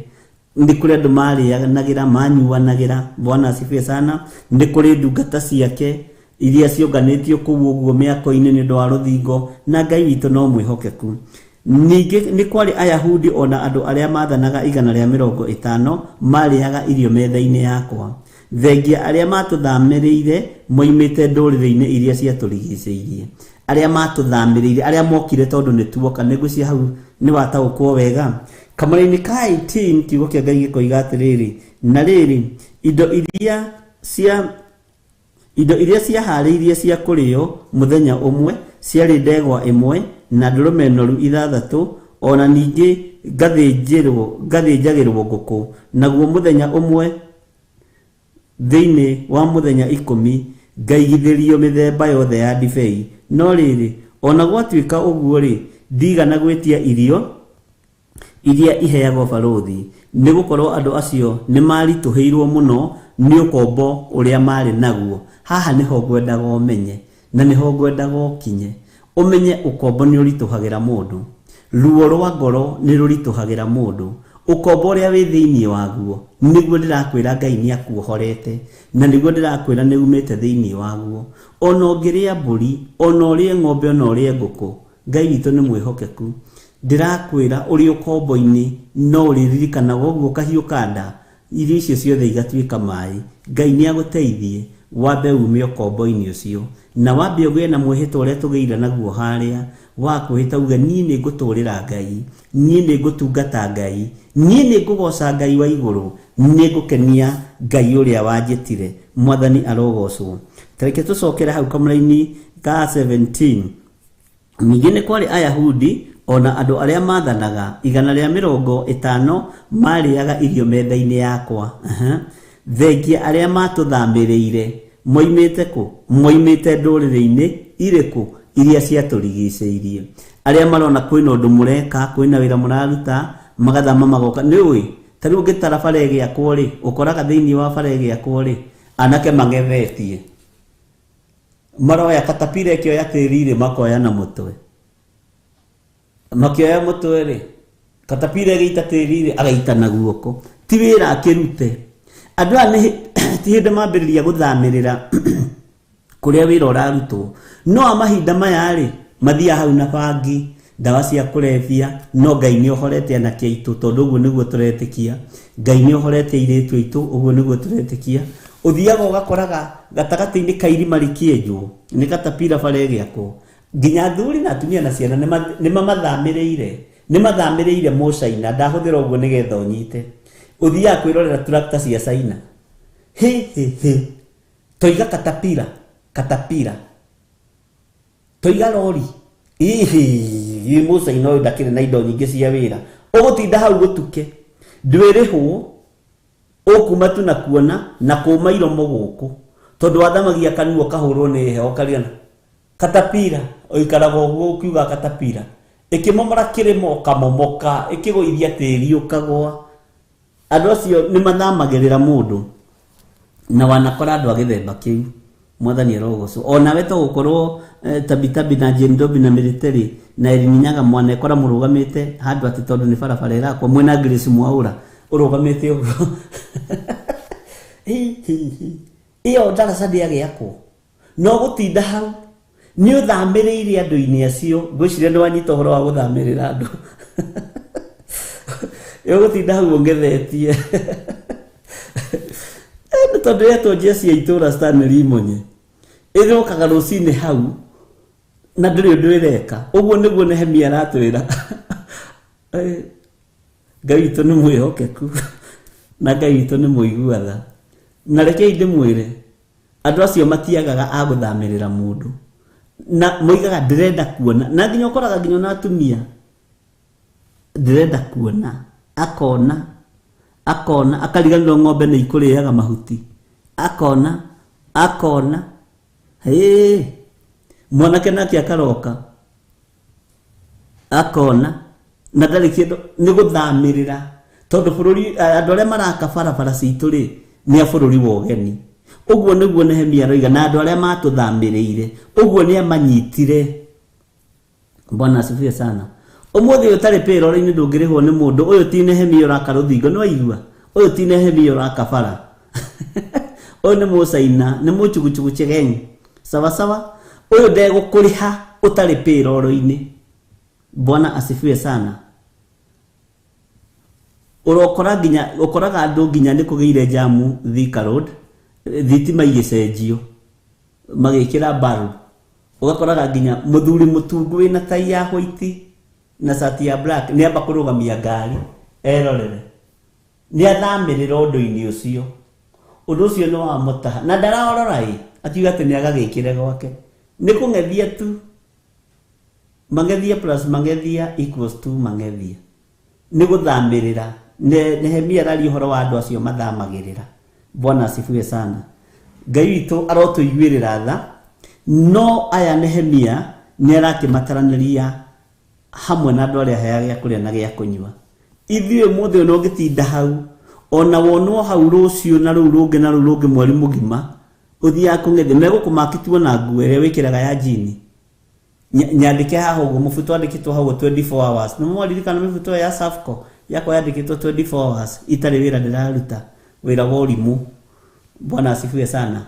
nĩ kũrĩ andũ marĩanagĩra, manyuanagĩra. Bwana asifiwe sana. Nĩ kũrĩ ndungata ciake iria ciũnganĩtio kũu ũguo mĩako-inĩ nĩ ũndũ wa rũthingo, na Ngai witũ no mwĩhokeku. Ningĩ nĩ kwarĩ Ayahudi o na andũ arĩa maathanaga 150 maarĩaga irio metha-inĩ yakwa, thengia arĩa matũthamĩrĩire moimĩte ndũrĩrĩ-inĩ iria ciatũrigicĩirie. Arĩa matũthamĩrĩire, arĩa mokire tondũ nĩ tuoka. Nĩ ngwĩciria hau nĩ wataũkwo wega. Kamũra-inĩ ka 18, kiugo kĩa Ngai gĩkoiga atĩrĩrĩ, na rĩrĩ, indo iria ciaharĩirie cia kũrĩo mũthenya ũmwe ciarĩ ndegwa ĩmwe na ndũrũme noru 6, ona ningĩ ngathĩnjagĩrwo ngũkũ. Naguo mũthenya ũmwe thĩinĩ wa mũthenya 10 ngaigithĩrio mĩthemba yothe ya ndibei. No rĩrĩ, ona gwatuĩka ũguo rĩ, ndigana gwĩtia irio iria iheagwo barũthi, nĩ gũkorwo andũ acio nĩ maritũhĩirwo mũno nĩ ũkombo ũrĩa marĩ naguo. Haha nĩho ngwendaga ũmenye, na nĩho ngwendaga ũkinye, ũmenye ũkombo nĩ ũritũhagĩra mũndũ, ruo rwa ngoro nĩ rũritũhagĩra mũndũ, ũkombo ũrĩa wĩ thĩinĩ waguo nĩguo ndĩrakwĩra Ngai nĩ akuohorete, na nĩguo ndĩrakwĩra nĩ umĩte thĩinĩ waguo. Ona ũngĩrĩa mbũri, ona ũrĩe ng'ombe, ona ũrĩe ngũkũ, Ngai witũ nĩ mwĩhokeku. Ndĩrakwĩra ũrĩ ũkombo-inĩ no ũrĩririkanaga ũguo kahiũ ka nda, irio icio ciothe igatuĩka maĩ. Ngai nĩ agũteithie wambe ume ũkombo-inĩ ũcio, na wambe ũgĩe na mwĩhĩtwa ũrĩa tũgĩire naguo harĩa wa kwĩhĩta uge, niĩ nĩ ngũtũrĩra Ngai, niĩ nĩ ngũtungata Ngai, niĩ nĩ ngũgoca Ngai wa igũrũ, nĩ ngũkenia Ngai ũrĩa wanjĩtire. Mwathani arogocwo. Tareke tũcokere hau kamũra-inĩ ka 17. Ningĩ nĩ kwarĩ Ayahudi o na andũ arĩa maathanaga 150 maarĩaga irio metha-inĩ yakwa, thengia arĩa matũthamĩrĩire moimĩte kũ? Moimĩte ndũrĩrĩ-inĩ irĩkũ? Iria ciatũrigicĩirie. Arĩa marona kwĩna ũndũ mũreka, kwĩna wĩra mũraruta, magathama magoka. Nĩ ũĩ ta rĩu ũngĩtara bara ĩgĩakwo rĩ, ũkoraga thĩinĩ wa bara ĩgĩakwo rĩ, anake mangethetie maroya katapira ĩkĩoya tĩri rĩ, makoya na mũtwe, makĩoya mũtwe rĩ, katapira ĩgĩita tĩri rĩ, agaita na guoko. Ti wĩra akĩrute. Andũ aya nĩ ti hĩndĩ mambĩrĩria gũthamĩrĩra kũrĩa wĩra ũrarutwo, no a mahinda maya rĩ, mathiaga hau na bangi, ndawa cia kũrebia. No Ngai nĩ ohorete anake aitũ, tondũ ũguo nĩguo tũretĩkia. Ngai nĩ ohorete airĩtu aitũ, ũguo nĩguo tũretĩkia. Ũthiaga ũgakoraga gatagatĩ-inĩ ka irima rĩkĩenjwo nĩ katapira bara ĩgĩakwo, nginya athuri na atumia na ciana nĩ mamathamĩrĩire, nĩ mathamĩrĩire mũcaina. Ndahũthĩra ũguo nĩgetha ũnyite. Ũthiaga kwĩrorera tractor cia China, hĩ hĩ hĩ, toiga katapira, katapira toiga rori, ihi mũcaina ũyũ ndakĩrĩ na indo nyingĩ cia wĩra. Ũgũtinda hau gũtuke, ndwĩrĩhwo, ũkuma tu na kuona na kũma iromo gũkũ, tondũ wathamagia kanua ũkahũrwo nĩ heho ũkarigana katapira ũikaraga ũguo ũkiuga katapira ĩkĩmomora kĩrĩma ũkamomoka, ĩkĩgũithia tĩri ũkagwa. Andũ acio nĩ mathamagĩrĩra mũndũ, na wanakora andũ a gĩthemba kĩu. Mwathani arogocwo. Onawe to gũkorwo Tabitabi na Jane Dobi na Military na Erin Nyaga mwanekora mũrũgamĩte handũ atĩ tondũ nĩ barabara ĩrakwo, mwĩna Grace Mwaũra ũrũgamĩte ũguo. Hi, hi, hi. Ĩyo ndaraca ndĩagĩakwo, no gũtinda hau nĩ ũthamĩrĩire andũ-inĩ acio. Ngwĩciria nĩ wanyita ũhoro wa gũthamĩrĩra andũ. Ũgũtinda hau ũngethetie nĩ tondũ yetwo njeci ya itũũra Stanley Imonye ĩrokaga rũcinĩ hau. Na ndũrĩ ũndũ ĩreka. Ũguo nĩguo Nehemia aratwĩra. Ngai witũ nĩ mwĩhokeku na Ngai witũ nĩ mũigua tha. Na rekei ndĩmwĩre, andũ acio matiagaga a gũthamĩrĩra mũndũ. Na moigaga ndĩrenda kuona, na nginya ũkoraga nginya ona atumia ndĩrenda kuona, akona, akona, akariganĩrwo ng'ombe nĩ ikũrĩaga mahuti, akona, akona, hĩ, mwanake nake akaroka, akona, na ndarĩ kĩndũ, nĩ gũthamĩrĩra, tondũ bũrũri, andũ arĩa maraka barabara citũ rĩ, nĩ a bũrũri wa ũgeni. Ũguo nĩguo Nehemia aroiga, na andũ arĩa matũthamĩrĩire, ũguo nĩ amanyitire. Bwana asifiwe sana. Ũmũthĩ ũyũ ũtarĩ payroll-inĩ ndũngĩrĩhwo nĩ mũndũ, ũyũ ti Nehemia ũraka rũthingo, nĩ waigua? Ũyũ ti Nehemia ũraka bara. Ũyũ nĩ mũcaina, nĩ mũchuguchugu chegeng. Sawa sawa? Ũyũ ndegũkũrĩha ũtarĩ payroll-inĩ. Bwana asifiwe sana. Ũrokora nginya, ũkoraga andũ nginya nĩ kũgĩire jamu Thika Road, thitima igĩcenjio, magĩkĩra bulb. Ũgakoraga nginya mũthuri mũtungu wĩna tai ya white na cati ya black nĩ amba kũrũgamia ngari erorere. Nĩ athamĩrĩra ũndũ-inĩ ũcio. Ũndũ ũcio nĩ wamũtaha. Na ndaraorora ĩ, akiuga atĩ nĩ agagĩkĩre gwake. Nĩ kũng'ethia tu. Mang'ethia plus mang'ethia equals to mang'ethia. Nĩ gũthamĩrĩra. Nehemia araria ũhoro wa andũ acio mathamagĩrĩra. Bwana asifiwe sana. Ngai witũ arotũiguĩrĩra tha, no aya Nehemia nĩ arakĩmataranĩria hamwe na andũ arĩa aheaga gĩa kũrĩa na gĩa kũnyua. Ithuĩ ũmũthĩ ũyũ no ũngĩtinda hau, ona wonwo hau rũciũ na rũu rũngĩ na rũu rũngĩ mweri mũgima, ũthiaga kũng'ethia, megũkũmakĩtuo na nguo ĩrĩa wĩkĩraga ya jini. Nyandĩke haha ũguo, mũbuto wandĩkĩtwo hau ũguo 24 hours. Nĩ mwaririkana mĩbuto ĩyo ya Safco? Yakwa yandĩkĩtwo 24 hours, itarĩ wĩra ndĩraruta, wĩra wa ũrimũ. Bwana asifiwe sana.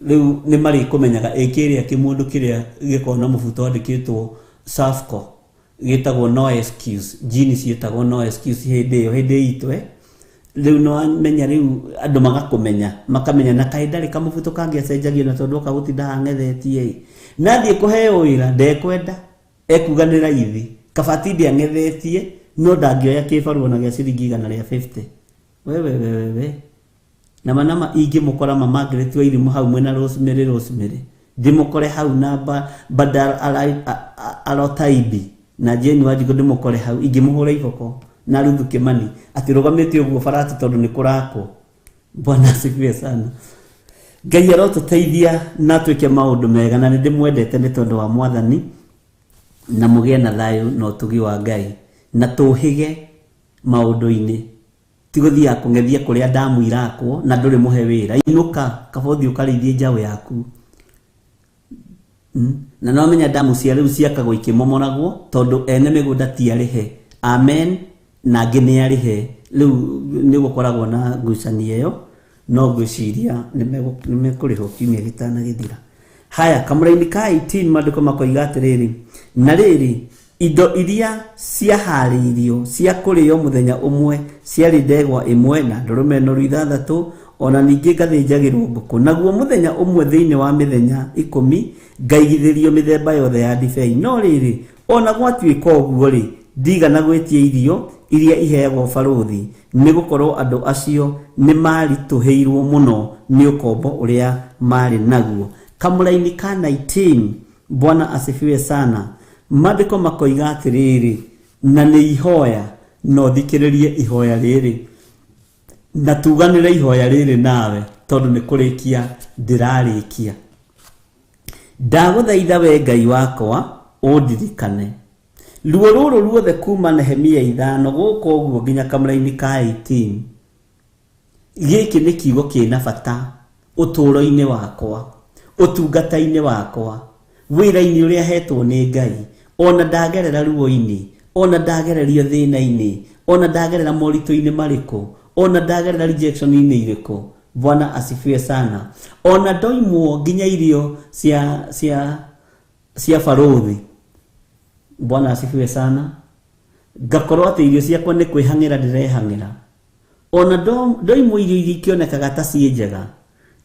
Rĩu nĩ marĩkũmenyaga ĩ kĩrĩa kĩmũndũ kĩrĩa gĩkoragwo na mũbuto wandĩkĩtwo Safco, gĩtagwo no excuse, jini ciĩtagwo no excuse hĩndĩ ĩyo, hĩndĩ itũ, Rĩu nĩ wamenya rĩu andũ magakũmenya, makamenya na kaĩ ndarĩ kamũbuto kangĩacenjagio na tondũ oka gũtinda hang'ethetie ĩ. Na athiĩ kũheo wĩra, ndekwenda, ekuga nĩ raithi. Kaba atinde ang'ethetie, no ndangĩoya kĩbarũa na gĩa ciringi igana rĩa 50. We, we, we, we, we. Nama nama ingĩmũkora mama Margaret wa Irimũ hau mwena Rosemary, Rosemary. Ndĩmũkore hau na Badar Alotaibi na Jane Wanjikũ ndĩmũkore hau, ingĩmũhũra iboko na Ruthu Kimani atĩ rũgamĩte ũguo barati tondũ nĩ kũrakwo. Bwana asifiwe sana. Ngai arotũteithia na twĩke maũndũ mega, na nĩ ndĩmwendete nĩ tondũ wa Mwathani, na mũgĩe na thayũ na ũtugi wa Ngai, na tũhĩge maũndũ-inĩ. Ti gũthiaga kũng'ethia kũrĩa ndamu irakwo na ndũrĩ mũhe wĩra. Inũka, kaba ũthiĩ ũkarĩithie njaũ yaku. Na no menya ndamu cia rĩu ciakagwo ikĩmomoragwo tondũ ene mĩgũnda ti arĩhe. Amen, na angĩ nĩ arĩhe. Rĩu nĩ gũkoragwo na ngucanio ĩyo, no ngwĩciria nĩ mekũrĩhwo kiumia gĩtanagĩthira. Haya, kamũraini ka 18 maandĩko makoiga atĩrĩrĩ, na rĩrĩ, indo iria ciaharĩirio cia kũrĩo mũthenya ũmwe ciarĩ ndegwa ĩmwe na ndũrũme noru ithathatũ, ona ningĩ ngathĩnjagĩrwo ngũkũ. Naguo mũthenya ũmwe thĩinĩ wa mĩthenya 10 ngaigithĩrio mĩthemba yothe ya ndibei. No rĩrĩ, ona gwatuĩka ũguo rĩ, ndigana gwĩtia irio iria iheagwo barũthi, nĩ gũkorwo andũ acio nĩ maritũhĩirwo mũno nĩ ũkombo ũrĩa marĩ naguo. Kamũraini ka 19, Bwana asifiwe sana. Maandĩko makoiga atĩrĩrĩ, na nĩ ihoya, no thikĩrĩrie ihoya rĩrĩ, na tuganĩre ihoya rĩrĩ nawe, tondũ nĩ kũrĩkia ndĩrarĩkia. Ndagũthaitha we Ngai wakwa ũndirikane. Ruo rũrũ ruothe kuma Nehemia 5 gũkũ ũguo nginya kamũraini ka 18, gĩkĩ nĩ kiugo kĩna bata ũtũũro-inĩ wakwa, ũtungata-inĩ wakwa, wĩra-inĩ ũrĩa hetwo nĩ Ngai. Ona ndagerera ruo-inĩ, ona ndagererio thĩna-inĩ, ona ndagerera moritũ-inĩ marĩkũ, ona ndagerera rejection-inĩ irĩkũ. Bwana asifiwe sana. Ona ndoimwo nginya irio cia barũthi. Bwana asifiwe sana. Ngakorwo atĩ irio ciakwa nĩ kwĩhang'ĩra ndĩrehang'ĩra. Ona ndoimwo irio iria ikĩonekaga ta ciĩ njega,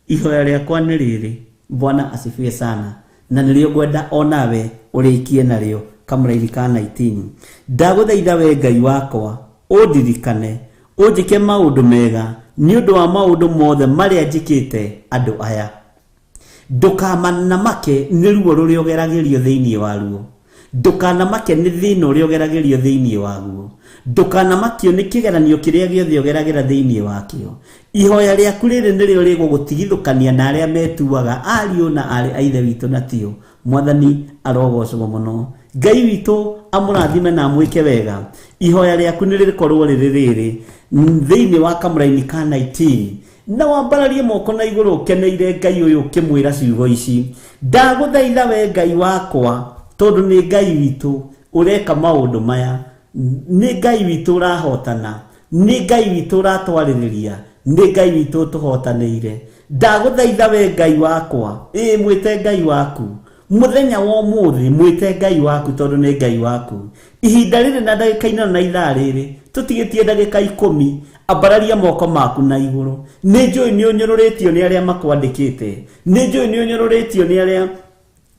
ihoya rĩakwa nĩ rĩrĩ. Bwana asifiwe sana. Na nĩrĩo ngwenda onawe ũrĩkie narĩo kamũraini ka 19. Ndagũthaitha we Ngai wakwa ũndirikane, ũnjĩke maũndũ mega nĩ ũndũ wa maũndũ mothe marĩa njĩkĩte andũ aya. Ndũkamanamake nĩ ruo rũrĩa ũgeragĩrio thĩinĩ waruo, ndũkanamake nĩ thĩna ũrĩa ũgeragĩrio thĩinĩ waguo, ndũkanamakio nĩ kĩgeranio kĩrĩa gĩothe ũgeragĩra thĩinĩ wakĩo. Ihoya rĩaku rĩrĩ nĩrĩo rĩgũgũtigithũkania na arĩa metuaga ariũ na aarĩ a Ithe witũ na tio. Mwathani arogocwo mũno. Ngai witũ amũrathime na amwĩke wega. Ihoya rĩaku nĩ rĩkorwo rĩrĩ rĩrĩ thĩinĩ wa kamũraini ka 19, na wambararie moko na igũrũ ũkeneire Ngai ũyũ ũkĩmwĩra ciugo ici: ndagũthaitha we Ngai wakwa, tondũ nĩ Ngai witũ ũreka maũndũ maya, nĩ Ngai witũ ũrahotana, nĩ Ngai witũ ũratwarĩrĩria, nĩ Ngai witũ ũtũhotanĩire. Ndagũthaitha we Ngai wakwa, ĩĩ mwĩte Ngai waku mũthenya wa ũmũthĩ, mwĩte Ngai waku tondũ nĩ Ngai waku. Ihinda rĩrĩ na ndagĩka 4 na ithaa rĩrĩ tũtigĩtie ndagĩka 10, ambararia moko maku na igũrũ. Nĩ njũĩ nĩ ũnyũrũrĩtio nĩ arĩa makwandĩkĩte, nĩ njũĩ nĩ ũnyũrũrĩtio nĩ arĩa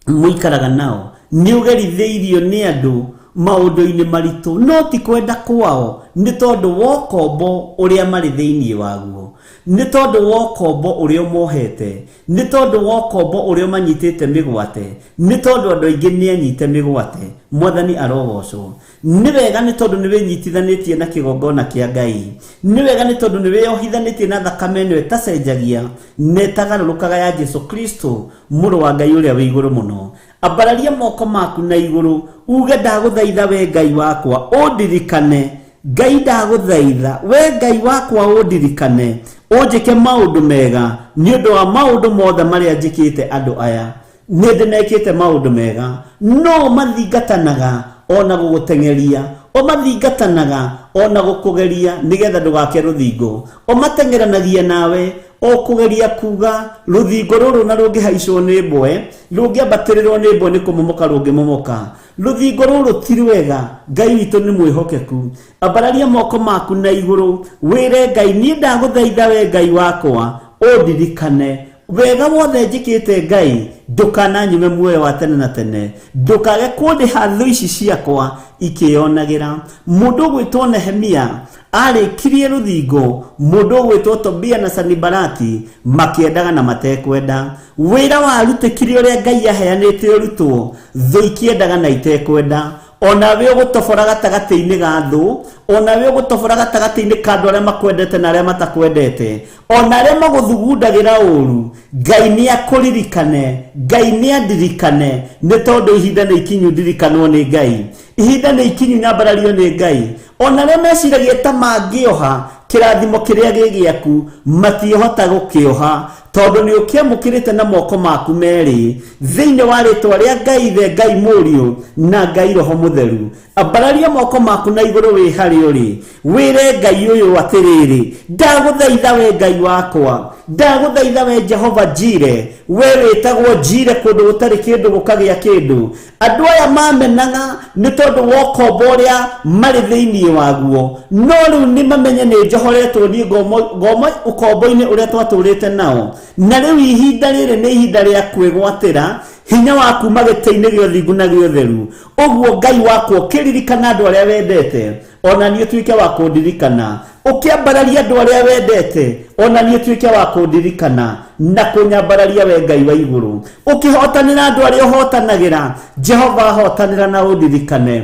mũikaraga nao, nĩ ũgerithĩirio nĩ andũ maũndũ-inĩ maritũ, no ti kwenda kwao, nĩ tondũ wa ũkombo ũrĩa marĩ thĩinĩ waguo, nĩ tondũ wa ũkombo ũrĩa ũmohete, nĩ tondũ wa ũkombo ũrĩa ũmanyitĩte mĩgwate, nĩ tondũ andũ aingĩ nĩ anyite mĩgwate. Mwathani arogocwo. Nĩ wega nĩ tondũ nĩ wĩnyitithanĩtie na kĩgongona kĩa Ngai, nĩ wega nĩ tondũ nĩ wĩyohithanĩtie na thakame ĩno ĩtacenjagia na ĩtagarũrũkaga ya Jesu Kristo mũrũ wa Ngai ũrĩa wĩ igũrũ mũno. Ambararia moko maku na igũrũ uge: ndagũthaitha we Ngai wakwa ũndirikane. Ngai ndagũthaitha we Ngai wakwa ũndirikane, ũnjĩke maũndũ mega nĩ ũndũ wa maũndũ mothe marĩa njĩkĩte andũ aya. Nĩ ndĩmekĩte maũndũ mega, no mathingatanaga ona gũgũteng'eria, ũmathingatanaga ona gũkũgeria nĩgetha ndũgake rũthingo, ũmateng'eranagia nawe o kũgeria kuga rũthingo rũrũ na rũngĩhaicwo nĩ mbwe, rũngĩambatĩrĩrwo nĩ mbwe nĩ kũmomoka rũngĩmomoka. Rũthingo rũrũ ti rwega, Ngai witũ nĩ mwĩhokeku. Ambararia moko maku na igũrũ wĩre Ngai: niĩ ndagũthaitha we Ngai wakwa ũndirikane, wega wothe njĩkĩte Ngai ndũkananyume muoyo wa tene na tene, ndũkage kũndĩha thũ ici ciakwa ikĩyonagĩra. Mũndũ ũgwĩtwo Nehemia arĩkirie rũthingo, mũndũ ũgwĩtwo Tobia na Sanibalati makĩendaga na matekwenda. Wĩra warutĩkire ũrĩa Ngai aheanĩte ũrutwo, thũ ikĩendaga na itekwenda. Onawe ũgũtobora gatagatĩ-inĩ ga thũ, onawe ũgũtobora gatagatĩ-inĩ ka andũ arĩa makwendete na arĩa matakwendete, ona arĩa magũthugundagĩra ũru. Ngai nĩ akũririkane, Ngai nĩ andirikane, nĩ tondũ ihinda nĩ ikinyu ndirikanwo nĩ Ngai, ihinda nĩ ikinyu nyambarario nĩ Ngai. Ona arĩa meciragia ta mangĩoha kĩrathimo kĩrĩa gĩ gĩaku matihota gũkĩoha, tondũ nĩ ũkĩamũkĩrĩte na moko maku merĩ thĩinĩ wa rĩtwa rĩa Ngai Ithe, Ngai Mũriũ na Ngai Roho Mũtheru. Ambararia moko maku na igũrũ wĩ harĩa ũrĩ, wĩre Ngai ũyũ atĩrĩrĩ: ndagũthaitha we Ngai wakwa, ndagũthaitha we Jehova Jire, we wĩtagwo Jire kũndũ gũtarĩ kĩndũ gũkagĩa kĩndũ. Andũ aya mamenaga nĩ tondũ wa ũkombo ũrĩa marĩ thĩinĩ waguo, no rĩu nĩ mamenye nĩ njohoretwo niĩ ngoma ũkombo-inĩ ũrĩa twatũrĩte nao, na rĩu ihinda rĩrĩ nĩ ihinda rĩa kwĩgwatĩra hinya wa kuma gĩtĩ-inĩ gĩa ũthingu na gĩa ũtheru. Ũguo Ngai wakwa ũkĩririkana andũ arĩa wendete, ona niĩ ũtuĩke wa kũndirikana. Ũkĩambararia andũ arĩa wendete, ona niĩ ũtuĩke wa kũndirikana na kũnyambararia we Ngai wa igũrũ. Ũkĩhotanĩra andũ arĩa ũhotanagĩra, Jehova ahotanĩra na ũndirikane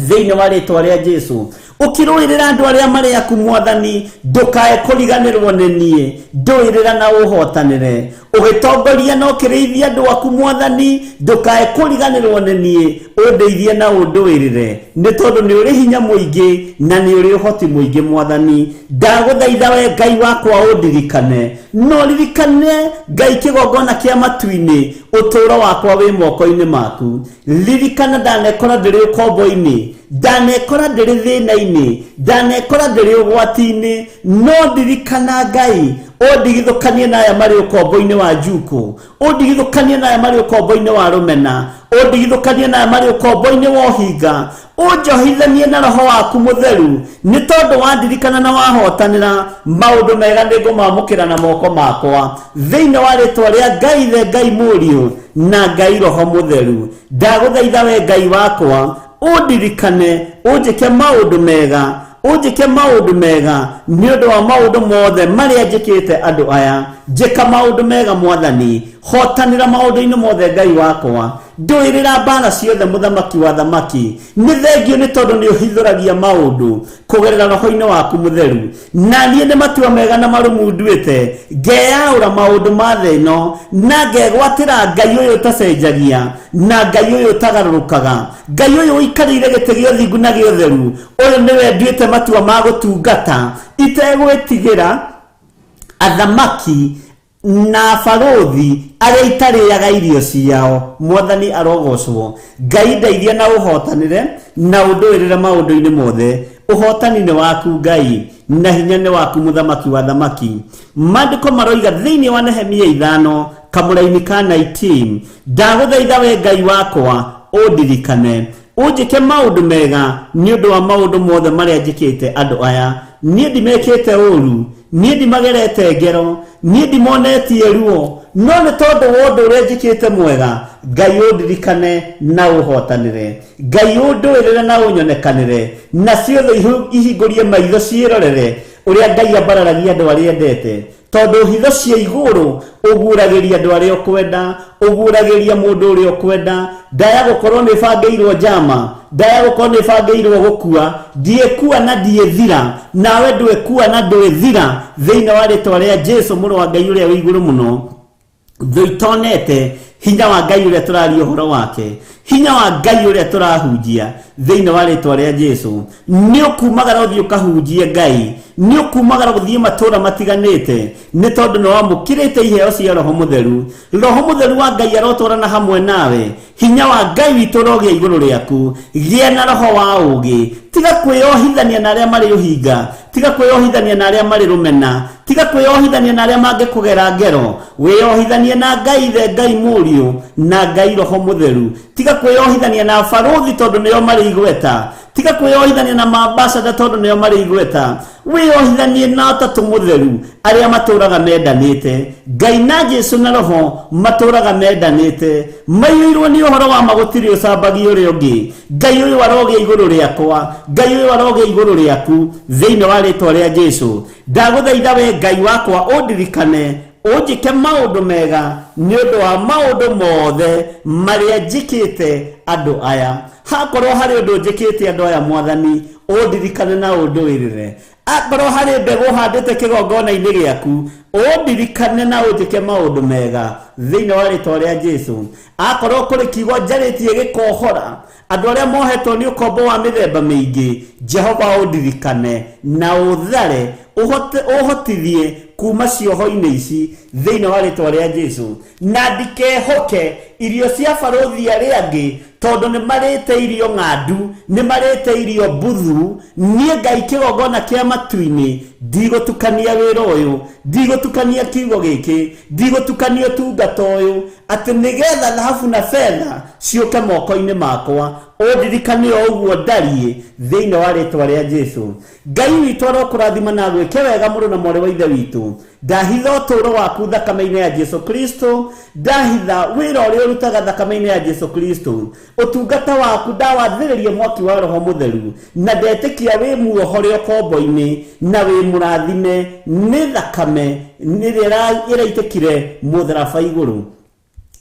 thĩinĩ wa rĩtwa rĩa Jesu. Ũkĩrũĩrĩra andũ arĩa marĩ aku Mwathani, ndũkae kũriganĩrwo nĩ niĩ, ndũĩrĩra na ũhotanĩre. Ũgĩtongoria na ũkĩrĩithia andũ aku Mwathani, ndũkae kũriganĩrwo nĩ niĩ, ũndeithie na ũndũĩrĩre, nĩ tondũ nĩ ũrĩ hinya mũingĩ na nĩ ũrĩ ũhoti mũingĩ Mwathani. Ndagũthaitha we Ngai wakwa ũndirikane, no ririkane Ngai kĩgongona kĩa matu-inĩ, ũtũũro wakwa wĩ moko-inĩ maku. Ririkana ndanekora ndĩrĩ ũkombo-inĩ, ndanekora ndĩrĩ thĩna-inĩ, ndanekora ndĩrĩ ũgwati-inĩ, no ndirikana Ngai Ũndigithũkanie na aya marĩ ũkombo-inĩ wa njukũ, ũndigithũkanie na aya marĩ ũkombo-inĩ wa rũmena, ũndigithũkanie na aya marĩ ũkombo-inĩ wa ũhinga, ũnjohithanie na roho waku mũtheru, nĩ tondũ wandirikana na wahotanĩra maũndũ mega nĩ ngũmamũkĩra na moko makwa thĩinĩ wa rĩtwa rĩa Ngai Ithe, Ngai Mũriũ na Ngai Roho Mũtheru. Ndagũthaitha we Ngai wakwa ũndirikane, ũnjĩke maũndũ mega, ũnjĩke maũndũ mega nĩ ũndũ wa maũndũ mothe marĩa njĩkĩte andũ aya. Njĩka maũndũ mega Mwathani, hotanĩra maũndũ-inĩ mothe Ngai wakwa, ndũĩrĩra mbara ciothe mũthamaki wa thamaki. Nĩ thengio nĩ tondũ nĩ ũhithũragia maũndũ kũgerera roho-inĩ waku mũtheru, na niĩ nĩ matua mega na marũmu nduĩte, ngeyaũra maũndũ ma thĩ ĩno na ngegwatĩra Ngai ũyũ ũtacenjagia na Ngai ũyũ ũtagarũrũkaga, Ngai ũyũ ũikarĩire gĩtĩ gĩa ũthingu na gĩa ũtheru. Ũyũ nĩwe nduĩte matua ma gũtungata itegwĩtigĩra athamaki na barũthi arĩa itarĩaga irio ciao. Mwathani arogocwo. Ngai ndeithia na ũhotanĩre na ũndũĩrĩre maũndũ-inĩ mothe. Ũhotani nĩ waku Ngai na hinya nĩ waku mũthamaki wa thamaki. Maandĩko maroiga thĩinĩ wa Nehemia 5 kamũraini ka 19, ndagũthaitha we Ngai wakwa ũndirikane, ũnjĩke maũndũ mega nĩ ũndũ wa maũndũ mothe marĩa njĩkĩte andũ aya. Niĩ ndimekĩte ũru, niĩ ndimagerete ngero, niĩ ndimonetie ruo, no nĩ tondũ wa ũndũ ũrĩa njĩkĩte mwega. Ngai ũndirikane na ũhotanĩre, Ngai ũndũĩrĩre na ũnyonekanĩre, na ciothe ihingũrie maitho ciĩrorere ũrĩa Ngai ambararagia andũ arĩa endete. Tondũ hitho cia igũrũ ũguũragĩria andũ arĩa ũkwenda, ũguũragĩria mũndũ ũrĩa ũkwenda. Ndaya gũkorwo nĩ bangĩirwo njama, ndaya gũkorwo nĩ bangĩirwo gũkua, ndiĩkua na ndiĩthira, nawe ndwĩkua na ndwĩthira thĩinĩ wa rĩtwa rĩa Jesu mũrũ wa Ngai ũrĩa wĩ igũrũ mũno. Thũ itonete hinya wa Ngai ũrĩa tũraria ũhoro wake, hinya wa Ngai ũrĩa tũrahunjia thĩinĩ wa rĩtwa rĩa Jesu. Nĩ ũkumagara ũthiĩ ũkahunjie Ngai, nĩ ũkumagara gũthiĩ matũũra matiganĩte, nĩ tondũ nĩ wamũkĩrĩte iheo cia Roho Mũtheru. Roho Mũtheru wa Ngai arotwarana hamwe nawe, hinya wa Ngai witũ ũrogĩa igũrũ rĩaku. Gĩa na roho wa ũũgĩ, tiga kwĩyohithania na arĩa marĩ ũhinga, tiga kwĩyohithania na arĩa marĩ rũmena, tiga kwĩyohithania na arĩa mangĩkũgera ngero. Wĩyohithanie na Ngai Ithe, Ngai Mũriũ na Ngai Roho Mũtheru. Tiga kwĩyohithania na barũthi tondũ nĩo marĩ igweta, tiga kwĩyohithania na mambasada tondũ nĩo marĩ igweta. Wĩyohithanie na Ũtatũ Mũtheru arĩa matũũraga mendanĩte. Ngai na Jesu na Roho matũũraga mendanĩte, maiyũirwo nĩ ũhoro wa ma, gũtirĩ ũcambagia ũrĩa ũngĩ. Ngai ũyũ arogĩa igũrũ rĩakwa, Ngai ũyũ arogĩa igũrũ rĩaku thĩinĩ wa rĩtwa rĩa Jesu. Ndagũthaitha we Ngai wakwa ũndirikane, ũnjĩke maũndũ mega nĩ ũndũ wa maũndũ mothe marĩa njĩkĩte andũ aya. Hakorwo harĩ ũndũ njĩkĩte andũ aya Mwathani, ũndirikane na ũndũĩrĩre. Akorwo harĩ mbegũ ũhandĩte kĩgongona-inĩ gĩaku, ũndirikane na ũnjĩke maũndũ mega thĩinĩ wa rĩtwa rĩa Jesu. Akorwo kũrĩ kiugo njarĩtie gĩkohora andũ arĩa mohetwo nĩ ũkombo wa mĩthemba mĩingĩ, Jehova ũndirikane na ũthare, ũhotithie kuma cioho-inĩ ici thĩinĩ wa rĩtwa rĩa Jesu. Na ndikehoke irio cia barũthi arĩa angĩ tondũ nĩ marĩte irio ng'andu, nĩ marĩte irio mbuthu. Niĩ Ngai kĩgongona kĩa matu-inĩ ndigũtukania wĩra ũyũ, ndigũtukania kiugo gĩkĩ, ndigũtukania ũtungata ũyũ, atĩ nĩgetha thahabu na betha ciũke moko-inĩ makwa. Ũndirikane o ũguo ndariĩ thĩinĩ wa rĩtwa rĩa Jesu. Ngai witũ arokũrathima na agwĩke wega mũrũ na mwarĩ wa Ithe witũ. Ndahitha ũtũũro waku thakame-inĩ ya Jesu Kristo, ndahitha wĩra ũrĩa ũrutaga thakame-inĩ ya Jesu Kristo, ũtungata waku ndawathĩrĩria mwaki wa Roho Mũtheru, na ndetĩkia wĩ muohore ũkombo-inĩ na wĩ mũrathime nĩ thakame ĩrĩa ĩraitĩkire mũtharaba igũrũ.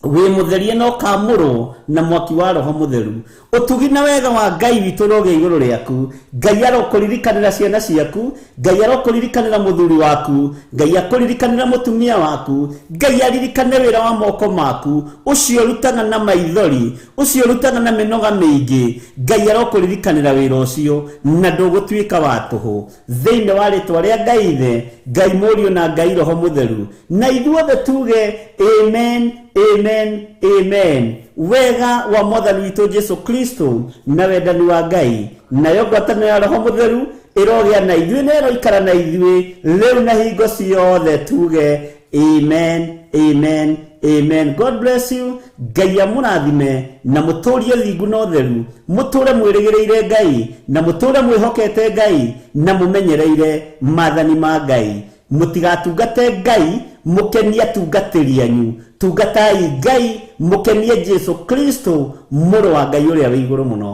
Wĩ mũtherie na ũkamũrwo na mwaki wa Roho Mũtheru. Ũtugi na wega wa Ngai witũ ũrogĩa igũrũ rĩaku. Ngai arokũririkanĩra ciana ciaku, Ngai arokũririkanĩra mũthuri waku, Ngai akũririkanĩra mũtumia waku, Ngai aririkane wĩra wa moko maku, ũcio ũrutaga na maithori, ũcio ũrutaga na mĩnoga mĩingĩ. Ngai arokũririkanĩra wĩra ũcio na ndũgũtuĩka wa tũhũ thĩinĩ wa rĩtwa rĩa Ngai Ithe, Ngai Mũriũ na Ngai Roho Mũtheru. Na ithuothe tuge amen, amen, amen. Wega wa Mwathani witũ Jesu Kristo na wendani wa Ngai nayo ngwatanĩro ya Roho Mũtheru Ĩrogĩa na ithuĩ na ĩroikara na ithuĩ rĩu na hingo ciothe. Tuge amen, amen, amen. God bless you. Ngai amũrathime na mũtũrie thingu na ũtheru, mũtũre mwĩrĩgĩrĩire Ngai na mũtũre mwĩhokete Ngai na mũmenyereire maathani ma Ngai. Mũtigatungate Ngai mũkenie atungatĩri anyu, tungatai Ngai mũkenie Jesu Kristo, mũrũ wa Ngai ũrĩa wĩ igũrũ mũno.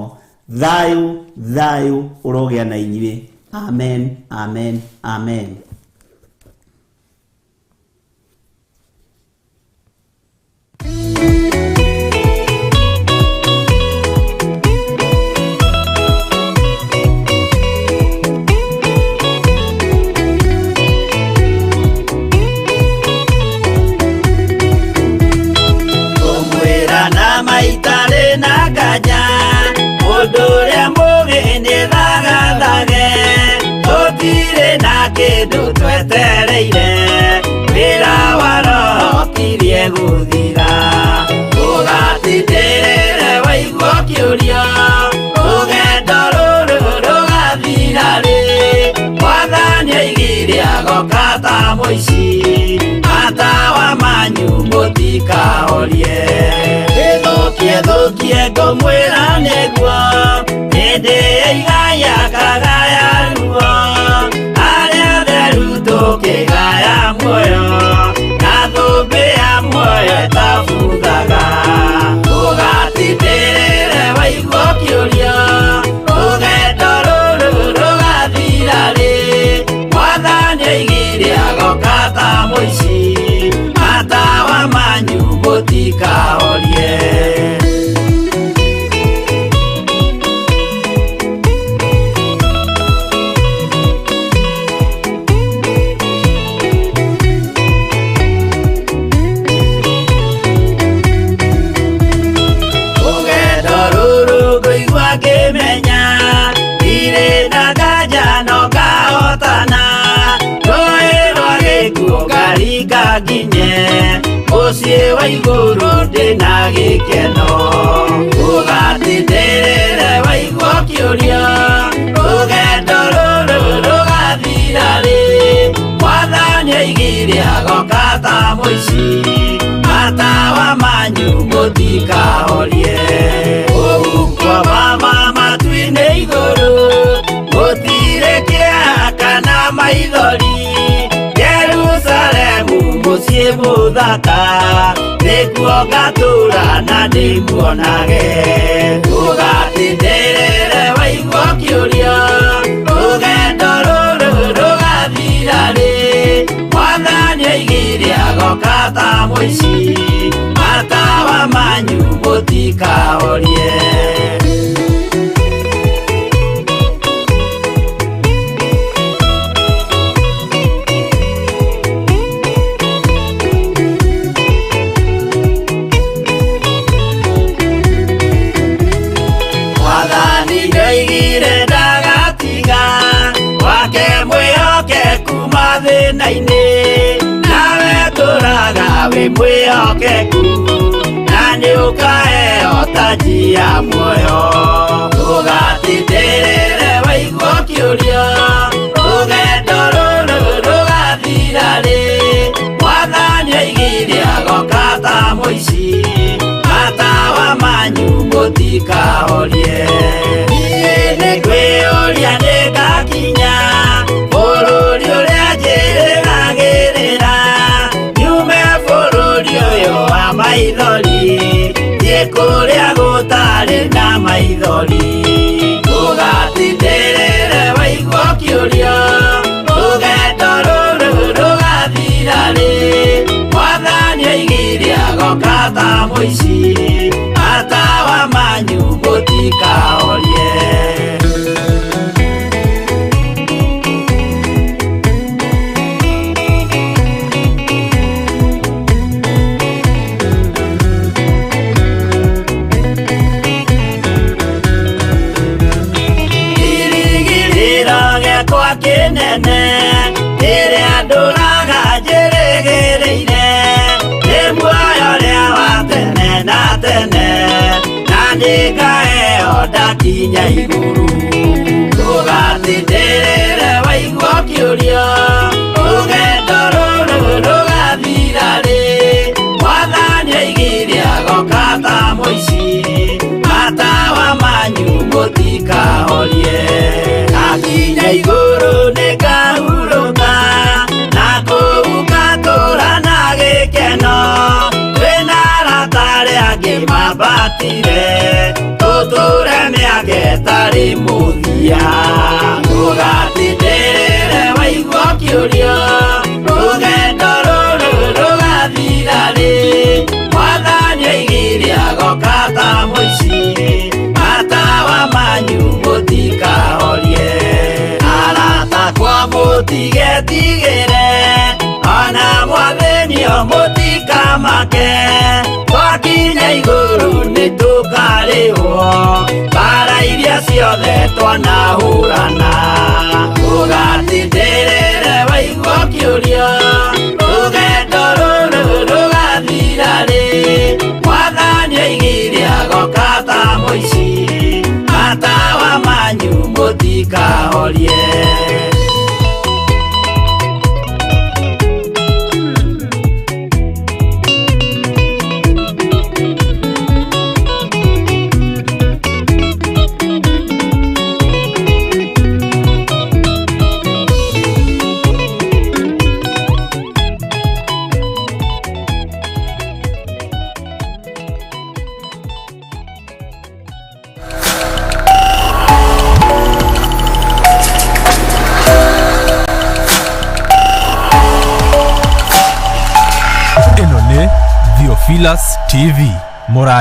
Thayũ, thayũ ũrogĩa na inyuĩ. Amen, amen, amen. Kũmwĩra na maitarĩ na nganja, mũndũ ũrĩa mũgĩ nĩ thagathage. Tũtirĩ na kĩndũ twetereire, wĩra wa Roho kirie gũthira. Ũgatindĩrĩre waigua kĩũria, rũgendo rũrũ rũgathira rĩ? Mwathani oigire agoka ta mũici, matawa manyu mũtikahorie. Ĩthũkie thũkie ngũmwĩra nĩguo, hĩndĩ ĩigaya kagaya ruo. Arĩa atheru tũkĩgaya muoyo, na thũmbĩ ya muoyo ĩtabuthaga. Ũgatindĩrĩre waigua kĩũria, rũgendo rũrũ rũgathira rĩ? Mwathani oigire agoka ta mũici, matawa manyu mũtikahorie. Rũgendo rũrũ ngũigua ngĩmenya, ndirĩ na nganja no ngahotana. Rũĩ rwa gĩkuũ ngaringa nginye mũciĩ wa igũrũ ndĩna gĩkeno. Ũgatindĩrĩre waigua kĩũria, rũgendo rũrũ rũgathira rĩ? Mwathani oigire agoka ta mũici, matawa manyu mũtikahorie. Ũhuko mama matu-inĩ igũrũ, gũtirĩ kĩeha kana maithori. Jerusalemu mũciĩ mũthaka, nĩkuo ngatũũra na ndĩmuonage. Ũgatindĩrĩre waigua kĩũria, rũgendo rũrũ rũgathira rĩ? Mwathani oigire agoka ta mũici, matawa manyu mũtikahorie. Mwathani nĩoigire ndagatiga wake mwĩhokeku mathĩna-inĩ, nawe tũraga wĩ mwĩhokeku na nĩũkaheo taji ya muoyo. Ũgatindĩrĩre waigua kĩũria, rũgendo rũrũ rũgathira rĩ? Mwathani oigire agoka ta mũici, matawa manyu mũtikahorie. Niĩ nĩngwĩyũria nĩngakinya bũrũri ũrĩa njĩrĩgagĩrĩra, nyume bũrũri ũyũ wa maithori, thiĩ kũrĩa gũtarĩ na maithori. Ũgatindĩrĩre waigua kĩũria, rũgendo rũrũ rũgathira rĩ? Mwathani oigire agoka ta mũici, matawa manyu mũtikahorie. Kĩrĩgĩrĩro gĩakwa kĩnene rĩrĩa ndũraga njĩrĩgĩrĩire, nĩ muoyo ũrĩa wa tene na tene, na nĩngaheo ndakinya igũrũ. Ndũgatindĩrĩre waigua ũkĩũrio, rũgendo rũrũ rũgathira rĩ? Mwathani oigire agoka ta mũici, matawa manyu mũtikahorie. Ngakinya igũrũ nĩngahurũka, na kũu ngatũũra na gĩkeno. Twĩna arata arĩa angĩ mambatire, tũtũre mĩaka ĩtarĩ mũthia. Ndũgatindĩrĩre waigua ũkĩũrio, rũgendo rũrũ rũgathira rĩ? Mwathani oigire agoka ta mũici, matawa manyu mũtikahorie. Arata akwa mũtigetigĩre, ona mwathĩnio mũtikamake. Twakinya igũrũ nĩtũkarĩhwo mbara iria ciothe twanahũrana. Ndũgatindĩrĩre waigua ũkĩũrio, rũgendo rũrũ rũgathira rĩ? Mwathani oigire agoka ta mũici, matawa manyu mũtikahorie. Ĩno nĩ Theophilus TV. Mũra